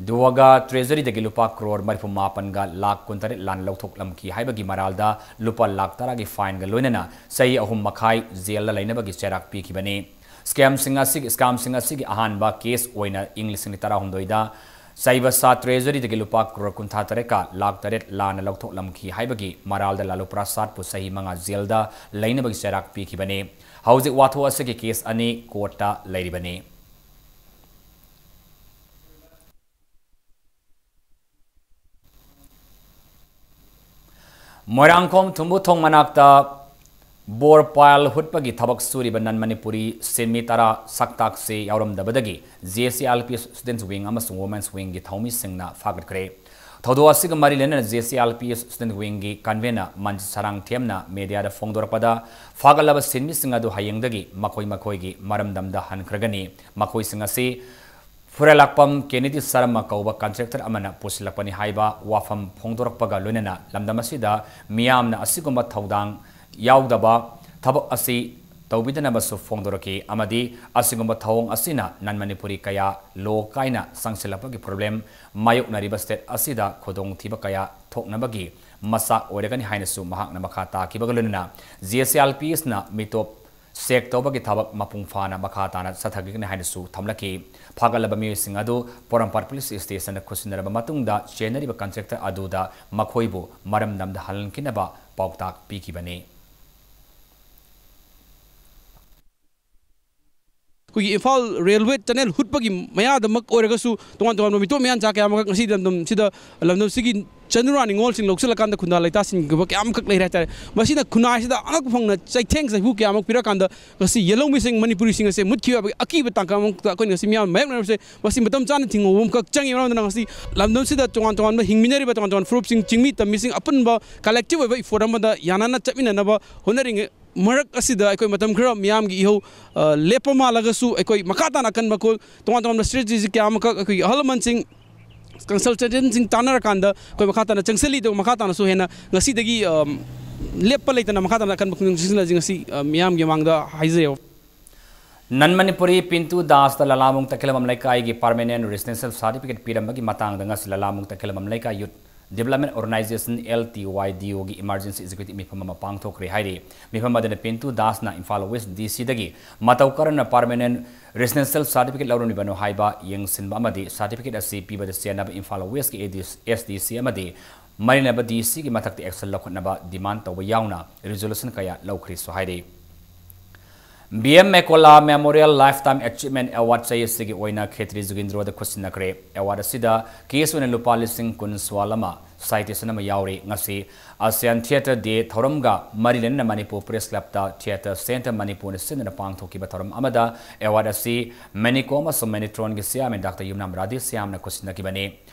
ꯗꯨꯋꯥꯒ ꯇ꯭ꯔꯦꯖꯔꯤꯗꯒꯤ ꯂꯨꯄꯥ ꯀ꯭ꯔꯣꯔ ꯃꯔꯤꯐꯨ ꯃꯥꯄꯟꯒ ꯂꯥꯈ ꯀꯨꯟꯇꯔꯦꯠ ꯂꯥꯟꯅ ꯂꯧꯊꯣꯛꯂꯝꯈꯤ ꯍꯥꯏꯕꯒꯤ ꯃꯔꯥꯜꯗ ꯂꯨꯄꯥ ꯂꯥꯈ ꯇꯔꯥꯒꯤ ꯐꯥꯏꯟꯒ ꯂꯣꯏꯅꯅ ꯆꯍꯤ ꯑꯍꯨꯝ ꯃꯈꯥꯏ ꯖꯦꯜꯗ ꯂꯩꯅꯕꯒꯤ ꯆꯩꯔꯥꯛ ꯄꯤꯈꯤꯕꯅꯤ꯫ ꯁ꯭ꯀꯦꯝꯁꯤꯡ ꯑꯁꯤꯒꯤ, ꯁ꯭ꯀꯥꯝꯁꯤꯡ ꯑꯁꯤꯒꯤ ꯑꯍꯥꯟꯕ ꯀꯦꯁ ꯑꯣꯏꯅ ꯏꯪ ꯂꯤꯁꯤꯡ ꯑꯅꯤ ꯇꯔꯥꯍꯨꯝꯗꯣꯏꯗ ꯆꯥꯏꯕꯁꯥ ꯇ꯭ꯔꯦꯖꯔꯤꯗꯒꯤ ꯂꯨꯄꯥ ꯀ꯭ꯔꯣꯔ ꯀꯨꯟꯊ꯭ꯔꯥ ꯇꯔꯦꯠꯀ ꯂꯥꯈ ꯇꯔꯦꯠ ꯂꯥꯟꯅ ꯂꯧꯊꯣꯛꯂꯝꯈꯤ ꯍꯥꯏꯕꯒꯤ ꯃꯔꯥꯜꯗ ꯂꯥꯂꯨ ꯄ꯭ꯔꯁꯥꯗꯄꯨ ꯆꯍꯤ ꯃꯉꯥ ꯖꯦꯜꯗ ꯂꯩꯅꯕꯒꯤ ꯆꯩꯔꯥꯛ ꯄꯤꯈꯤꯕꯅꯤ꯫ ꯍꯧꯖꯤꯛ ꯋꯥꯊꯣꯛ ꯑꯁꯤꯒꯤ ꯀꯦꯁ ꯑꯅꯤ ꯀꯣꯔꯠꯇ ꯂꯩꯔꯤꯕꯅꯤ꯫ ꯃꯣꯏꯔꯥꯡꯈꯣꯝ ꯊꯨꯝꯕꯨ ꯊꯣꯡ ꯃꯅꯥꯛꯇ ꯕꯣꯔ ꯄꯥꯏꯜ ꯍꯨꯠꯄꯒꯤ ꯊꯕꯛ ꯁꯨꯔꯤꯕ ꯅꯟ ꯃꯅꯤꯄꯨꯔꯤ ꯁꯤꯟꯃꯤ ꯇꯔꯥ ꯁꯛꯇꯥꯛꯁꯦ ꯌꯥꯎꯔꯝꯗꯕꯗꯒꯤ J S A L P S Students Wing ꯑꯃꯁꯨꯡ Women's Wingꯒꯤ ꯊꯧꯃꯤꯁꯤꯡꯅ ꯐꯥꯒꯠꯈ꯭ꯔꯦ꯫ ꯊꯧꯗꯣꯛ ꯑꯁꯤꯒ ꯃꯔꯤ ꯂꯩꯅꯅ J S A L P S Students Wingꯒꯤ convener ꯃꯟꯖꯤꯠ ꯁꯔꯥꯡꯊꯦꯝꯅ ꯃꯦꯗꯤꯌꯥꯗ ꯐꯣꯡꯗꯣꯔꯛꯄꯗ, ꯐꯥꯒꯠꯂꯕ ꯁꯤꯟꯃꯤꯁꯤꯡ ꯑꯗꯨ ꯍꯌꯦꯡꯗꯒꯤ ꯃꯈꯣꯏ ꯃꯈꯣꯏꯒꯤ ꯃꯔꯝꯗꯝꯗ ꯍꯟꯈ꯭ꯔꯒꯅꯤ꯫ ꯃꯈꯣꯏꯁꯤꯡ ꯑꯁꯤ ꯐꯨꯔꯦꯂꯥꯛꯄꯝ ꯀꯦꯅꯦꯗꯤ ꯁꯔꯃ ꯀꯧꯕ ꯀꯟꯇ꯭ꯔꯦꯛꯇꯔ ꯑꯃꯅ ꯄꯨꯁꯤꯜꯂꯛꯄꯅꯤ ꯍꯥꯏꯕ ꯋꯥꯐꯝ ꯐꯣꯡꯗꯣꯔꯛꯄꯒ ꯂꯣꯏꯅꯅ ꯂꯝꯗꯝ ꯑꯁꯤꯗ ꯃꯤꯌꯥꯝꯅ ꯑꯁꯤꯒꯨꯝꯕ ꯊꯧꯗꯥꯡ ꯌꯥꯎꯗꯕ ꯊꯕꯛ ꯑꯁꯤ ꯇꯧꯕꯤꯗꯅꯕꯁꯨ ꯐꯣꯡꯗꯣꯔꯛꯈꯤ ꯑꯃꯗꯤ ꯑꯁꯤꯒꯨꯝꯕ ꯊꯧꯑꯣꯡ ꯑꯁꯤꯅ ꯅꯟ ꯃꯅꯤꯄꯨꯔꯤ ꯀꯌꯥ ꯂꯣ ꯀꯥꯏꯅ ꯆꯪꯁꯤꯜꯂꯛꯄꯒꯤ problem ꯃꯥꯌꯣꯛꯅꯔꯤꯕ state ꯑꯁꯤꯗ ꯈꯨꯗꯣꯡꯊꯤꯕ ꯀꯌꯥ ꯊꯣꯛꯅꯕꯒꯤ ꯃꯆꯥꯛ ꯑꯣꯏꯔꯒꯅꯤ ꯍꯥꯏꯅꯁꯨ ꯃꯍꯥꯛꯅ ꯃꯈꯥ ꯇꯥꯈꯤꯕꯒ ꯂꯣꯏꯅꯅ G S L P S ꯅ ꯃꯤꯇꯣꯞ ꯁꯦꯛ ꯇꯧꯕꯒꯤ ꯊꯕꯛ ꯃꯄꯨꯡ ꯐꯥꯅ ꯃꯈꯥ ꯇꯥꯅ ꯆꯠꯊꯈꯤꯒꯅꯤ ꯍꯥꯏꯅꯁꯨ ꯊꯝꯂꯛꯈꯤ꯫ ꯐꯥꯒꯠꯂꯕ ꯃꯤꯑꯣꯏꯁꯤꯡ ꯑꯗꯨ ꯄꯣꯔꯣꯝꯄꯥꯠ police station ꯗ ꯈꯨꯠꯁꯤꯟꯅꯔꯕ ꯃꯇꯨꯡꯗ ꯆꯦꯟꯅꯔꯤꯕ contractor ꯑꯗꯨꯗ ꯃꯈꯣꯏꯕꯨ ꯃꯔꯝꯗꯝꯗ ꯍꯜꯍꯟꯈꯤꯅꯕ ꯄꯥꯎꯇꯥꯛ ꯄꯤꯈꯤꯕꯅꯤ꯫ ꯑꯩꯈꯣꯏꯒꯤ ꯏꯝꯐꯥꯜ railway tunnel ꯍꯨꯠꯄꯒꯤ ꯃꯌꯥꯗꯃꯛ ꯑꯣꯏꯔꯒꯁꯨ ꯇꯣꯉꯥꯟ ꯇꯣꯉꯥꯟꯕ ꯃꯤꯇꯣꯞ ꯃꯤꯌꯥꯟꯆꯥ ꯀꯌꯥ ꯑꯃꯈꯛ ꯉꯁꯤ ꯂꯝꯗꯝꯁꯤꯗ, ꯂꯝꯗꯝꯁꯤꯒꯤ ꯆꯅꯨꯔꯥ ꯅꯤꯉꯣꯜꯁꯤꯡ ꯂꯧꯁꯤꯜꯂꯀꯥꯟꯗ ꯈꯨꯟꯗꯥ ꯂꯩꯇꯥꯁꯤꯡꯈꯤꯕ ꯀꯌꯥ ꯑꯃꯈꯛ ꯂꯩꯔꯦ ꯍꯥꯏꯇꯥꯔꯦ꯫ ꯃꯁꯤꯅ ꯈꯨꯟꯅꯥꯏꯁꯤꯗ ꯑꯉꯛꯄ ꯐꯪꯅ ꯆꯩꯊꯦꯡ ꯆꯩꯐꯨ ꯀꯌꯥ ꯑꯃ ꯄꯤꯔꯀꯥꯟꯗ ꯉꯁꯤ ꯌꯦꯜꯍꯧꯃꯤꯁꯤꯡ, ꯃꯅꯤꯄꯨꯔꯤꯁꯤꯡ ꯑꯁꯦ ꯃꯨꯠꯈꯤꯕ ꯌꯥꯕꯒꯤ ꯑꯀꯤꯕ ꯇꯥꯡꯀꯛ ꯑꯃꯈꯛꯇ ꯑꯩꯈꯣꯏꯅ ꯉꯁꯤ ꯃꯤꯌꯥꯝ ꯃꯥꯌꯣꯛꯅꯔꯤꯕꯁꯦ, ꯃꯁꯤ ꯃꯇꯝ ꯆꯥꯅ ꯊꯤꯡꯍꯧꯕ ꯑꯃꯈꯛ ꯆꯪꯉꯤ꯫ ꯃꯔꯝ ꯑꯗꯨꯅ ꯉꯁꯤ ꯂꯝꯗꯝꯁꯤꯗ ꯇꯣꯉꯥꯟ ꯇꯣꯉꯥꯟꯕ ꯍꯤꯡꯃꯤꯟꯅꯔꯤꯕ ꯇꯣꯉꯥꯟ ꯇꯣꯉꯥꯟꯕ ꯐꯨꯔꯨꯞꯁꯤꯡ, ꯆꯤꯡꯃꯤ ꯇꯝꯃꯤꯁꯤꯡ ꯑꯄꯨꯟꯕ collective ꯑꯣꯏꯕ effort ꯑꯃꯗ ꯌꯥꯅꯅ ꯆꯠꯃꯤꯟꯅꯅꯕ ꯍꯣꯠꯅꯔꯤꯉꯩ ꯃꯔꯛ ꯑꯁꯤꯗ ꯑꯩꯈꯣꯏ ꯃꯇꯝ ꯈꯔ ꯃꯤꯌꯥꯝꯒꯤ ꯏꯍꯧ, ꯑ, ꯂꯦꯞꯄ ꯃꯥꯜꯂꯒꯁꯨ ꯑꯩꯈꯣꯏ ꯃꯈꯥ ꯇꯥꯅ ꯑꯀꯟꯕ ꯀꯣ-, ꯇꯣꯉꯥꯟ ꯇꯣꯉꯥꯟꯕ strategy ꯀꯌꯥ ꯑꯃꯈꯛ ꯑꯩꯈꯣꯏꯒꯤ ꯑꯍꯜ ꯂꯃꯟꯁꯤꯡ ꯀꯟꯁꯜꯇꯦꯟꯁꯤꯡ ꯇꯥꯟꯅꯔꯀꯥꯟꯗ ꯑꯩꯈꯣꯏ ꯃꯈꯥ ꯇꯥꯅ ꯆꯪꯁꯤꯜꯂꯤꯗꯨ ꯃꯈꯥ ꯇꯥꯅꯁꯨ ꯍꯦꯟꯅ ꯉꯁꯤꯗꯒꯤ ꯑ, ꯂꯦꯞꯄ ꯂꯩꯇꯅ ꯃꯈꯥ ꯇꯥꯅ ꯑꯀꯟꯕ ꯈꯣꯡꯖꯪ ꯆꯪꯁꯤꯜꯂꯁꯤ ꯉꯁꯤ ꯑ, ꯃꯤꯌꯥꯝꯒꯤ ꯃꯥꯡꯗ ꯍꯥꯏꯖꯩ꯫ ꯅꯟ ꯃꯅꯤꯄꯨꯔꯤ ꯄꯤꯟꯇꯨ ꯗꯥꯁꯇ ꯂꯂꯥꯃꯨꯡ ꯇꯈꯦꯂꯝꯕꯝ ꯂꯩꯀꯥꯏꯒꯤ permanent residential certificate ꯄꯤꯔꯝꯕꯒꯤ ꯃꯇꯥꯡꯗ ꯉꯁꯤ ꯂꯂꯥꯃꯨꯡ ꯇꯈꯦꯂꯝꯕꯝ ꯂꯩꯀꯥꯏ Youth Development Organization, L T Y D O, ꯒꯤ emergency executive ꯃꯤꯐꯝ ꯑꯃ ꯄꯥꯡꯊꯣꯛꯈ꯭ꯔꯦ ꯍꯥꯏꯔꯤ꯫ ꯃꯤꯐꯝ ꯑꯗꯨꯗ Pintu ꯗꯥꯁꯅ Imphal West D C ꯗꯒꯤ ꯃꯇꯧ ꯀꯔꯝꯅ permanent residential certificate ꯂꯧꯔꯝꯂꯤꯕꯅꯣ ꯍꯥꯏꯕ ꯌꯦꯡꯁꯤꯟꯕ ꯑꯃꯗꯤ certificate ꯑꯁꯤ ꯄꯤꯕꯗ ꯆꯦꯟꯅꯕ ꯏꯝꯐꯥꯜ West ꯀꯤ S D C ꯑꯃꯗꯤ ꯃꯔꯤ ꯂꯩꯅꯕ D C ꯒꯤ ꯃꯊꯛꯇ action ꯂꯧꯈꯠꯅꯕ demand ꯇꯧꯕ ꯌꯥꯎꯅ resolution ꯀꯌꯥ ꯂꯧꯈ꯭ꯔꯦꯁꯨ ꯍꯥꯏꯔꯤ꯫ B M Mekola Memorial Lifetime Achievement Award ꯆꯍꯤ ꯑꯁꯤꯒꯤ ꯑꯣꯏꯅ ꯈꯦꯇ꯭ꯔꯤ ꯖꯨꯒꯤꯟꯗ꯭ꯔꯣꯗ ꯈꯨꯠꯁꯤꯟꯅꯈ꯭ꯔꯦ꯫ Award ꯑꯁꯤꯗ cash ꯑꯣꯏꯅ ꯂꯨꯄꯥ ꯂꯤꯁꯤꯡ ꯀꯨꯟ ꯁ꯭ꯋꯥꯜ ꯑꯃ, citation ꯑꯃ ꯌꯥꯎꯔꯤ꯫ ꯉꯁꯤ ASEAN Theatre Day ꯊꯧꯔꯝꯒ ꯃꯔꯤ ꯂꯩꯅꯅ ꯃꯅꯤꯄꯨꯔ Press Club ꯇ Theatre Centre ꯃꯅꯤꯄꯨꯔꯅ ꯁꯤꯟꯗꯨꯅ ꯄꯥꯡꯊꯣꯛꯈꯤꯕ ꯊꯧꯔꯝ ꯑꯃꯗ award ꯑꯁꯤ MENICO ꯑꯃꯁꯨꯡ MENITRON ꯒꯤ chairman Doctor ꯌꯨꯝꯅꯥꯝ ꯔꯥꯙꯦꯁ꯭ꯌꯥꯝꯅ ꯈꯨꯠꯁꯤꯟꯅꯈꯤꯕꯅꯤ꯫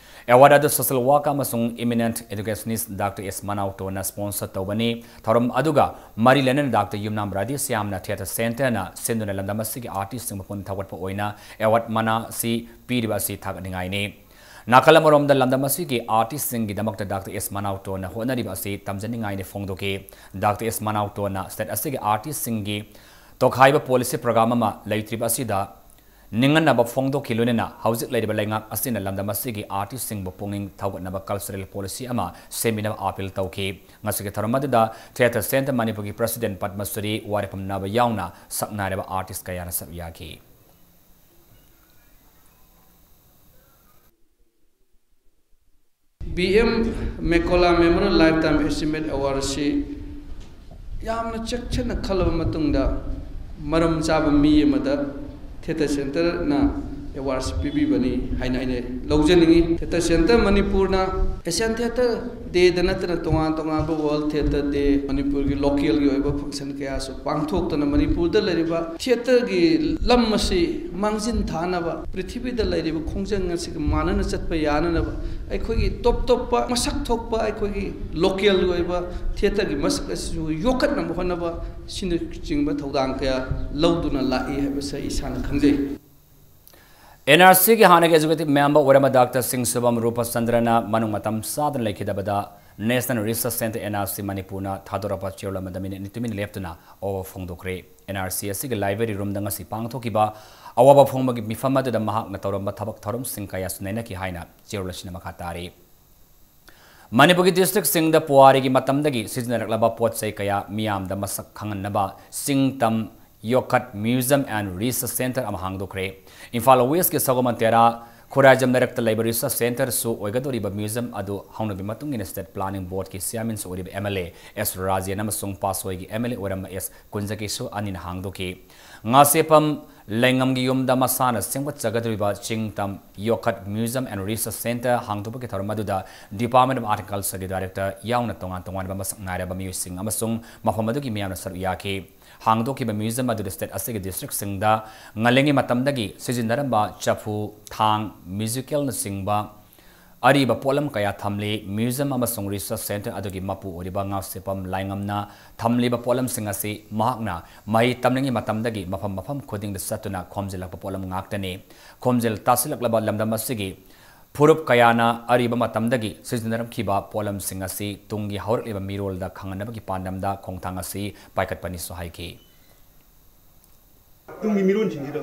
Award ꯑꯗꯨ social worker ꯑꯃꯁꯨꯡ eminent educationist Doctor S ꯃꯅꯥꯎꯇꯣꯟꯅ sponsor ꯇꯧꯕꯅꯤ꯫ ꯊꯧꯔꯝ ꯑꯗꯨꯒ ꯃꯔꯤ ꯂꯩꯅꯅ Doctor ꯌꯨꯝꯅꯥꯝ ꯔꯥꯙꯦꯁ꯭ꯌꯥꯝꯅ Theatre Centre ꯅ ꯁꯤꯟꯗꯨꯅ ꯂꯝꯗꯝ ꯑꯁꯤꯒꯤ artist ꯁꯤꯡꯕꯨ ꯄꯨꯛꯅꯤꯡ ꯊꯧꯒꯠꯄ ꯑꯣꯏꯅ award ꯃꯅꯥ ꯑꯁꯤ ꯄꯤꯔꯤꯕ ꯑꯁꯤ ꯊꯥꯒꯠꯅꯤꯡꯉꯥꯏꯅꯤ꯫ ꯅꯥꯀꯜ ꯑꯃꯔꯣꯝꯗ ꯂꯝꯗꯝ ꯑꯁꯤꯒꯤ artist ꯁꯤꯡꯒꯤꯗꯃꯛꯇ Doctor S ꯃꯅꯥꯎꯇꯣꯟꯅ ꯍꯣꯠꯅꯔꯤꯕ ꯑꯁꯤ ꯇꯝꯖꯅꯤꯡꯉꯥꯏꯅꯤ ꯐꯣꯡꯗꯣꯛꯈꯤ꯫ Doctor S ꯃꯅꯥꯎꯇꯣꯟꯅ state ꯑꯁꯤꯒꯤ artist ꯁꯤꯡꯒꯤ ꯇꯣꯈꯥꯏꯕ policy program ꯑꯃ ꯂꯩꯇ꯭ꯔꯤꯕ ꯑꯁꯤꯗ ꯅꯤꯡꯍꯟꯅꯕ ꯐꯣꯡꯗꯣꯛꯈꯤ꯫ ꯂꯣꯏꯅꯅ ꯍꯧꯖꯤꯛ ꯂꯩꯔꯤꯕ ꯂꯩꯉꯥꯛ ꯑꯁꯤꯅ ꯂꯝꯗꯝ ꯑꯁꯤꯒꯤ artist ꯁꯤꯡꯕꯨ ꯄꯨꯛꯅꯤꯡ ꯊꯧꯒꯠꯅꯕ cultural policy ꯑꯃ ꯁꯦꯝꯕꯤꯅꯕ appeal ꯇꯧꯈꯤ꯫ ꯉꯁꯤꯒꯤ ꯊꯧꯔꯝ ꯑꯗꯨꯗ Theatre Centre ꯃꯅꯤꯄꯨꯔꯒꯤ president ꯄꯗꯃꯁ꯭ꯔꯤ ꯋꯥꯔꯦꯄꯝ ꯅꯥꯕ ꯌꯥꯎꯅ ꯁꯛꯅꯥꯏꯔꯕ artist ꯀꯌꯥꯅ ꯁꯔꯨꯛ ꯌꯥꯈꯤ꯫ B M Mekola Memorial Lifetime Achievement Award ꯑꯁꯤ ꯌꯥꯝꯅ ꯆꯦꯛꯁꯤꯟꯅ ꯈꯜꯂꯕ ꯃꯇꯨꯡꯗ ꯃꯔꯝ ꯆꯥꯕ ꯃꯤ ꯑꯃꯗ Theatre Centre ꯅ award ꯁꯤ ꯄꯤꯕꯤꯕꯅꯤ ꯍꯥꯏꯅ ꯑꯩꯅ ꯂꯧꯖꯅꯤꯡꯏ꯫ Theatre Centre ꯃꯅꯤꯄꯨꯔꯅ ASEAN Theatre Day ꯗ ꯅꯠꯇꯅ ꯇꯣꯉꯥꯟ ꯇꯣꯉꯥꯟꯕ World Theatre Day, ꯃꯅꯤꯄꯨꯔꯒꯤ local ꯒꯤ ꯑꯣꯏꯕ function ꯀꯌꯥꯁꯨ ꯄꯥꯡꯊꯣꯛꯇꯨꯅ ꯃꯅꯤꯄꯨꯔꯗ ꯂꯩꯔꯤꯕ theatre ꯒꯤ ꯂꯝ ꯑꯁꯤ ꯃꯥꯡꯖꯤꯟ ꯊꯥꯅꯕ, ꯄ꯭ꯔꯤꯊꯤꯕꯤꯗ ꯂꯩꯔꯤꯕ ꯈꯣꯡꯖꯪ ꯑꯁꯤꯒ ꯃꯥꯟꯅꯅ ꯆꯠꯄ ꯌꯥꯅꯅꯕ ꯑꯩꯈꯣꯏꯒꯤ ꯇꯣꯞ ꯇꯣꯞꯄ ꯃꯁꯛ ꯊꯣꯛꯄ ꯑꯩꯈꯣꯏꯒꯤ local ꯒꯤ ꯑꯣꯏꯕ theatre ꯒꯤ ꯃꯁꯛ ꯑꯁꯤꯁꯨ ꯌꯣꯛꯈꯠꯅꯕ ꯍꯣꯠꯅꯕ ꯑꯁꯤꯅꯆꯤꯡꯕ ꯊꯧꯗꯥꯡ ꯀꯌꯥ ꯂꯧꯗꯨꯅ ꯂꯥꯛꯏ ꯍꯥꯏꯕꯁꯦ ꯑꯩ ꯏꯁꯥꯅ ꯈꯪꯖꯩ꯫ ꯑꯦꯟ ꯑꯥꯔ ꯁꯤꯒꯤ ꯍꯥꯟꯅꯒꯤ executive member ꯑꯣꯏꯔꯝꯕ ꯗꯥꯛꯇꯔ ꯁꯤꯡꯁꯨꯕꯝ ꯔꯨꯄꯆꯟꯗ꯭ꯔꯅ ꯃꯅꯨꯡ ꯃꯇꯝ ꯆꯥꯗꯅ ꯂꯩꯈꯤꯗꯕꯗ National Research Centre, N R C, ꯃꯅꯤꯄꯨꯔꯅ ꯊꯥꯗꯣꯔꯛꯄ ꯆꯦꯔꯣꯜ ꯑꯃꯗ ꯃꯤꯅꯤꯠ ꯅꯤꯅꯤ ꯇꯨꯃꯤꯟꯅ ꯂꯦꯞꯇꯨꯅ ꯑꯋꯥꯕ ꯐꯣꯡꯗꯣꯛꯈ꯭ꯔꯦ꯫ ꯑꯦꯟ ꯑꯥꯔ ꯁꯤ ꯑꯁꯤꯒꯤ library roomꯗ ꯉꯁꯤ ꯄꯥꯡꯊꯣꯛꯈꯤꯕ ꯑꯋꯥꯕ ꯐꯣꯡꯕꯒꯤ ꯃꯤꯐꯝ ꯑꯗꯨꯗ ꯃꯍꯥꯛꯅ ꯇꯧꯔꯝꯕ ꯊꯕꯛ ꯊꯧꯔꯝꯁꯤꯡ ꯀꯌꯥꯁꯨ ꯅꯩꯅꯈꯤ ꯍꯥꯏꯅ ꯆꯦꯔꯣꯜ ꯑꯁꯤꯅ ꯃꯈꯥ ꯇꯥꯔꯤ꯫ ꯃꯅꯤꯄꯨꯔꯒꯤ districtꯁꯤꯡꯗ ꯄꯨꯋꯥꯔꯤꯒꯤ ꯃꯇꯝꯗꯒꯤ ꯁꯤꯖꯤꯟꯅꯔꯛꯂꯕ ꯄꯣꯠ ꯆꯩ ꯀꯌꯥ ꯃꯤꯌꯥꯝꯗ ꯃꯁꯛ ꯈꯪꯍꯟꯅꯕ ꯆꯤꯡ ꯇꯝ ꯌꯣꯛꯈꯠ museum and research centre ꯑꯃ ꯍꯥꯡꯗꯣꯛꯈ꯭ꯔꯦ꯫ ꯏꯝꯐꯥꯜ Westꯀꯤ ꯁꯒꯣꯜꯕꯟ ꯇꯦꯔꯥ ꯈꯨꯔꯥꯏꯖꯝ ꯂꯩꯔꯛꯇ ꯂꯩꯕ research centreꯁꯨ ꯑꯣꯏꯒꯗꯧꯔꯤꯕ museum ꯑꯗꯨ ꯍꯧꯅꯕꯤ ꯃꯇꯨꯡ ꯏꯟꯅ state planning boardꯀꯤ chairmanꯁꯨ ꯑꯣꯏꯔꯤꯕ M L A S Rajen ꯑꯃꯁꯨꯡ ꯄꯥꯠꯁꯣꯏꯒꯤ M L A ꯑꯣꯏꯔꯝꯕ S ꯀꯨꯟꯖꯀꯤꯁꯨ ꯑꯅꯤꯅ ꯍꯥꯡꯗꯣꯛꯈꯤ꯫ ꯉꯥꯁꯦꯞꯐꯝ ꯂꯩꯉꯝꯒꯤ ꯌꯨꯝꯗ ꯃꯁꯥꯅ ꯁꯦꯝꯒꯠꯆꯒꯗꯧꯔꯤꯕ ꯆꯤꯡ ꯇꯝ ꯌꯣꯛꯈꯠ museum and research centre ꯍꯥꯡꯗꯣꯛꯄꯒꯤ ꯊꯧꯔꯝ ꯑꯗꯨꯗ Department of Art and Cultureꯒꯤ director ꯌꯥꯎꯅ ꯇꯣꯉꯥꯟ ꯇꯣꯉꯥꯟꯕ ꯃꯁꯛ ꯅꯥꯏꯔꯕ ꯃꯤꯑꯣꯏꯁꯤꯡ ꯑꯃꯁꯨꯡ ꯃꯐꯝ ꯑꯗꯨꯒꯤ ꯃꯤꯌꯥꯝꯅ ꯁꯔꯨꯛ ꯌꯥꯈꯤ꯫ ꯍꯥꯡꯗꯣꯛꯈꯤꯕ museum ꯑꯗꯨꯗ state ꯑꯁꯤꯒꯤ districtꯁꯤꯡꯗ ꯉꯜꯂꯤꯉꯩ ꯃꯇꯝꯗꯒꯤ ꯁꯤꯖꯤꯟꯅꯔꯝꯕ ꯆꯐꯨ, ꯊꯥꯡ, ꯃ꯭ꯌꯨꯖꯤꯀꯦꯜꯅꯆꯤꯡꯕ ꯑꯔꯤꯕ ꯄꯣꯠꯂꯝ ꯀꯌꯥ ꯊꯝꯂꯤ꯫ Museum ꯑꯃꯁꯨꯡ research centre ꯑꯗꯨꯒꯤ ꯃꯄꯨ ꯑꯣꯏꯔꯤꯕ ꯉꯥꯁꯦꯞꯄꯝ ꯂꯥꯏꯉꯝꯅ ꯊꯝꯂꯤꯕ ꯄꯣꯠꯂꯝꯁꯤꯡ ꯑꯁꯤ ꯃꯍꯥꯛꯅ ꯃꯍꯩ ꯇꯝꯂꯤꯉꯩ ꯃꯇꯝꯗꯒꯤ ꯃꯐꯝ ꯃꯐꯝ ꯈꯨꯗꯤꯡꯗ ꯆꯠꯇꯨꯅ ꯈꯣꯝꯖꯤꯜꯂꯛꯄ ꯄꯣꯠꯂꯝ ꯉꯥꯛꯇꯅꯤ꯫ ꯈꯣꯝꯖꯤꯜ ꯇꯥꯁꯤꯜꯂꯛꯂꯕ ꯂꯝꯗꯝ ꯑꯁꯤꯒꯤ ꯐꯨꯔꯨꯞ ꯀꯌꯥꯅ ꯑꯔꯤꯕ ꯃꯇꯝꯗꯒꯤ ꯁꯤꯖꯤꯟꯅꯔꯝꯈꯤꯕ ꯄꯣꯠꯂꯝꯁꯤꯡ ꯑꯁꯤ ꯇꯨꯡꯒꯤ ꯍꯧꯔꯛꯂꯤꯕ ꯃꯤꯔꯣꯜꯗ ꯈꯪꯍꯟꯅꯕꯒꯤ ꯄꯥꯟꯗꯝꯗ ꯈꯣꯡꯊꯥꯡ ꯑꯁꯤ ꯄꯥꯏꯈꯠꯄꯅꯤꯁꯨ ꯍꯥꯏꯈꯤ꯫ ꯇꯨꯡꯒꯤ ꯃꯤꯔꯣꯟꯁꯤꯡꯁꯤꯗ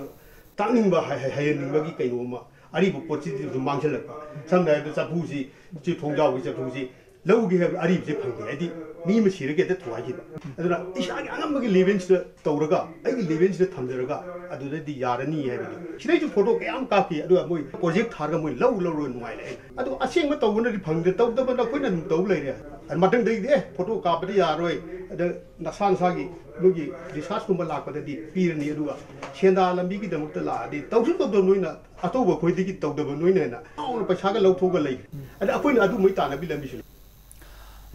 ꯇꯥꯛꯅꯤꯡꯕ, ꯍꯩ-, ꯍꯩ-, ꯍꯩꯍꯟꯅꯤꯡꯕꯒꯤ ꯀꯩꯅꯣꯝꯃ, ꯑꯔꯤꯕ ꯄꯣꯠꯁꯤꯗꯤ ꯑꯗꯨꯝ ꯃꯥꯡꯁꯤꯜꯂꯛꯄ꯫ ꯁꯝꯅ ꯍꯥꯏꯔꯕꯗ ꯆꯐꯨꯁꯤ, ꯎꯆꯤ ꯊꯣꯡꯖꯥꯎꯒꯤ ꯆꯐꯨꯁꯤ ꯂꯧꯒꯦ ꯍꯥꯏꯕ ꯑꯔꯤꯕꯁꯦ ꯐꯪꯗꯦ, ꯍꯥꯏꯗꯤ ꯃꯤ ꯑꯃ ꯁꯤꯔꯒ ꯍꯦꯛꯇ ꯊꯨꯒꯥꯏꯈꯤꯕ꯫ ꯑꯗꯨꯅ ꯏꯁꯥꯒꯤ ꯑꯉꯝꯕꯒꯤ levelꯁꯤꯗ ꯇꯧꯔꯒ, ꯑꯩꯒꯤ levelꯁꯤꯗ ꯊꯝꯖꯔꯒ ꯑꯗꯨꯗꯗꯤ ꯌꯥꯔꯅꯤ ꯍꯥꯏꯕꯗꯣ꯫ ꯁꯤꯗꯩꯁꯨ photo ꯀꯌꯥ ꯑꯃ ꯀꯥꯞꯈꯤ, ꯑꯗꯨꯒ ꯃꯣꯏ project ꯊꯥꯔꯒ ꯃꯣꯏ ꯂꯧ ꯂꯧꯔꯒ ꯅꯨꯡꯉꯥꯏ ꯂꯩ꯫ ꯑꯗꯣ ꯑꯁꯦꯡꯕ ꯇꯧꯕꯅꯗꯤ ꯐꯪꯗꯦ, ꯇꯧꯗꯕꯅ ꯑꯩꯈꯣꯏꯅ ꯑꯗꯨꯝ ꯇꯧ ꯂꯩꯔꯦ꯫ ꯑꯗꯨ ꯃꯊꯪꯗꯩꯗꯤ ꯑꯦ photo ꯀꯥꯞꯄꯗꯤ ꯌꯥꯔꯣꯏ, ꯑꯗ ꯅꯁꯥ ꯅꯁꯥꯒꯤ ꯅꯣꯏꯒꯤ researchꯀꯨꯝꯕ ꯂꯥꯛꯄꯗꯗꯤ ꯄꯤꯔꯅꯤ, ꯑꯗꯨꯒ ꯁꯦꯟꯗꯥ ꯂꯝꯕꯤꯒꯤꯗꯃꯛꯇ ꯂꯥꯛꯑꯗꯤ ꯇꯧꯁꯨ ꯇꯧꯗꯕ ꯅꯣꯏꯅ, ꯑꯇꯧꯕ ꯑꯩꯈꯣꯏꯗꯒꯤ ꯇꯧꯗꯕ ꯅꯣꯏꯅ ꯍꯦꯟꯅ ꯆꯥꯎꯅ ꯄꯩꯁꯥꯒ ꯂꯧꯊꯣꯛꯑꯒ ꯂꯩ꯫ ꯑꯗ ꯑꯩꯈꯣꯏꯅ ꯑꯗꯨꯝꯕꯩ ꯇꯥꯟꯅꯕꯤ ꯂꯝꯕꯤꯁꯨ ꯂꯩ꯫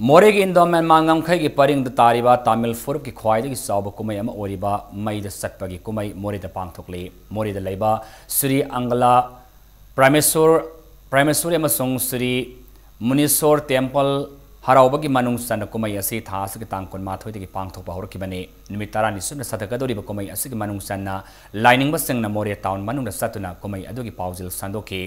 ꯃꯣꯔꯦꯒꯤ ꯏꯟꯗꯣ ꯃ꯭ꯌꯥꯟꯃꯥꯔ ꯉꯝꯈꯩꯒꯤ ꯄꯔꯤꯡꯗ ꯇꯥꯔꯤꯕ ꯇꯥꯃꯤꯜ ꯐꯨꯔꯨꯞꯀꯤ ꯈ꯭ꯋꯥꯏꯗꯒꯤ ꯆꯥꯎꯕ ꯀꯨꯝꯍꯩ ꯑꯃ ꯑꯣꯏꯔꯤꯕ ꯃꯩꯗ ꯆꯠꯄꯒꯤ ꯀꯨꯝꯍꯩ ꯃꯣꯔꯦꯗ ꯄꯥꯡꯊꯣꯛꯂꯤ꯫ ꯃꯣꯔꯦꯗ ꯂꯩꯕ ꯁ꯭ꯔꯤ ꯑꯪꯒꯂꯥ ꯄ꯭ꯔꯃꯦꯁꯣꯔ, ꯄ꯭ꯔꯃꯦꯁꯣꯔꯤ ꯑꯃꯁꯨꯡ ꯁ꯭ꯔꯤ ꯃꯨꯅꯤꯁꯣꯔ temple ꯍꯔꯥꯎꯕꯒꯤ ꯃꯅꯨꯡ ꯆꯟꯅ ꯀꯨꯝꯍꯩ ꯑꯁꯤ ꯊꯥ ꯑꯁꯤꯒꯤ ꯇꯥꯡ ꯀꯨꯟꯃꯥꯊꯣꯏꯗꯒꯤ ꯄꯥꯡꯊꯣꯛꯄ ꯍꯧꯔꯛꯈꯤꯕꯅꯤ꯫ ꯅꯨꯃꯤꯠ ꯇꯔꯥꯅꯤ ꯁꯨꯞꯅ ꯆꯠꯊꯒꯗꯧꯔꯤꯕ ꯀꯨꯝꯍꯩ ꯑꯁꯤꯒꯤ ꯃꯅꯨꯡ ꯆꯟꯅ ꯂꯥꯏꯅꯤꯡꯕꯁꯤꯡꯅ ꯃꯣꯔꯦ ꯇꯥꯎꯟ ꯃꯅꯨꯡꯗ ꯆꯠꯇꯨꯅ ꯀꯨꯝꯍꯩ ꯑꯗꯨꯒꯤ ꯄꯥꯎꯖꯦꯜ ꯁꯟꯗꯣꯛꯈꯤ꯫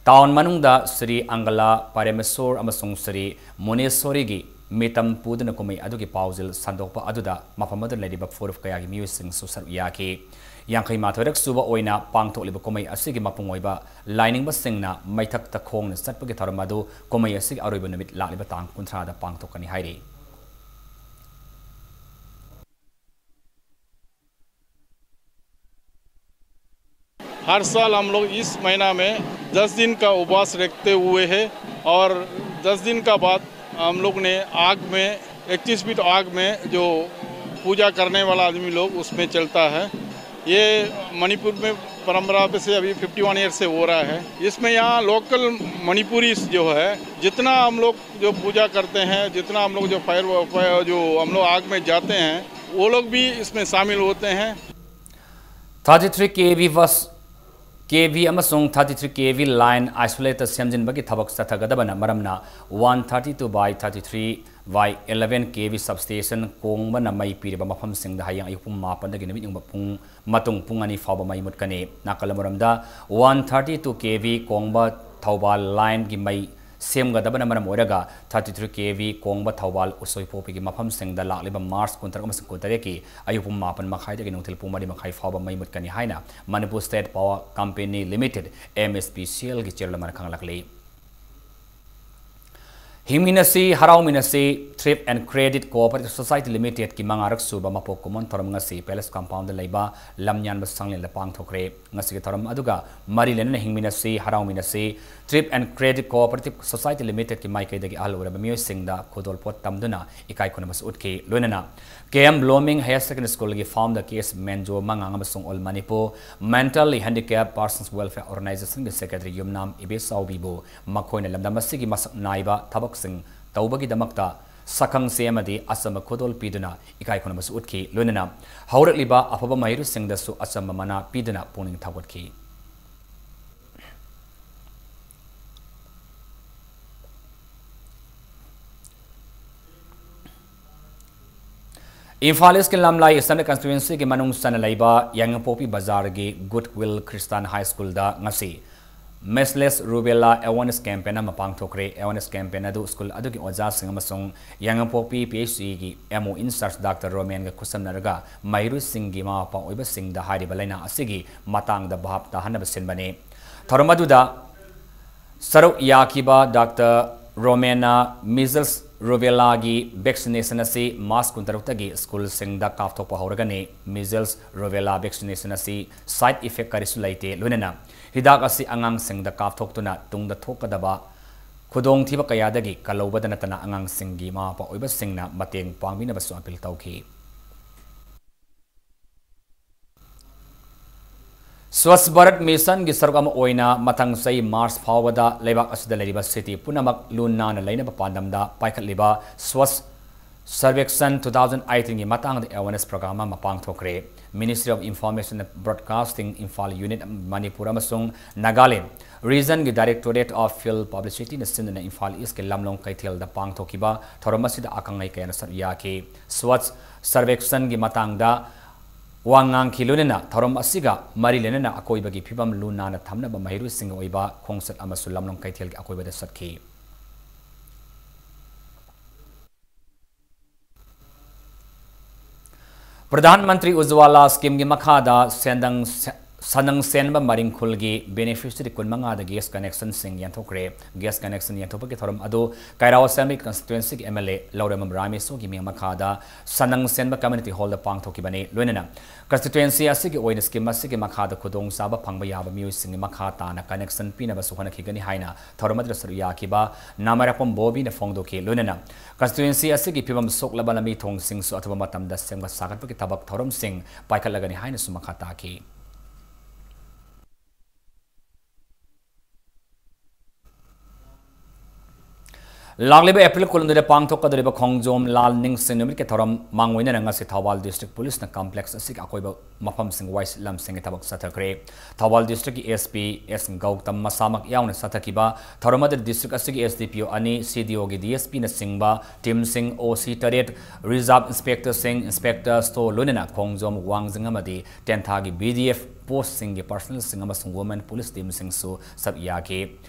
ꯇꯥꯎꯟ ꯃꯅꯨꯡꯗ ꯁ꯭ꯔꯤ ꯑꯪꯒꯂꯥ ꯄꯔꯃꯦꯁꯣꯔ ꯑꯃꯁꯨꯡ ꯁ꯭ꯔꯤ ꯃꯨꯅꯦꯁꯣꯔꯤꯒꯤ ꯃꯤꯇꯝ ꯄꯨꯗꯨꯅ ꯀꯨꯝꯍꯩ ꯑꯗꯨꯒꯤ ꯄꯥꯎꯖꯦꯜ ꯁꯟꯗꯣꯛꯄ ꯑꯗꯨꯗ ꯃꯐꯝ ꯑꯗꯨꯗ ꯂꯩꯔꯤꯕ ꯐꯨꯔꯨꯞ ꯀꯌꯥꯒꯤ ꯃꯤꯑꯣꯏꯁꯤꯡꯁꯨ ꯁꯔꯨꯛ ꯌꯥꯈꯤ꯫ ꯌꯥꯡꯈꯩ ꯃꯥꯊꯣꯏꯔꯛ ꯁꯨꯕ ꯑꯣꯏꯅ ꯄꯥꯡꯊꯣꯛꯂꯤꯕ ꯀꯨꯝꯍꯩ ꯑꯁꯤꯒꯤ ꯃꯄꯨꯡ ꯑꯣꯏꯕ ꯂꯥꯏꯅꯤꯡꯕꯁꯤꯡꯅ ꯃꯩꯊꯛꯇ ꯈꯣꯡꯅ ꯆꯠꯄꯒꯤ ꯊꯧꯔꯝ ꯑꯗꯨ ꯀꯨꯝꯍꯩ ꯑꯁꯤꯒꯤ ꯑꯔꯣꯏꯕ ꯅꯨꯃꯤꯠ ꯂꯥꯛꯂꯤꯕ ꯇꯥꯡ ꯀꯨꯟꯊ꯭ꯔꯥꯗ ꯄꯥꯡꯊꯣꯛꯀꯅꯤ ꯍꯥꯏꯔꯤ꯫ हर साल हम लोग इस महीना में दस दिन का उपवास रखते हुए है और दस दिन का बाद हम लोग ने आग में, इकतीस फीट आग में जो पूजा करने वाला आदमी लोग उसमें चलता है। ये मणिपुर में परंपरा पे से अभी फिफ्टी वन ईयर से हो रहा है। इसमें यहाँ लोकल मणिपुरीज जो है, जितना हम लोग जो पूजा करते हैं, जितना हम लोग जो फायर, फायर जो हम लोग आग में जाते हैं, वो लोग भी इसमें शामिल होते हैं। Thirty three K V bus, K V ꯑꯃꯁꯨꯡ thirty three K V line isolator ꯁꯦꯝꯖꯤꯟꯕꯒꯤ ꯊꯕꯛ ꯆꯠꯊꯒꯗꯕꯅ ꯃꯔꯝꯅ, one thirty two by thirty three by eleven K V substation ꯀꯣꯡꯕꯅ ꯃꯩ ꯄꯤꯔꯤꯕ ꯃꯐꯝꯁꯤꯡꯗ ꯍꯌꯦꯡ ꯑꯌꯨꯛ ꯄꯨꯡ ꯃꯥꯄꯟꯗꯒꯤ ꯅꯨꯃꯤꯠ ꯌꯨꯡꯕ ꯄꯨꯡ, ꯃꯇꯨꯡ ꯄꯨꯡ ꯑꯅꯤ ꯐꯥꯎꯕ ꯃꯩ ꯃꯨꯠꯀꯅꯤ꯫ ꯅꯥꯀꯜ ꯑꯃꯔꯣꯝꯗ, one thirty two K V ꯀꯣꯡꯕ Thoubal line ꯒꯤ ꯃꯩ ꯁꯦꯝꯒꯗꯕꯅ ꯃꯔꯝ ꯑꯣꯏꯔꯒ, thirty three K V ꯀꯣꯡꯕ Thoubal ꯎꯁꯣꯏꯄꯣꯛꯄꯤꯒꯤ ꯃꯐꯝꯁꯤꯡꯗ ꯂꯥꯛꯂꯤꯕ ꯃꯥꯔꯆ ꯀꯨꯟꯇꯔꯨꯛ ꯑꯃꯁꯨꯡ ꯀꯨꯟꯇꯔꯦꯠꯀꯤ ꯑꯌꯨꯛ ꯄꯨꯡ ꯃꯥꯄꯟ ꯃꯈꯥꯏꯗꯒꯤ ꯅꯨꯡꯊꯤꯜ ꯄꯨꯡ ꯃꯔꯤ ꯃꯈꯥꯏ ꯐꯥꯎꯕ ꯃꯩ ꯃꯨꯠꯀꯅꯤ ꯍꯥꯏꯅ Manipur State Power Company Limited, M S P C L ꯒꯤ chairman ꯑꯃꯅ ꯈꯪꯂꯛꯂꯤ꯫ ꯍꯤꯡꯃꯤꯟꯅꯁꯤ, ꯍꯔꯥꯎꯃꯤꯟꯅꯁꯤ, Thrift and Credit Cooperative Society Limited ꯀꯤ ꯃꯉꯥꯔꯛ ꯁꯨꯕ ꯃꯄꯣꯛ ꯀꯨꯝꯑꯣꯟ ꯊꯧꯔꯝ ꯉꯁꯤ Palace Compound ꯗ ꯂꯩꯕ ꯂꯝꯌꯥꯟꯕ ꯁꯪꯂꯦꯟꯗ ꯄꯥꯡꯊꯣꯛꯈ꯭ꯔꯦ꯫ ꯉꯁꯤꯒꯤ ꯊꯧꯔꯝ ꯑꯗꯨꯒ ꯃꯔꯤ ꯂꯩꯅꯅ ꯍꯤꯡꯃꯤꯟꯅꯁꯤ, ꯍꯔꯥꯎꯃꯤꯟꯅꯁꯤ, Thrift and Credit Cooperative Society Limited ꯀꯤ ꯃꯥꯏꯀꯩꯗꯒꯤ ꯑꯍꯜ ꯑꯣꯏꯔꯕ ꯃꯤꯑꯣꯏꯁꯤꯡꯗ ꯈꯨꯗꯣꯜꯄꯣꯠ ꯇꯝꯗꯨꯅ ꯏꯀꯥꯏ ꯈꯨꯝꯅꯕꯁꯨ ꯎꯠꯈꯤ꯫ ꯂꯣꯏꯅꯅ K M Blooming Higher Secondary School ꯒꯤ founder K S ꯃꯦꯟꯖꯣ ꯃꯉꯥꯡ ꯑꯃꯁꯨꯡ All Manipur Mentally Handicapped Persons Welfare Organization ꯒꯤ secretary ꯌꯨꯝꯅꯥꯝ ꯏꯕꯦꯆꯥꯎꯕꯤꯕꯨ ꯃꯈꯣꯏꯅ ꯂꯝꯗꯝ ꯑꯁꯤꯒꯤ ꯃꯁꯛ ꯅꯥꯏꯕ ꯊꯕꯛꯁꯤꯡ ꯇꯧꯕꯒꯤꯗꯃꯛꯇ ꯁꯛꯈꯪꯆꯦ ꯑꯃꯗꯤ ꯑꯆꯝꯕ ꯈꯨꯗꯣꯜ ꯄꯤꯗꯨꯅ ꯏꯀꯥꯏ ꯈꯨꯝꯅꯕꯁꯨ ꯎꯠꯈꯤ꯫ ꯂꯣꯏꯅꯅ ꯍꯧꯔꯛꯂꯤꯕ ꯑꯐꯕ ꯃꯍꯩꯔꯣꯏꯁꯤꯡꯗꯁꯨ ꯑꯆꯝꯕ ꯃꯅꯥ ꯄꯤꯗꯨꯅ ꯄꯨꯛꯅꯤꯡ ꯊꯧꯒꯠꯈꯤ꯫ ꯏꯝꯐꯥꯜ ꯏꯁꯀꯤ ꯂꯝꯂꯥꯏ Assembly Constituencyꯒꯤ ꯃꯅꯨꯡ ꯆꯟꯅ ꯂꯩꯕ ꯌꯥꯏꯉꯪꯄꯣꯛꯄꯤ ꯕꯖꯥꯔꯒꯤ Goodwill Christian High Schoolꯗ ꯉꯁꯤ Measles Rubella Awareness Campaign ꯑꯃ ꯄꯥꯡꯊꯣꯛꯈ꯭ꯔꯦ꯫ Awareness campaign ꯑꯗꯨ ꯁ꯭ꯀꯨꯜ ꯑꯗꯨꯒꯤ ꯑꯣꯖꯥꯁꯤꯡ ꯑꯃꯁꯨꯡ ꯌꯥꯏꯉꯪꯄꯣꯛꯄꯤ P H Eꯒꯤ M O in charge Doctor ꯔꯣꯃꯦꯟꯒ ꯈꯨꯠꯁꯝꯅꯔꯒ ꯃꯍꯩꯔꯣꯏꯁꯤꯡꯒꯤ ꯃꯃꯥ ꯃꯄꯥ ꯑꯣꯏꯕꯁꯤꯡꯗ ꯍꯥꯏꯔꯤꯕ ꯂꯥꯏꯅꯥ ꯑꯁꯤꯒꯤ ꯃꯇꯥꯡꯗ ꯚꯥꯞ ꯇꯥꯍꯟꯅꯕ ꯁꯤꯟꯕꯅꯤ꯫ ꯊꯧꯔꯝ ꯑꯗꯨꯗ ꯁꯔꯨꯛ ꯌꯥꯈꯤꯕ Doctor ꯔꯣꯃꯦꯟꯅ measles rubellaꯒꯤ vaccination ꯑꯁꯤ March ꯀꯨꯟꯇꯔꯨꯛꯇꯒꯤ ꯁ꯭ꯀꯨꯜꯁꯤꯡꯗ ꯀꯥꯞꯊꯣꯛꯄ ꯍꯧꯔꯒꯅꯤ꯫ Measles rubella vaccination ꯑꯁꯤ side effect ꯀꯔꯤꯁꯨ ꯂꯩꯇꯦ, ꯂꯣꯏꯅꯅ ꯍꯤꯗꯥꯛ ꯑꯁꯤ ꯑꯉꯥꯡꯁꯤꯡꯗ ꯀꯥꯞꯊꯣꯛꯇꯨꯅ ꯇꯨꯡꯗ ꯊꯣꯛꯀꯗꯕ ꯈꯨꯗꯣꯡꯊꯤꯕ ꯀꯌꯥꯗꯒꯤ ꯀꯜꯍꯧꯕꯗ ꯅꯠꯇꯅ ꯑꯉꯥꯡꯁꯤꯡꯒꯤ ꯃꯃꯥ ꯃꯄꯥ ꯑꯣꯏꯕꯁꯤꯡꯅ ꯃꯇꯦꯡ ꯄꯥꯡꯕꯤꯅꯕꯁꯨ appeal ꯇꯧꯈꯤ꯫ Swachh Bharat Missionꯒꯤ ꯁꯔꯨꯛ ꯑꯃ ꯑꯣꯏꯅ ꯃꯊꯪ ꯆꯍꯤ March ꯐꯥꯎꯕꯗ ꯂꯩꯕꯥꯛ ꯑꯁꯤꯗ ꯂꯩꯔꯤꯕ city ꯄꯨꯝꯅꯃꯛ ꯂꯨ ꯅꯥꯟꯅ ꯂꯩꯅꯕ ꯄꯥꯟꯗꯝꯗ ꯄꯥꯏꯈꯠꯂꯤꯕ Swachh Survekshan two thousand eighteenꯒꯤ ꯃꯇꯥꯡꯗ awareness program ꯑꯃ ꯄꯥꯡꯊꯣꯛꯈ꯭ꯔꯦ꯫ Ministry of Information and Broadcasting, Imphal Unit, Manipur ꯑꯃꯁꯨꯡ ꯅꯥꯒꯥꯂꯦꯟ Regionꯒꯤ Directorate of Field Publicityꯅ ꯁꯤꯟꯗꯨꯅ ꯏꯝꯐꯥꯜ ꯏꯁꯀꯤ ꯂꯝꯂꯣꯡ ꯀꯩꯊꯦꯜꯗ ꯄꯥꯡꯊꯣꯛꯈꯤꯕ ꯊꯧꯔꯝ ꯑꯁꯤꯗ ꯑꯈꯪ ꯑꯍꯩ ꯀꯌꯥꯅ ꯁꯔꯨꯛ ꯌꯥꯈꯤ꯫ Swachh Survekshanꯒꯤ ꯃꯇꯥꯡꯗ ꯋꯥ ꯉꯥꯡꯈꯤ, ꯂꯣꯏꯅꯅ ꯊꯧꯔꯝ ꯑꯁꯤꯒ ꯃꯔꯤ ꯂꯩꯅꯅ ꯑꯀꯣꯏꯕꯒꯤ ꯐꯤꯕꯝ ꯂꯨ ꯅꯥꯟꯅ ꯊꯝꯅꯕ ꯃꯍꯩꯔꯣꯏꯁꯤꯡꯒꯤ ꯑꯣꯏꯕ ꯈꯣꯡꯆꯠ ꯑꯃꯁꯨ ꯂꯝꯂꯣꯡ ꯀꯩꯊꯦꯜꯒꯤ ꯑꯀꯣꯏꯕꯗ ꯆꯠꯈꯤ꯫ ꯄ꯭ꯔꯙꯥꯟ ꯃꯟꯇ꯭ꯔꯤ ꯎꯖ꯭ꯋꯥꯂꯥ ꯁ꯭ꯀꯤꯝꯒꯤ ꯃꯈꯥꯗ ꯁꯦꯟꯗꯪ ꯁꯦ-, ꯁꯟꯅꯪ ꯁꯦꯟꯕ ꯃꯔꯤꯡꯈꯨꯜꯒꯤ beneficiary ꯀꯨꯟꯃꯉꯥꯗ gas connectionꯁꯤꯡ ꯌꯦꯟꯊꯣꯛꯈ꯭ꯔꯦ꯫ Gas connection ꯌꯦꯟꯊꯣꯛꯄꯒꯤ ꯊꯧꯔꯝ ꯑꯗꯨ ꯀꯩꯔꯥꯎ Assembly Constituencyꯒꯤ M L A ꯂꯧꯔꯦꯝꯕꯝ ꯔꯥꯃꯦꯁꯣꯒꯤ ꯃꯤꯡ ꯃꯈꯥꯗ ꯁꯟꯅꯪ ꯁꯦꯟꯕ community hallꯗ ꯄꯥꯡꯊꯣꯛꯈꯤꯕꯅꯤ꯫ ꯂꯣꯏꯅꯅ constituency ꯑꯁꯤꯒꯤ ꯑꯣꯏꯅ ꯁ꯭ꯀꯤꯝ ꯑꯁꯤꯒꯤ ꯃꯈꯥꯗ ꯈꯨꯗꯣꯡꯆꯥꯕ ꯐꯪꯕ ꯌꯥꯕ ꯃꯤꯑꯣꯏꯁꯤꯡꯒꯤ ꯃꯈꯥ ꯇꯥꯅ connection ꯄꯤꯅꯕꯁꯨ ꯍꯣꯠꯅꯈꯤꯒꯅꯤ ꯍꯥꯏꯅ ꯊꯧꯔꯝ ꯑꯗꯨꯗ ꯁꯔꯨꯛ ꯌꯥꯈꯤꯕ ꯅꯥꯃꯔꯥꯛꯄꯝ ꯕꯣꯕꯤꯅ ꯐꯣꯡꯗꯣꯛꯈꯤ꯫ ꯂꯣꯏꯅꯅ constituency ꯑꯁꯤꯒꯤ ꯐꯤꯕꯝ ꯁꯣꯛꯂꯕ ꯂꯝꯕꯤ ꯊꯣꯡꯁꯤꯡꯁꯨ ꯑꯊꯨꯕ ꯃꯇꯝꯗ ꯁꯦꯝꯒꯠ ꯁꯥꯒꯠꯄꯒꯤ ꯊꯕꯛ ꯊꯧꯔꯝꯁꯤꯡ ꯄꯥꯏꯈꯠꯂꯒꯅꯤ ꯍꯥꯏꯅꯁꯨ ꯃꯈꯥ ꯇꯥꯈꯤ꯫ ꯂꯥꯛꯂꯤꯕ ꯑꯦꯄ꯭ꯔꯤꯜ ꯀꯨꯟꯍꯨꯝꯗꯣꯏꯗ ꯄꯥꯡꯊꯣꯛꯀꯗꯧꯔꯤꯕ ꯈꯣꯡꯖꯣꯝ ꯂꯥꯜ ꯅꯤꯡꯁꯤꯡ ꯅꯨꯃꯤꯠꯀꯤ ꯊꯧꯔꯝ ꯃꯥꯡꯑꯣꯏꯅꯅ ꯉꯁꯤ ꯊꯧꯕꯥꯜ ꯗꯤꯁꯇ꯭ꯔꯤꯛ ꯄꯨꯂꯤꯁꯅ ꯀꯝꯄ꯭ꯂꯦꯛꯁ ꯑꯁꯤꯒꯤ ꯑꯀꯣꯏꯕ ꯃꯐꯝꯁꯤꯡ ꯋꯥꯏꯁꯤꯠ ꯂꯝꯁꯤꯡꯒꯤ ꯊꯕꯛ ꯆꯠꯊꯈ꯭ꯔꯦ꯫ ꯊꯧꯕꯥꯜ ꯗꯤꯁꯇ꯭ꯔꯤꯛꯀꯤ ꯑꯦꯁ ꯄꯤ ꯑꯦꯁ ꯒꯧꯇꯝ ꯃꯁꯥꯃꯛ ꯌꯥꯎꯅ ꯆꯠꯊꯈꯤꯕ ꯊꯧꯔꯝ ꯑꯗꯨꯗ ꯗꯤꯁꯇ꯭ꯔꯤꯛ ꯑꯁꯤꯒꯤ ꯑꯦꯁ ꯗꯤ ꯄꯤ ꯑꯣ ꯑꯅꯤ, ꯁꯤ ꯗꯤ ꯑꯣꯒꯤ ꯗꯤ ꯑꯦꯁ ꯄꯤꯅꯆꯤꯡꯕ ꯇꯤꯝꯁꯤꯡ, ꯑꯣ ꯁꯤ ꯇꯔꯦꯠ, ꯔꯤꯖꯥꯔꯚ ꯏꯟꯁꯄꯦꯛꯇꯔꯁꯤꯡ, ꯏꯟꯁꯄꯦꯛꯇꯔ ꯁꯣ ꯂꯣꯏꯅꯅ ꯈꯣꯡꯖꯣꯝ ꯋꯥꯡꯖꯤꯡ ꯑꯃꯗꯤ ꯇꯦꯟꯊꯥꯒꯤ ꯕꯤ ꯗꯤ ꯑꯦꯐ ꯄꯣꯁꯁꯤꯡꯒꯤ ꯄꯥꯔꯁꯣꯅꯦꯜꯁꯤꯡ ꯑꯃꯁꯨꯡ ꯋꯨꯃꯦꯟ ꯄꯨꯂꯤꯁ ꯇꯤꯝꯁꯤꯡꯁꯨ ꯁꯔꯨꯛ ꯌꯥꯈꯤ꯫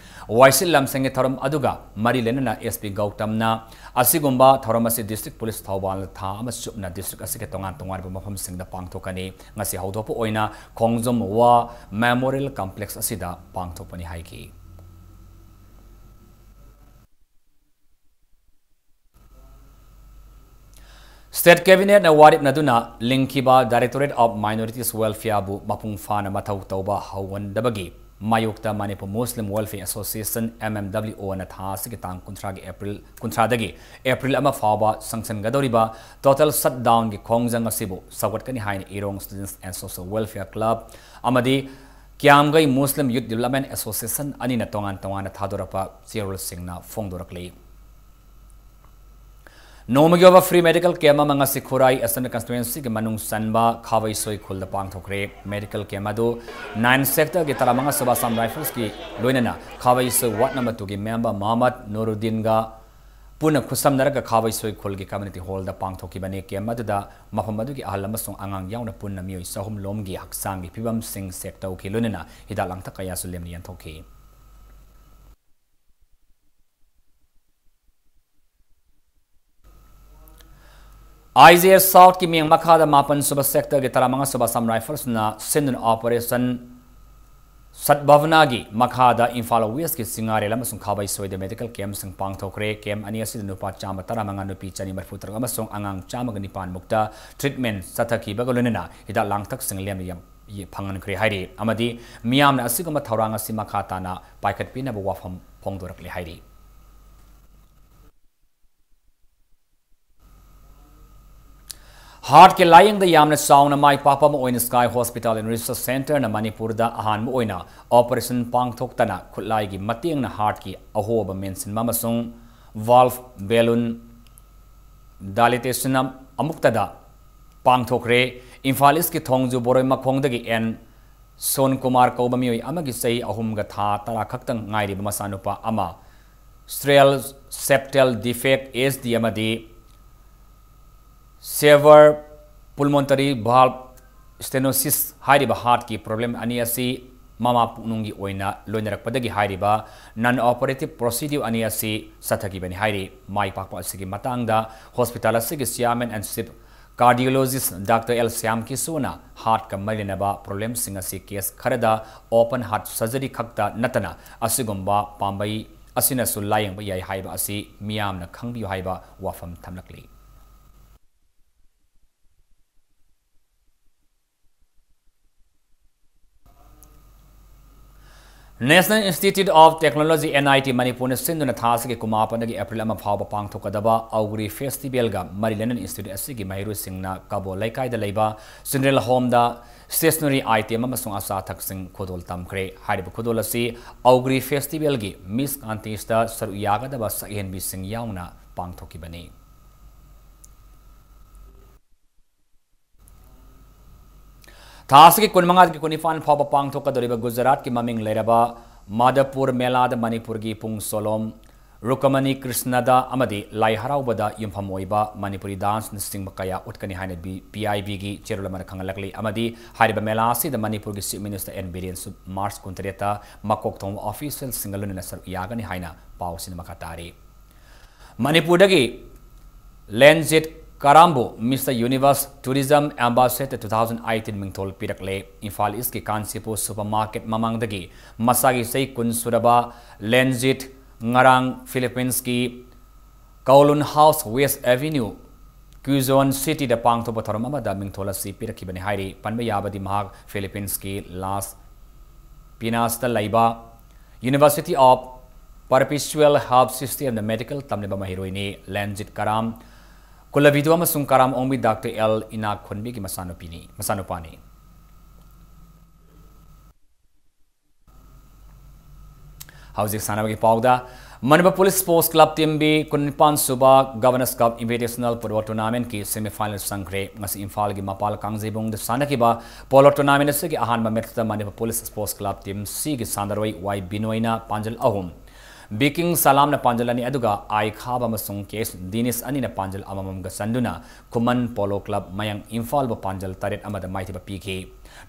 ꯋꯥꯏꯁꯤꯠ ꯂꯝꯁꯤꯡꯒꯤ ꯊꯧꯔꯝ ꯑꯗꯨꯒ ꯃꯔꯤ ꯂꯩꯅꯅ ꯑꯦꯁ ꯄꯤ ꯒꯧꯇꯝꯅ ꯑꯁꯤꯒꯨꯝꯕ ꯊꯧꯔꯝ ꯑꯁꯤ ꯗꯤꯁꯇ꯭ꯔꯤꯛ ꯄꯨꯂꯤꯁ ꯊꯧꯕꯥꯜꯅ ꯊꯥ ꯑꯃ ꯆꯨꯞꯅ ꯗꯤꯁꯇ꯭ꯔꯤꯛ ꯑꯁꯤꯒꯤ ꯇꯣꯉꯥꯟ ꯇꯣꯉꯥꯟꯕ ꯃꯐꯝꯁꯤꯡꯗ ꯄꯥꯡꯊꯣꯛꯀꯅꯤ꯫ ꯉꯁꯤ ꯍꯧꯗꯣꯛꯄ ꯑꯣꯏꯅ ꯈꯣꯡꯖꯣꯝ ꯋꯥ ꯃꯦꯃꯣꯔꯤꯌꯦꯜ ꯀꯝꯄ꯭ꯂꯦꯛꯁ ꯑꯁꯤꯗ ꯄꯥꯡꯊꯣꯛꯄꯅꯤ ꯍꯥꯏꯈꯤ꯫ ꯁ꯭ꯇꯦꯠ ꯀꯦꯕꯤꯅꯦꯠꯅ ꯋꯥꯔꯦꯞꯅꯗꯨꯅ ꯂꯤꯡꯈꯤꯕ Directorate of Minorities Welfareꯕꯨ ꯃꯄꯨꯡ ꯐꯥꯅ ꯃꯊꯧ ꯇꯧꯕ ꯍꯧꯍꯟꯗꯕꯒꯤ ꯃꯥꯌꯣꯛꯇ Manipur Muslim welfare association, M M W ꯑꯣꯅ ꯊꯥ ꯑꯁꯤꯒꯤ ꯇꯥꯡ ꯀꯨꯟꯊ꯭ꯔꯥꯒꯤ ꯑꯦꯄ꯭ꯔꯤꯜ, ꯀꯨꯟꯊ꯭ꯔꯥꯗꯒꯤ ꯑꯦꯄ꯭ꯔꯤꯜ ꯑꯃ ꯐꯥꯎꯕ ꯆꯪꯁꯤꯟꯒꯗꯧꯔꯤꯕ ꯇꯣꯇꯦꯜ ꯁꯠꯗꯥꯎꯟꯒꯤ ꯈꯣꯡꯖꯪ ꯑꯁꯤꯕꯨ ꯁꯧꯒꯠꯀꯅꯤ ꯍꯥꯏꯅ ꯏꯔꯣꯡ ꯁ꯭ꯇꯨꯗꯦꯟꯠꯁ ꯑꯦꯟ ꯁꯣꯁꯤꯌꯦꯜ ꯋꯦꯜꯐꯤꯌꯔ ꯀ꯭ꯂꯕ ꯑꯃꯗꯤ ꯀ꯭ꯌꯥꯝꯒꯩ ꯃꯨꯁꯂꯤꯝ ꯌꯨꯊ ꯗꯤꯕꯦꯂꯞꯃꯦꯟꯠ ꯑꯦꯁꯣꯁꯤꯌꯦꯁꯟ ꯑꯅꯤꯅ ꯇꯣꯉꯥꯟ ꯇꯣꯉꯥꯟꯅ ꯊꯥꯗꯣꯔꯛꯄ ꯆꯦꯔꯣꯜꯁꯤꯡꯅ ꯐꯣꯡꯗꯣꯔꯛꯂꯤ꯫ ꯅꯣꯡꯃꯒꯤ ꯑꯣꯏꯕ ꯐ꯭ꯔꯤ ꯃꯦꯗꯤꯀꯦꯜ ꯀꯦꯝꯞ ꯑꯃ ꯉꯁꯤ ꯈꯨꯔꯥꯏ ꯑꯦꯁꯦꯝꯕ꯭ꯂꯤ ꯀꯟꯁꯇꯤꯇ꯭ꯋꯦꯟꯁꯤꯒꯤ ꯃꯅꯨꯡ ꯆꯟꯕ ꯈꯥꯕꯩꯁꯣꯏ ꯈꯨꯜꯗ ꯄꯥꯡꯊꯣꯛꯈ꯭ꯔꯦ꯫ ꯃꯦꯗꯤꯀꯦꯜ ꯀꯦꯝꯞ ꯑꯗꯨ ꯅꯥꯏꯟ ꯁꯦꯛꯇꯔꯒꯤ ꯇꯔꯥꯃꯉꯥ ꯁꯨꯕ ꯑꯁꯥꯝ ꯔꯥꯏꯐꯜꯁꯀꯤ ꯂꯣꯏꯅꯅ ꯈꯥꯕꯩꯁꯣꯏ ꯋꯥꯔꯗ ꯅꯝꯕꯔ ꯇꯨꯒꯤ ꯃꯦꯝꯕꯔ ꯃꯣꯍꯝꯃꯗ ꯅꯨꯔꯨꯗꯤꯟꯒ ꯄꯨꯟꯅ ꯈꯨꯠꯁꯝꯅꯔꯒ ꯈꯥꯕꯩꯁꯣꯏ ꯈꯨꯜꯒꯤ ꯀꯝꯃ꯭ꯌꯨꯅꯤꯇꯤ ꯍꯣꯜꯗ ꯄꯥꯡꯊꯣꯛꯈꯤꯕꯅꯤ꯫ ꯀꯦꯝꯞ ꯑꯗꯨꯗ ꯃꯐꯝ ꯑꯗꯨꯒꯤ ꯑꯍꯜ ꯑꯃꯁꯨꯡ ꯑꯉꯥꯡ ꯌꯥꯎꯅ ꯄꯨꯟꯅ ꯃꯤꯑꯣꯏ ꯆꯍꯨꯝ ꯂꯣꯝꯒꯤ ꯍꯛꯆꯥꯡꯒꯤ ꯐꯤꯕꯝꯁꯤꯡ ꯆꯦꯛ ꯇꯧꯈꯤ, ꯂꯣꯏꯅꯅ ꯍꯤꯗꯥꯛ ꯂꯥꯡꯊꯛ ꯀꯌꯥꯁꯨ ꯂꯦꯝꯅ ꯌꯦꯟꯊꯣꯛꯈꯤ꯫ ꯑꯥꯏ ꯖꯤ ꯑꯦꯁ ꯁꯥꯎꯊꯀꯤ ꯃꯤꯠꯌꯦꯡ ꯃꯈꯥꯗ ꯃꯥꯄꯟ ꯁꯨꯕ ꯁꯦꯛꯇꯔꯒꯤ ꯇꯔꯥꯃꯉꯥ ꯁꯨꯕ ꯑꯁꯥꯝ ꯔꯥꯏꯐꯜꯁꯅ ꯁꯤꯟꯗꯨꯅ ꯑꯣꯄꯔꯦꯁꯟ ꯁꯠꯚꯥꯕꯅꯥꯒꯤ ꯃꯈꯥꯗ ꯏꯝꯐꯥꯜ ꯋꯦꯁꯀꯤ ꯆꯤꯡꯉꯥꯔꯦꯜ ꯑꯃꯁꯨꯡ ꯈꯥꯕꯩꯁꯣꯏꯗ ꯃꯦꯗꯤꯀꯦꯜ ꯀꯦꯝꯞꯁꯤꯡ ꯄꯥꯡꯊꯣꯛꯈ꯭ꯔꯦ꯫ ꯀꯦꯝꯞ ꯑꯅꯤ ꯑꯁꯤꯗ ꯅꯨꯄꯥ ꯆꯥꯝꯃ ꯇꯔꯥꯃꯉꯥ, ꯅꯨꯄꯤ ꯆꯅꯤ ꯃꯔꯤꯐꯨ ꯇꯔꯨꯛ ꯑꯃꯁꯨꯡ ꯑꯉꯥꯡ ꯆꯥꯝꯃꯒ ꯅꯤꯄꯥꯟ ꯃꯨꯛꯇ ꯇ꯭ꯔꯤꯠꯃꯦꯟꯠ ꯆꯠꯊꯈꯤꯕꯒ ꯂꯣꯏꯅꯅ ꯍꯤꯗꯥꯛ ꯂꯥꯡꯊꯛꯁꯤꯡ ꯂꯦꯝꯅ ꯌꯦꯡ-, ꯌꯦ-, ꯐꯪꯍꯟꯈ꯭ꯔꯦ ꯍꯥꯏꯔꯤ꯫ ꯑꯃꯗꯤ ꯃꯤꯌꯥꯝꯅ ꯑꯁꯤꯒꯨꯝꯕ ꯊꯧꯔꯥꯡ ꯑꯁꯤ ꯃꯈꯥ ꯇꯥꯅ ꯄꯥꯏꯈꯠꯄꯤꯅꯕ ꯋꯥꯐꯝ ꯐꯣꯡꯗꯣꯔꯛꯂꯦ ꯍꯥꯏꯔꯤ꯫ ꯍꯥꯔꯠꯀꯤ ꯂꯥꯌꯦꯡꯗ ꯌꯥꯝꯅ ꯆꯥꯎꯅ ꯃꯥꯏ ꯄꯥꯛꯄ ꯑꯃ ꯑꯣꯏꯅ Sky Hospital and Research Centreꯅ ꯃꯅꯤꯄꯨꯔꯗ ꯑꯍꯥꯟꯕ ꯑꯣꯏꯅ ꯑꯣꯄꯔꯦꯁꯟ ꯄꯥꯡꯊꯣꯛꯇꯅ ꯈꯨꯠꯂꯥꯏꯒꯤ ꯃꯇꯦꯡꯅ ꯍꯥꯔꯠꯀꯤ ꯑꯍꯣꯕ ꯃꯦꯟꯁꯤꯟꯕ ꯑꯃꯁꯨꯡ valve balloon dilatation ꯑꯃꯨꯛꯇꯗ ꯄꯥꯡꯊꯣꯛꯈ꯭ꯔꯦ꯫ ꯏꯝꯐꯥꯜ ꯏꯁꯀꯤ ꯊꯣꯡꯖꯨ ꯕꯣꯔꯣꯏ ꯃꯈꯣꯡꯗꯒꯤ ꯑꯦꯟ ꯁꯣꯟ ꯀꯨꯃꯥꯔ ꯀꯧꯕ ꯃꯤꯑꯣꯏ ꯑꯃꯒꯤ ꯆꯍꯤ ꯑꯍꯨꯝꯒ ꯊꯥ ꯇꯔꯥ ꯈꯛꯇꯪ ꯉꯥꯏꯔꯤꯕ ꯃꯆꯥꯅꯨꯄꯥ ꯑꯃ ꯁ꯭ꯇ꯭ꯔꯦꯜ ꯁꯦꯞꯇꯦꯜ ꯗꯤꯐꯦꯛ, ꯑꯦꯁ ꯗꯤ, ꯑꯃꯗꯤ ꯁꯦꯚꯔ ꯄꯨꯜꯃꯣꯟꯇꯔꯤ ꯚꯥꯜꯕ ꯁ꯭ꯇꯦꯅꯣꯁꯤꯁ ꯍꯥꯏꯔꯤꯕ ꯍꯥꯔꯠꯀꯤ ꯄ꯭ꯔꯣꯕ꯭ꯂꯦꯝ ꯑꯅꯤ ꯑꯁꯤ ꯃꯃꯥ ꯄꯨꯛꯅꯨꯡꯒꯤ ꯑꯣꯏꯅ ꯂꯣꯏꯅꯔꯛꯄꯗꯒꯤ ꯍꯥꯏꯔꯤꯕ ꯅꯟ ꯑꯣꯄꯔꯦꯇꯤꯚ ꯄ꯭ꯔꯣꯁꯤꯗ꯭ꯌꯨꯔ ꯑꯅꯤ ꯑꯁꯤ ꯆꯠꯊꯈꯤꯕꯅꯤ ꯍꯥꯏꯔꯤ꯫ ꯃꯥꯏ ꯄꯥꯛꯄ ꯑꯁꯤꯒꯤ ꯃꯇꯥꯡꯗ ꯍꯣꯁꯄꯤꯇꯥꯜ ꯑꯁꯤꯒꯤ chairman and chief cardiologist doctor L Shyam ꯀꯤꯁꯣꯅ ꯍꯥꯔꯠꯀ ꯃꯔꯤ ꯂꯩꯅꯕ ꯄ꯭ꯔꯣꯕ꯭ꯂꯦꯝꯁꯤꯡ ꯑꯁꯤ ꯀꯦꯁ ꯈꯔꯗ ꯑꯣꯄꯟ ꯍꯥꯔꯠ ꯁꯔꯖꯔꯤ ꯈꯛꯇ ꯅꯠꯇꯅ ꯑꯁꯤꯒꯨꯝꯕ ꯄꯥꯝꯕꯩ ꯑꯁꯤꯅꯁꯨ ꯂꯥꯌꯦꯡꯕ ꯌꯥꯏ ꯍꯥꯏꯕ ꯑꯁꯤ ꯃꯤꯌꯥꯝꯅ ꯈꯪꯕꯤꯌꯨ ꯍꯥꯏꯕ ꯋꯥꯐꯝ ꯊꯝꯂꯛꯂꯤ꯫ National Institute of Technology, N I T, ꯃꯅꯤꯄꯨꯔꯅ ꯁꯤꯟꯗꯨꯅ ꯊꯥ ꯑꯁꯤꯒꯤ ꯀꯨꯟꯃꯥꯄꯟꯗꯒꯤ ꯑꯦꯄ꯭ꯔꯤꯜ ꯑꯃ ꯐꯥꯎꯕ ꯄꯥꯡꯊꯣꯛꯀꯗꯕ ꯑꯧꯒ꯭ꯔꯤ ꯐꯦꯁꯇꯤꯚꯦꯜꯒ ꯃꯔꯤ ꯂꯩꯅꯅ ꯏꯟꯁꯇꯤꯇ꯭ꯌꯨꯠ ꯑꯁꯤꯒꯤ ꯃꯍꯩꯔꯣꯏꯁꯤꯡꯅ ꯀꯕꯣ ꯂꯩꯀꯥꯏꯗ ꯂꯩꯕ ꯆꯤꯜꯗ꯭ꯔꯦꯟ ꯍꯣꯝꯗ ꯁ꯭ꯇꯦꯁꯅꯔꯤ ꯑꯥꯏꯇꯦꯝ ꯑꯃꯁꯨꯡ ꯑꯆꯥ ꯑꯊꯛꯁꯤꯡ ꯈꯨꯗꯣꯜ ꯇꯝꯈ꯭ꯔꯦ꯫ ꯍꯥꯏꯔꯤꯕ ꯈꯨꯗꯣꯜ ꯑꯁꯤ ꯑꯧꯒ꯭ꯔꯤ ꯐꯦꯁꯇꯤꯚꯦꯜꯒꯤ ꯃꯤꯁ ꯀꯟꯇꯦꯁꯇ ꯁꯔꯨꯛ ꯌꯥꯒꯗꯕ ꯁꯛꯍꯦꯟꯕꯤꯁꯤꯡ ꯌꯥꯎꯅ ꯄꯥꯡꯊꯣꯛꯈꯤꯕꯅꯤ꯫ ꯊꯥ ꯑꯁꯤꯒꯤ ꯀꯨꯟꯃꯉꯥꯗꯒꯤ ꯀꯨꯟꯅꯤꯄꯥꯟ ꯐꯥꯎꯕ ꯄꯥꯡꯊꯣꯛꯀꯗꯧꯔꯤꯕ ꯒꯨꯖꯔꯥꯠꯀꯤ ꯃꯃꯤꯡ ꯂꯩꯔꯕ ꯃꯥꯙꯕꯄꯨꯔ ꯃꯦꯂꯥꯗ ꯃꯅꯤꯄꯨꯔꯒꯤ ꯄꯨꯡ ꯆꯣꯂꯣꯝ ꯔꯨꯀꯃꯅꯤ ꯀ꯭ꯔꯤꯁꯅꯗ ꯑꯃꯗꯤ ꯂꯥꯏ ꯍꯔꯥꯎꯕꯗ ꯌꯨꯝꯐꯝ ꯑꯣꯏꯕ ꯃꯅꯤꯄꯨꯔꯤ ꯗꯥꯟꯁꯅꯆꯤꯡꯕ ꯀꯌꯥ ꯎꯠꯀꯅꯤ ꯍꯥꯏꯅ ꯕꯤ-, ꯄꯤ ꯑꯥꯏ ꯕꯤꯒꯤ ꯆꯦꯔꯣꯜ ꯑꯃꯅ ꯈꯪꯍꯜꯂꯛꯂꯤ꯫ ꯑꯃꯗꯤ ꯍꯥꯏꯔꯤꯕ ꯃꯦꯂꯥ ꯑꯁꯤꯗ ꯃꯅꯤꯄꯨꯔꯒꯤ ꯆꯤꯐ ꯃꯤꯅꯤꯁꯇꯔ ꯑꯦꯟ ꯕꯤꯔꯦꯟꯁꯨ ꯃꯥꯔꯆ ꯀꯨꯟꯇꯔꯦꯠꯇ ꯃꯀꯣꯛ ꯊꯣꯡꯕ ꯑꯣꯐꯤꯁꯤꯌꯦꯜꯁꯤꯡꯒ ꯂꯣꯏꯅꯅ ꯁꯔꯨꯛ ꯌꯥꯒꯅꯤ ꯍꯥꯏꯅ ꯄꯥꯎꯁꯤꯅ ꯃꯈꯥ ꯇꯥꯔꯤ꯫ ꯃꯅꯤꯄꯨꯔꯗꯒꯤ ꯂꯦꯟꯖꯤꯠ ꯀꯔꯥꯝꯕꯨ mister universe tourism ambassador two thousand eighteen ꯃꯤꯡꯊꯣꯜ ꯄꯤꯔꯛꯂꯦ꯫ ꯏꯝꯐꯥꯜ ꯏꯁꯀꯤ ꯀꯥꯟꯆꯤꯄꯨꯔ ꯁꯨꯄꯔ ꯃꯥꯔꯀꯦꯠ ꯃꯃꯥꯡꯗꯒꯤ ꯃꯁꯥꯒꯤ ꯆꯍꯤ ꯀꯨꯟ ꯁꯨꯔꯕ ꯂꯦꯟꯖꯤꯠ ꯉꯔꯥꯡ ꯐꯤꯂꯤꯄꯤꯟꯁꯀꯤ ꯀꯧꯂꯨꯟ ꯍꯥꯎꯁ, ꯋꯦꯁ ꯑꯦꯚꯦꯅ꯭ꯌꯨ, ꯀ꯭ꯌꯨꯖꯣꯟ ꯁꯤꯇꯤꯗ ꯄꯥꯡꯊꯣꯛꯄ ꯊꯧꯔꯝ ꯑꯃꯗ ꯃꯤꯡꯊꯣꯜ ꯑꯁꯤ ꯄꯤꯔꯛꯈꯤꯕꯅꯤ ꯍꯥꯏꯔꯤ꯫ ꯄꯟꯕ ꯌꯥꯕꯗꯤ ꯃꯍꯥꯛ ꯐꯤꯂꯤꯄꯤꯟꯁꯀꯤ ꯂꯥꯁ ꯄꯤꯅꯥꯁꯇ ꯂꯩꯕ University of Perpetual Help Systemꯗ ꯃꯦꯗꯤꯀꯦꯜ ꯇꯝꯂꯤꯕ ꯃꯍꯩꯔꯣꯏꯅꯤ꯫ ꯂꯦꯟꯖꯤꯠ ꯀꯔꯥꯝ ꯀꯨꯂꯕꯤꯗꯨ ꯑꯃꯁꯨꯡ ꯀꯔꯥꯝ ꯑꯣꯡꯕꯤ ꯗꯥꯛꯇꯔ ꯑꯦꯜ ꯏꯅꯥꯛ ꯈꯨꯟꯕꯤꯒꯤ ꯃꯆꯥꯅꯨꯄꯤꯅꯤ, ꯃꯆꯥꯅꯨꯄꯥꯅꯤ꯫ ꯍꯧꯖꯤꯛ ꯁꯥꯟꯅꯕꯒꯤ ꯄꯥꯎꯗ, Manipur Police Sports Club Team B ꯀꯨꯟꯅꯤꯄꯥꯟ ꯁꯨꯕ Governors Cup Invitational Football Tournamentꯀꯤ semifinal ꯆꯪꯈ꯭ꯔꯦ꯫ ꯉꯁꯤ ꯏꯝꯐꯥꯜꯒꯤ ꯃꯄꯥꯜ ꯀꯥꯡꯖꯩꯕꯨꯡꯗ ꯁꯥꯟꯅꯈꯤꯕ polo tournament ꯑꯁꯤꯒꯤ ꯑꯍꯥꯟꯕ matchꯇ Manipur Police Sports Club Team Cꯒꯤ ꯁꯥꯟꯅꯔꯣꯏ ꯋꯥꯏ ꯕꯤꯅꯣꯏꯅ ꯄꯥꯟꯖꯜ ꯑꯍꯨꯝ, ꯕꯤ ꯀꯤꯡ ꯁꯂꯥꯝꯅ ꯄꯥꯟꯖꯜ ꯑꯅꯤ, ꯑꯗꯨꯒ ꯑꯥꯏ ꯈꯥꯕ ꯑꯃꯁꯨꯡ ꯀꯦ ꯑꯦꯁ ꯗꯤꯅꯤꯁ ꯑꯅꯤꯅ ꯄꯥꯟꯖꯜ ꯑꯃꯃꯝꯒ ꯆꯟꯗꯨꯅ ꯈꯨꯃꯟ Polo Club ꯃꯌꯥꯡ ꯏꯝꯐꯥꯜꯕꯨ ꯄꯥꯟꯖꯜ ꯇꯔꯦꯠ ꯑꯃꯗ ꯃꯥꯏꯊꯤꯕ ꯄꯤꯈꯤ꯫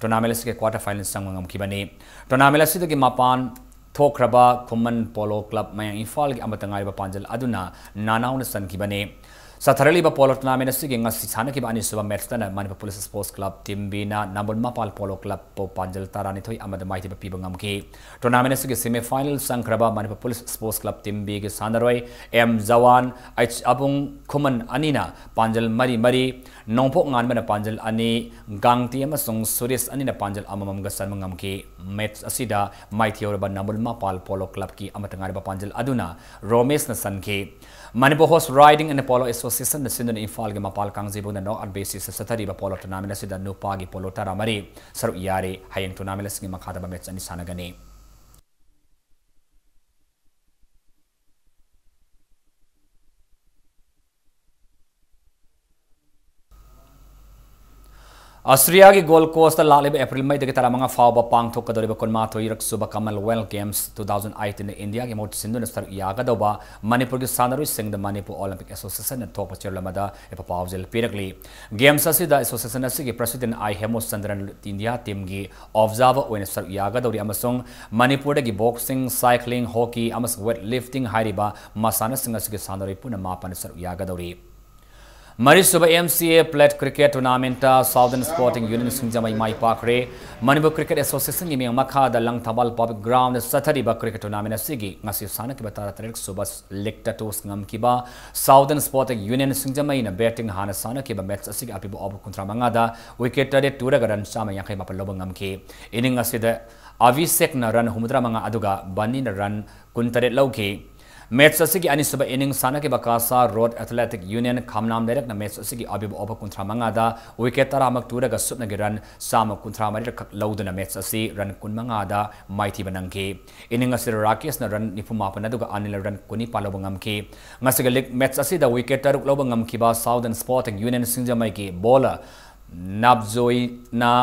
Tournament ꯑꯁꯤꯒꯤ quarter final ꯆꯪꯕ ꯉꯝꯈꯤꯕꯅꯤ꯫ Tournament ꯑꯁꯤꯗꯒꯤ ꯃꯄꯥꯟ ꯊꯣꯛꯈ꯭ꯔꯕ ꯈꯨꯃꯟ Polo Club ꯃꯌꯥꯡ ꯏꯝꯐꯥꯜꯒꯤ ꯑꯃꯠꯇ ꯉꯥꯏꯔꯕ ꯄꯥꯟꯖꯜ ꯑꯗꯨꯅ ꯅꯥꯅꯥꯎꯅ ꯆꯟꯈꯤꯕꯅꯤ꯫ ꯆꯠꯊꯔꯛꯂꯤꯕ polo tournament ꯑꯁꯤꯒꯤ ꯉꯁꯤ ꯁꯥꯟꯅꯈꯤꯕ ꯑꯅꯤꯁꯨꯕ matchꯇꯅ Manipur Police Sports Club Team Bꯅ ꯅꯝꯕꯣꯜ ꯃꯄꯥꯜ Polo Clubꯄꯨ ꯄꯥꯟꯖꯜ ꯇꯔꯥꯅꯤꯊꯣꯏ ꯑꯃꯗ ꯃꯥꯏꯊꯤꯕ ꯄꯤꯕ ꯉꯝꯈꯤ꯫ Tournament ꯑꯁꯤꯒꯤ semifinal ꯆꯪꯈ꯭ꯔꯕ Manipur Police Sports Club Team Bꯒꯤ ꯁꯥꯟꯅꯔꯣꯏ ꯑꯦꯝ ꯖꯋꯥꯟ, ꯑꯩꯆ ꯑꯕꯨꯡ ꯈꯨꯃꯟ ꯑꯅꯤꯅ ꯄꯥꯟꯖꯜ ꯃꯔꯤ ꯃꯔꯤ, ꯅꯣꯡꯄꯣꯛ ꯉꯥꯟꯕꯅ ꯄꯥꯟꯖꯜ ꯑꯅꯤ, ꯒꯥꯡꯇꯤ ꯑꯃꯁꯨꯡ ꯁꯨꯔꯦꯁ ꯑꯅꯤꯅ ꯄꯥꯟꯖꯜ ꯑꯃꯃꯝꯒ ꯆꯟꯕ ꯉꯝꯈꯤ꯫ Match ꯑꯁꯤꯗ ꯃꯥꯏꯊꯤꯍꯧꯔꯕ ꯅꯝꯕꯣꯜ ꯃꯄꯥꯜ Polo Clubꯀꯤ ꯑꯃꯠꯇ ꯉꯥꯏꯔꯕ ꯄꯥꯟꯖꯜ ꯑꯗꯨꯅ ꯔꯣꯃꯦꯁꯅ ꯆꯟꯈꯤ꯫ Manipur Horse Riding and Polo Associationꯅ ꯁꯤꯟꯗꯨꯅ ꯏꯝꯐꯥꯜꯒꯤ ꯃꯄꯥꯜ ꯀꯥꯡꯖꯩꯕꯨꯡꯗ knockout basisꯇ ꯆꯠꯊꯔꯤꯕ polo tournament ꯑꯁꯤꯗ ꯅꯨꯄꯥꯒꯤ polo ꯇꯔꯥꯃꯔꯤ ꯁꯔꯨꯛ ꯌꯥꯔꯤ꯫ ꯍꯌꯦꯡ tournament ꯑꯁꯤꯒꯤ ꯃꯈꯥ ꯇꯥꯕ match ꯑꯅꯤ ꯁꯥꯟꯅꯒꯅꯤ꯫ ꯑꯁꯇ꯭ꯔꯤꯌꯥꯒꯤ ꯒꯣꯜ ꯀꯣꯁꯇ ꯂꯥꯛꯂꯤꯕ ꯑꯦꯄ꯭ꯔꯤꯜ ꯃꯩꯗꯒꯤ ꯇꯔꯥꯃꯉꯥ ꯐꯥꯎꯕ ꯄꯥꯡꯊꯣꯛꯀꯗꯧꯔꯤꯕ ꯀꯨꯟꯃꯥꯊꯣꯏꯔꯛ ꯁꯨꯕ Commonwealth Games two thousand eighteenꯗ ꯏꯟꯗꯤꯌꯥꯒꯤ ꯃꯍꯨꯠ ꯁꯤꯟꯗꯨꯅ ꯁꯔꯨꯛ ꯌꯥꯒꯗꯧꯕ ꯃꯅꯤꯄꯨꯔꯒꯤ ꯁꯥꯟꯅꯔꯣꯏꯁꯤꯡꯗ Manipur Olympic Associationꯅ ꯊꯣꯛꯄ ꯆꯦꯔꯣꯜ ꯑꯃꯗ ꯌꯥꯏꯐ ꯄꯥꯎꯖꯦꯜ ꯄꯤꯔꯛꯂꯤ꯫ Games ꯑꯁꯤꯗ association ꯑꯁꯤꯒꯤ president ꯑꯥꯏ ꯍꯦꯃꯣꯆꯟꯗ꯭ꯔꯟ India teamꯒꯤ observer ꯑꯣꯏꯅ ꯁꯔꯨꯛ ꯌꯥꯒꯗꯧꯔꯤ ꯑꯃꯁꯨꯡ ꯃꯅꯤꯄꯨꯔꯗꯒꯤ boxing, cycling, hockey ꯑꯃꯁꯨꯡ weight lifting ꯍꯥꯏꯔꯤꯕ ꯃꯁꯥꯟꯅꯁꯤꯡ ꯑꯁꯤꯒꯤ ꯁꯥꯟꯅꯔꯣꯏ ꯄꯨꯟꯅ ꯃꯥꯄꯟ ꯁꯔꯨꯛ ꯌꯥꯒꯗꯧꯔꯤ꯫ ꯃꯔꯤꯁꯨꯕ M C A Plate Cricket Tournamentꯇ Southern Sporting Union Singjamei my ꯄꯥꯛꯈ꯭ꯔꯦ꯫ Manipur Cricket Associationꯒꯤ ꯃꯤꯌꯥꯝ ꯃꯈꯥꯗ ꯂꯪꯊꯕꯥꯜ Public Groundꯗ ꯆꯠꯊꯔꯤꯕ cricket tournament ꯑꯁꯤꯒꯤ ꯉꯁꯤ ꯁꯥꯟꯅꯈꯤꯕ ꯇꯔꯥꯇꯔꯦꯠ ꯁꯨꯕ leagueꯇ toss ꯉꯝꯈꯤꯕ Southern Sporting Union ꯁꯤꯡꯖꯃꯩꯅ batting ꯍꯥꯟꯅ ꯁꯥꯟꯅꯈꯤꯕ match ꯑꯁꯤꯒꯤ ꯑꯄꯤꯕ over ꯀꯨꯟꯊ꯭ꯔꯥ ꯃꯉꯥꯗ wicket ꯇꯔꯦꯠ ꯇꯨꯔꯒ run ꯆꯥꯝꯃ ꯌꯥꯡꯈꯩ ꯃꯥꯄꯟ ꯂꯧꯕ ꯉꯝꯈꯤ꯫ Inning ꯑꯁꯤꯗ ꯑꯚꯤꯁꯦꯛꯅ run ꯍꯨꯝꯐꯨꯇꯔꯥ ꯃꯉꯥ ꯑꯗꯨꯒ ꯕꯅꯤꯅ run ꯀꯨꯟꯇꯔꯦꯠ ꯂꯧꯈꯤ꯫ Match ꯑꯁꯤꯒꯤ ꯑꯅꯤꯁꯨꯕ inning ꯁꯥꯟꯅꯈꯤꯕ ꯀꯥꯁꯥ ꯔꯣꯗ ꯑꯦꯊꯂꯦꯇꯤꯛ ꯌꯨꯅꯤꯌꯟ ꯈꯝꯅꯥꯝ ꯂꯩꯔꯛꯅ match ꯑꯁꯤꯒꯤ ꯑꯄꯤꯕ over ꯀꯨꯟꯊ꯭ꯔꯥ ꯃꯉꯥꯗ wicket ꯇꯔꯥꯃꯛ ꯇꯨꯔꯒ ꯁꯨꯞꯅꯒꯤ run ꯆꯥꯝꯃ ꯀꯨꯟꯊ꯭ꯔꯥ ꯃꯔꯤꯔꯛ ꯈꯛ ꯂꯧꯗꯨꯅ match ꯑꯁꯤ run ꯀꯨꯟꯃꯉꯥꯗ ꯃꯥꯏꯊꯤꯕ ꯅꯪꯈꯤ꯫ Inning ꯑꯁꯤꯗ ꯔꯥꯀꯦꯁꯅ run ꯅꯤꯐꯨ ꯃꯥꯄꯟ ꯑꯗꯨꯒ ꯑꯅꯤꯜꯅ run ꯀꯨꯟꯅꯤꯄꯥꯟ ꯂꯧꯕ ꯉꯝꯈꯤ꯫ ꯉꯁꯤꯒꯤ league match ꯑꯁꯤꯗ wicket ꯇꯔꯨꯛ ꯂꯧꯕ ꯉꯝꯈꯤꯕ Southern Sporting Union ꯁꯤꯡꯖꯃꯩꯒꯤ bowler ꯅꯥꯞꯖꯣꯏꯅ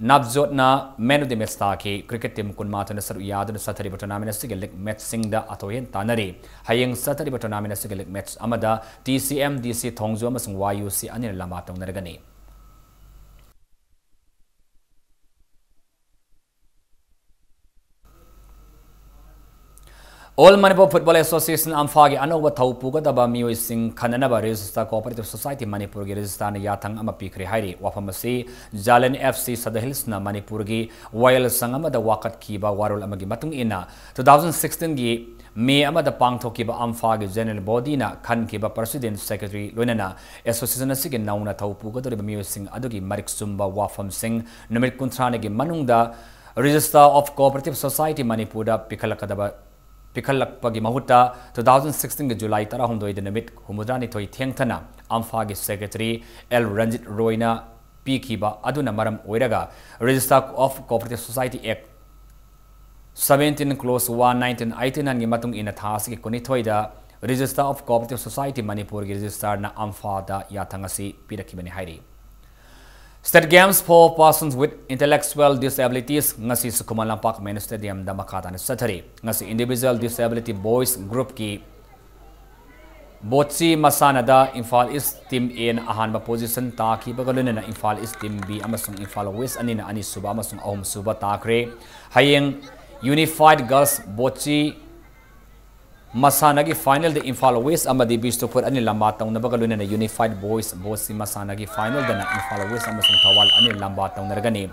ꯅꯥꯞꯖꯣꯠꯅ man of the match ꯇꯥꯈꯤ꯫ Cricket team ꯀꯨꯟꯃꯥꯊꯣꯏꯅ ꯁꯔꯨꯛ ꯌꯥꯗꯨꯅ ꯆꯠꯊꯔꯤꯕ tournament ꯑꯁꯤꯒꯤ league matchꯁꯤꯡꯗ ꯑꯊꯣꯏ ꯑꯍꯦꯟ ꯇꯥꯟꯅꯔꯤ꯫ ꯍꯌꯦꯡ ꯆꯠꯊꯔꯤꯕ tournament ꯑꯁꯤꯒꯤ league match ꯑꯃꯗ TCM, DC ꯊꯣꯡꯖꯨ ꯑꯃꯁꯨꯡ YUC ꯑꯅꯤꯅ ꯂꯝꯕꯥ ꯇꯧꯅꯔꯒꯅꯤ꯫ All Manipur Football Association, ꯑꯝꯐꯥꯒꯤ ꯑꯅꯧꯕ ꯊꯧ ꯄꯨꯒꯗꯕ ꯃꯤꯑꯣꯏꯁꯤꯡ ꯈꯟꯅꯅꯕ Register Cooperative Society ꯃꯅꯤꯄꯨꯔꯒꯤ registrarꯅ ꯌꯥꯊꯪ ꯑꯃ ꯄꯤꯈ꯭ꯔꯦ ꯍꯥꯏꯔꯤ꯫ ꯋꯥꯐꯝ ꯑꯁꯤ ꯖꯥꯂꯦꯟ FC ꯁꯗ ꯍꯤꯜꯁꯅ ꯃꯅꯤꯄꯨꯔꯒꯤ ꯋꯥꯌꯦꯜ ꯁꯪ ꯑꯃꯗ ꯋꯥꯀꯠꯈꯤꯕ ꯋꯥꯔꯣꯜ ꯑꯃꯒꯤ ꯃꯇꯨꯡ ꯏꯟꯅ, two thousand sixteenꯒꯤ May ꯑꯃꯗ ꯄꯥꯡꯊꯣꯛꯈꯤꯕ ꯑꯝꯐꯥꯒꯤ General Bodyꯅ ꯈꯟꯈꯤꯕ President, Secretary ꯂꯣꯏꯅꯅ association ꯑꯁꯤꯒꯤ ꯅꯧꯅ ꯊꯧ ꯄꯨꯒꯗꯧꯔꯤꯕ ꯃꯤꯑꯣꯏꯁꯤꯡ ꯑꯗꯨꯒꯤ ꯃꯔꯤꯛ ꯆꯨꯝꯕ ꯋꯥꯐꯝꯁꯤꯡ ꯅꯨꯃꯤꯠ ꯀꯨꯟꯊ꯭ꯔꯥꯅꯤꯒꯤ ꯃꯅꯨꯡꯗ Register of Cooperative Society ꯃꯅꯤꯄꯨꯔꯗ ꯄꯤꯈꯠꯂꯛꯀꯗꯕ, ꯄꯤꯈꯠꯂꯛꯄꯒꯤ ꯃꯍꯨꯠꯇ, two thousand sixteenꯒꯤ July ꯇꯔꯥꯍꯨꯝꯗꯣꯏꯗ ꯅꯨꯃꯤꯠ ꯍꯨꯝꯐꯨꯇꯔꯥꯅꯤꯊꯣꯏ ꯊꯦꯡꯊꯅ ꯑꯝꯐꯥꯒꯤ Secretary ꯑꯦꯜ ꯔꯟꯖꯤꯠ ꯔꯣꯏꯅ ꯄꯤꯈꯤꯕ ꯑꯗꯨꯅ ꯃꯔꯝ ꯑꯣꯏꯔꯒ, Register of Cooperative Society Act seventeen clause one nineteen eighty nineꯒꯤ ꯃꯇꯨꯡ ꯏꯟꯅ ꯊꯥ ꯑꯁꯤꯒꯤ ꯀꯨꯟꯅꯤꯊꯣꯏꯗ Register of Cooperative Society ꯃꯅꯤꯄꯨꯔꯒꯤ registrarꯅ ꯑꯝꯐꯥꯗ ꯌꯥꯊꯪ ꯑꯁꯤ ꯄꯤꯔꯛꯈꯤꯕꯅꯤ ꯍꯥꯏꯔꯤ꯫ State Games for Persons with Intellectual Disabilities ꯉꯁꯤ ꯁꯨꯀꯨꯃꯥ ꯂꯝꯄꯥꯛ main stadiumꯗ ꯃꯈꯥ ꯇꯥꯅ ꯆꯠꯊꯔꯤ꯫ ꯉꯁꯤ individual disability boys groupꯀꯤ ꯕꯣꯠꯆꯤ ꯃꯁꯥꯟꯅꯗ Imphal East Team Aꯅ ꯑꯍꯥꯟꯕ position ꯇꯥꯈꯤꯕꯒ ꯂꯣꯏꯅꯅ ꯏꯝꯐꯥꯜ East Team B ꯑꯃꯁꯨꯡ ꯏꯝꯐꯥꯜ West ꯑꯅꯤꯅ ꯑꯅꯤꯁꯨꯕ ꯑꯃꯁꯨꯡ ꯑꯍꯨꯝꯁꯨꯕ ꯇꯥꯈ꯭ꯔꯦ꯫ ꯍꯌꯦꯡ Unified Girls ꯕꯣꯠꯆꯤ ꯃꯁꯥꯟꯅꯒꯤ finalꯗ ꯏꯝꯐꯥꯜ West ꯑꯃꯗꯤ ꯕꯤꯁꯅꯨꯄꯨꯔ ꯑꯅꯤ ꯂꯝꯕꯥ ꯇꯧꯅꯕꯒ ꯂꯣꯏꯅꯅ Unified Boys ꯕꯣꯠꯆꯤ ꯃꯁꯥꯟꯅꯒꯤ finalꯗꯅ ꯏꯝꯐꯥꯜ West ꯑꯃꯁꯨꯡ ꯊꯧꯕꯥꯜ ꯑꯅꯤ ꯂꯝꯕꯥ ꯇꯧꯅꯔꯒꯅꯤ꯫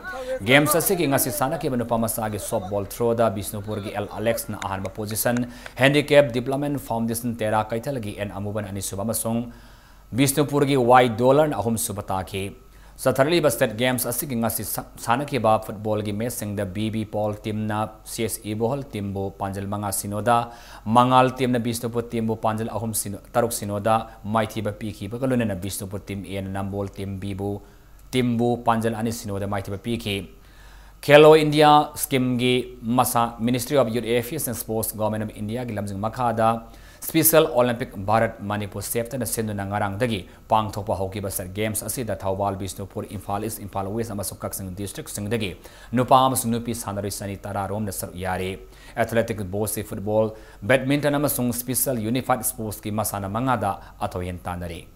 Games ꯑꯁꯤꯒꯤ ꯉꯁꯤ ꯁꯥꯟꯅꯈꯤꯕ ꯅꯨꯄꯥ ꯃꯆꯥꯒꯤ softball throwꯗ ꯕꯤꯁꯅꯨꯄꯨꯔꯒꯤ ꯑꯦꯜ ꯑꯂꯦꯛꯁꯅ ꯑꯍꯥꯟꯕ position, Handicap Development Foundation ꯇꯦꯔꯥ ꯀꯩꯊꯦꯜꯒꯤ ꯑꯦꯟ ꯑꯃꯨꯕꯟ ꯑꯅꯤꯁꯨꯕ ꯑꯃꯁꯨꯡ ꯕꯤꯁꯅꯨꯄꯨꯔꯒꯤ ꯋꯥꯏ ꯗꯣꯂꯔꯅ ꯑꯍꯨꯝꯁꯨꯕ ꯇꯥꯈꯤ꯫ ꯆꯠꯊꯔꯛꯂꯤꯕ State Games ꯑꯁꯤꯒꯤ ꯉꯁꯤ ꯁ-, ꯁꯥꯟꯅꯈꯤꯕ footballꯒꯤ matchꯁꯤꯡꯗ B B Paul teamꯅ C S Ibol teamꯕꯨ ꯄꯥꯟꯖꯜ ꯃꯉꯥ ꯁꯤꯅꯣꯗ, ꯃꯉꯥꯜ teamꯅ ꯕꯤꯁꯅꯨꯄꯨꯔ teamꯕꯨ ꯄꯥꯟꯖꯜ ꯑꯍꯨꯝ ꯁꯤꯅꯣ, ꯇꯔꯨꯛ ꯁꯤꯅꯣꯗ ꯃꯥꯏꯊꯤꯕ ꯄꯤꯈꯤꯕꯒ ꯂꯣꯏꯅꯅ ꯕꯤꯁꯅꯨꯄꯨꯔ team Aꯅ ꯅꯝꯕꯣꯜ team Bꯕꯨ, teamꯕꯨ ꯄꯥꯟꯖꯜ ꯑꯅꯤ ꯁꯤꯅꯣꯗ ꯃꯥꯏꯊꯤꯕ ꯄꯤꯈꯤ꯫ Khelo India schemeꯒꯤ ꯃꯁꯥ Ministry of Youth Affairs and Sports, Government of Indiaꯒꯤ ꯂꯝꯖꯤꯡ ꯃꯈꯥꯗ Special Olympic Bharat Manipur chapterꯅ ꯁꯤꯟꯗꯨꯅ ꯉꯔꯥꯡꯗꯒꯤ ꯄꯥꯡꯊꯣꯛꯄ ꯍꯧꯈꯤꯕ State Games ꯑꯁꯤꯗ ꯊꯧꯕꯥꯜ, ꯕꯤꯁꯅꯨꯄꯨꯔ, ꯏꯝꯐꯥꯜ East, ꯏꯝꯐꯥꯜ West ꯑꯃꯁꯨꯡ ꯀꯛꯆꯤꯡ districtꯁꯤꯡꯗꯒꯤ ꯅꯨꯄꯥ ꯑꯃꯁꯨꯡ ꯅꯨꯄꯤ ꯁꯥꯟꯅꯔꯣꯏ ꯆꯅꯤ ꯇꯔꯥ ꯔꯣꯝꯅ ꯁꯔꯨꯛ ꯌꯥꯔꯤ꯫ Athletics, bocce, football, badminton ꯑꯃꯁꯨꯡ Special Unified Sportsꯀꯤ ꯃꯁꯥꯟꯅ ꯃꯉꯥꯗ ꯑꯊꯣꯏ ꯑꯍꯦꯟ ꯇꯥꯟꯅꯔꯤ꯫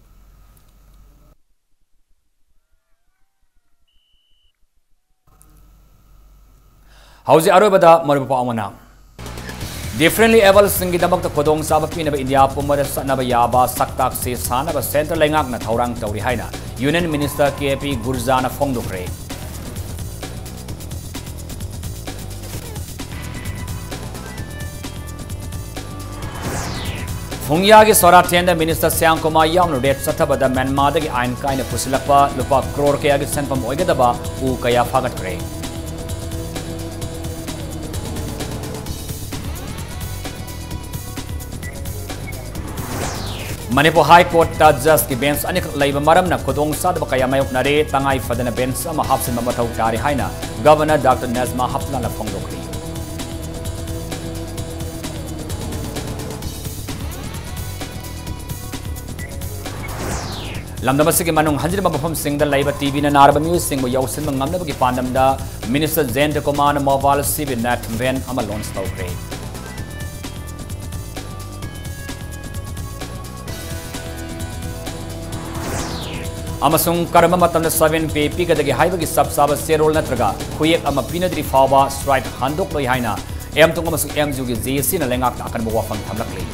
ꯍꯧꯖꯤꯛ ꯑꯔꯣꯏꯕꯗ ꯃꯔꯨꯞ ꯄꯥꯎ ꯑꯃꯅ, differently abledꯁꯤꯡꯒꯤꯗꯃꯛꯇ ꯈꯨꯗꯣꯡꯆꯥꯕ ꯄꯤꯅꯕ ꯏꯟꯗꯤꯌꯥ ꯄꯨꯝꯕꯗ ꯆꯠꯅꯕ ꯌꯥꯕ ꯁꯛꯇꯥꯛꯁꯤ ꯁꯥꯟꯅꯕ centre ꯂꯩꯉꯥꯛꯅ ꯊꯧꯔꯥꯡ ꯇꯧꯔꯤ ꯍꯥꯏꯅ Union Minister K P Gurjaꯅ ꯐꯣꯡꯗꯣꯛꯈ꯭ꯔꯦ꯫ ꯐꯨꯡꯌꯥꯒꯤ ꯁꯣꯔꯥꯊꯦꯟꯗ Minister Shyam Kumar ꯌꯥꯎꯅ raid ꯆꯠꯊꯕꯗ ꯃ꯭ꯌꯥꯟꯃꯥꯔꯗꯒꯤ ꯑꯥꯏꯟ ꯀꯥꯏꯅ ꯄꯨꯁꯤꯜꯂꯛꯄ ꯂꯨꯄꯥ ꯀ꯭ꯔꯣꯔ ꯀꯌꯥꯒꯤ ꯁꯦꯟꯐꯝ ꯑꯣꯏꯒꯗꯕ ꯎ ꯀꯌꯥ ꯐꯥꯒꯠꯈ꯭ꯔꯦ꯫ ꯃꯅꯤꯄꯨꯔ High Courtꯇ judgeꯀꯤ bench ꯑꯅꯤꯈꯛ ꯂꯩꯕ ꯃꯔꯝꯅ ꯈꯨꯗꯣꯡꯆꯥꯗꯕ ꯀꯌꯥ ꯃꯥꯌꯣꯛꯅꯔꯦ꯫ ꯇꯉꯥꯏ ꯐꯗꯅ bench ꯑꯃ ꯍꯥꯞꯆꯤꯟꯕ ꯃꯊꯧ ꯇꯥꯔꯤ ꯍꯥꯏꯅ Governor Doctor Najma Heptullahꯅ ꯐꯣꯡꯗꯣꯛꯂꯤ꯫ ꯂꯝꯗꯝ ꯑꯁꯤꯒꯤ ꯃꯅꯨꯡ ꯍꯟꯖꯤꯟꯕ ꯃꯐꯝꯁꯤꯡꯗ ꯂꯩꯕ TBꯅ ꯅꯥꯔꯕ ꯃꯤꯑꯣꯏꯁꯤꯡꯕꯨ ꯌꯧꯁꯤꯟꯕ ꯉꯝꯅꯕꯒꯤ ꯄꯥꯟꯗꯝꯗ Minister Jayanta Kumarꯅ mobile C B net van ꯑꯃ launch ꯇꯧꯈ꯭ꯔꯦ꯫ ꯑꯃꯁꯨꯡ ꯀꯔꯝꯕ ꯃꯇꯝꯗ seven pay ꯄꯤꯒꯗꯒꯦ ꯍꯥꯏꯕꯒꯤ ꯆꯞ ꯆꯥꯕ ꯆꯦꯔꯣꯜ ꯅꯠꯇ꯭ꯔꯒ ꯈꯨꯌꯦꯛ ꯑꯃ ꯄꯤꯅꯗ꯭ꯔꯤ ꯐꯥꯎꯕ strike ꯍꯟꯗꯣꯛꯂꯣꯏ ꯍꯥꯏꯅ M Tung ꯑꯃꯁꯨꯡ MUꯒꯤ JACꯅ ꯂꯩꯉꯥꯛꯇ ꯑꯀꯟꯕ ꯋꯥꯐꯝ ꯊꯝꯂꯛꯂꯤ꯫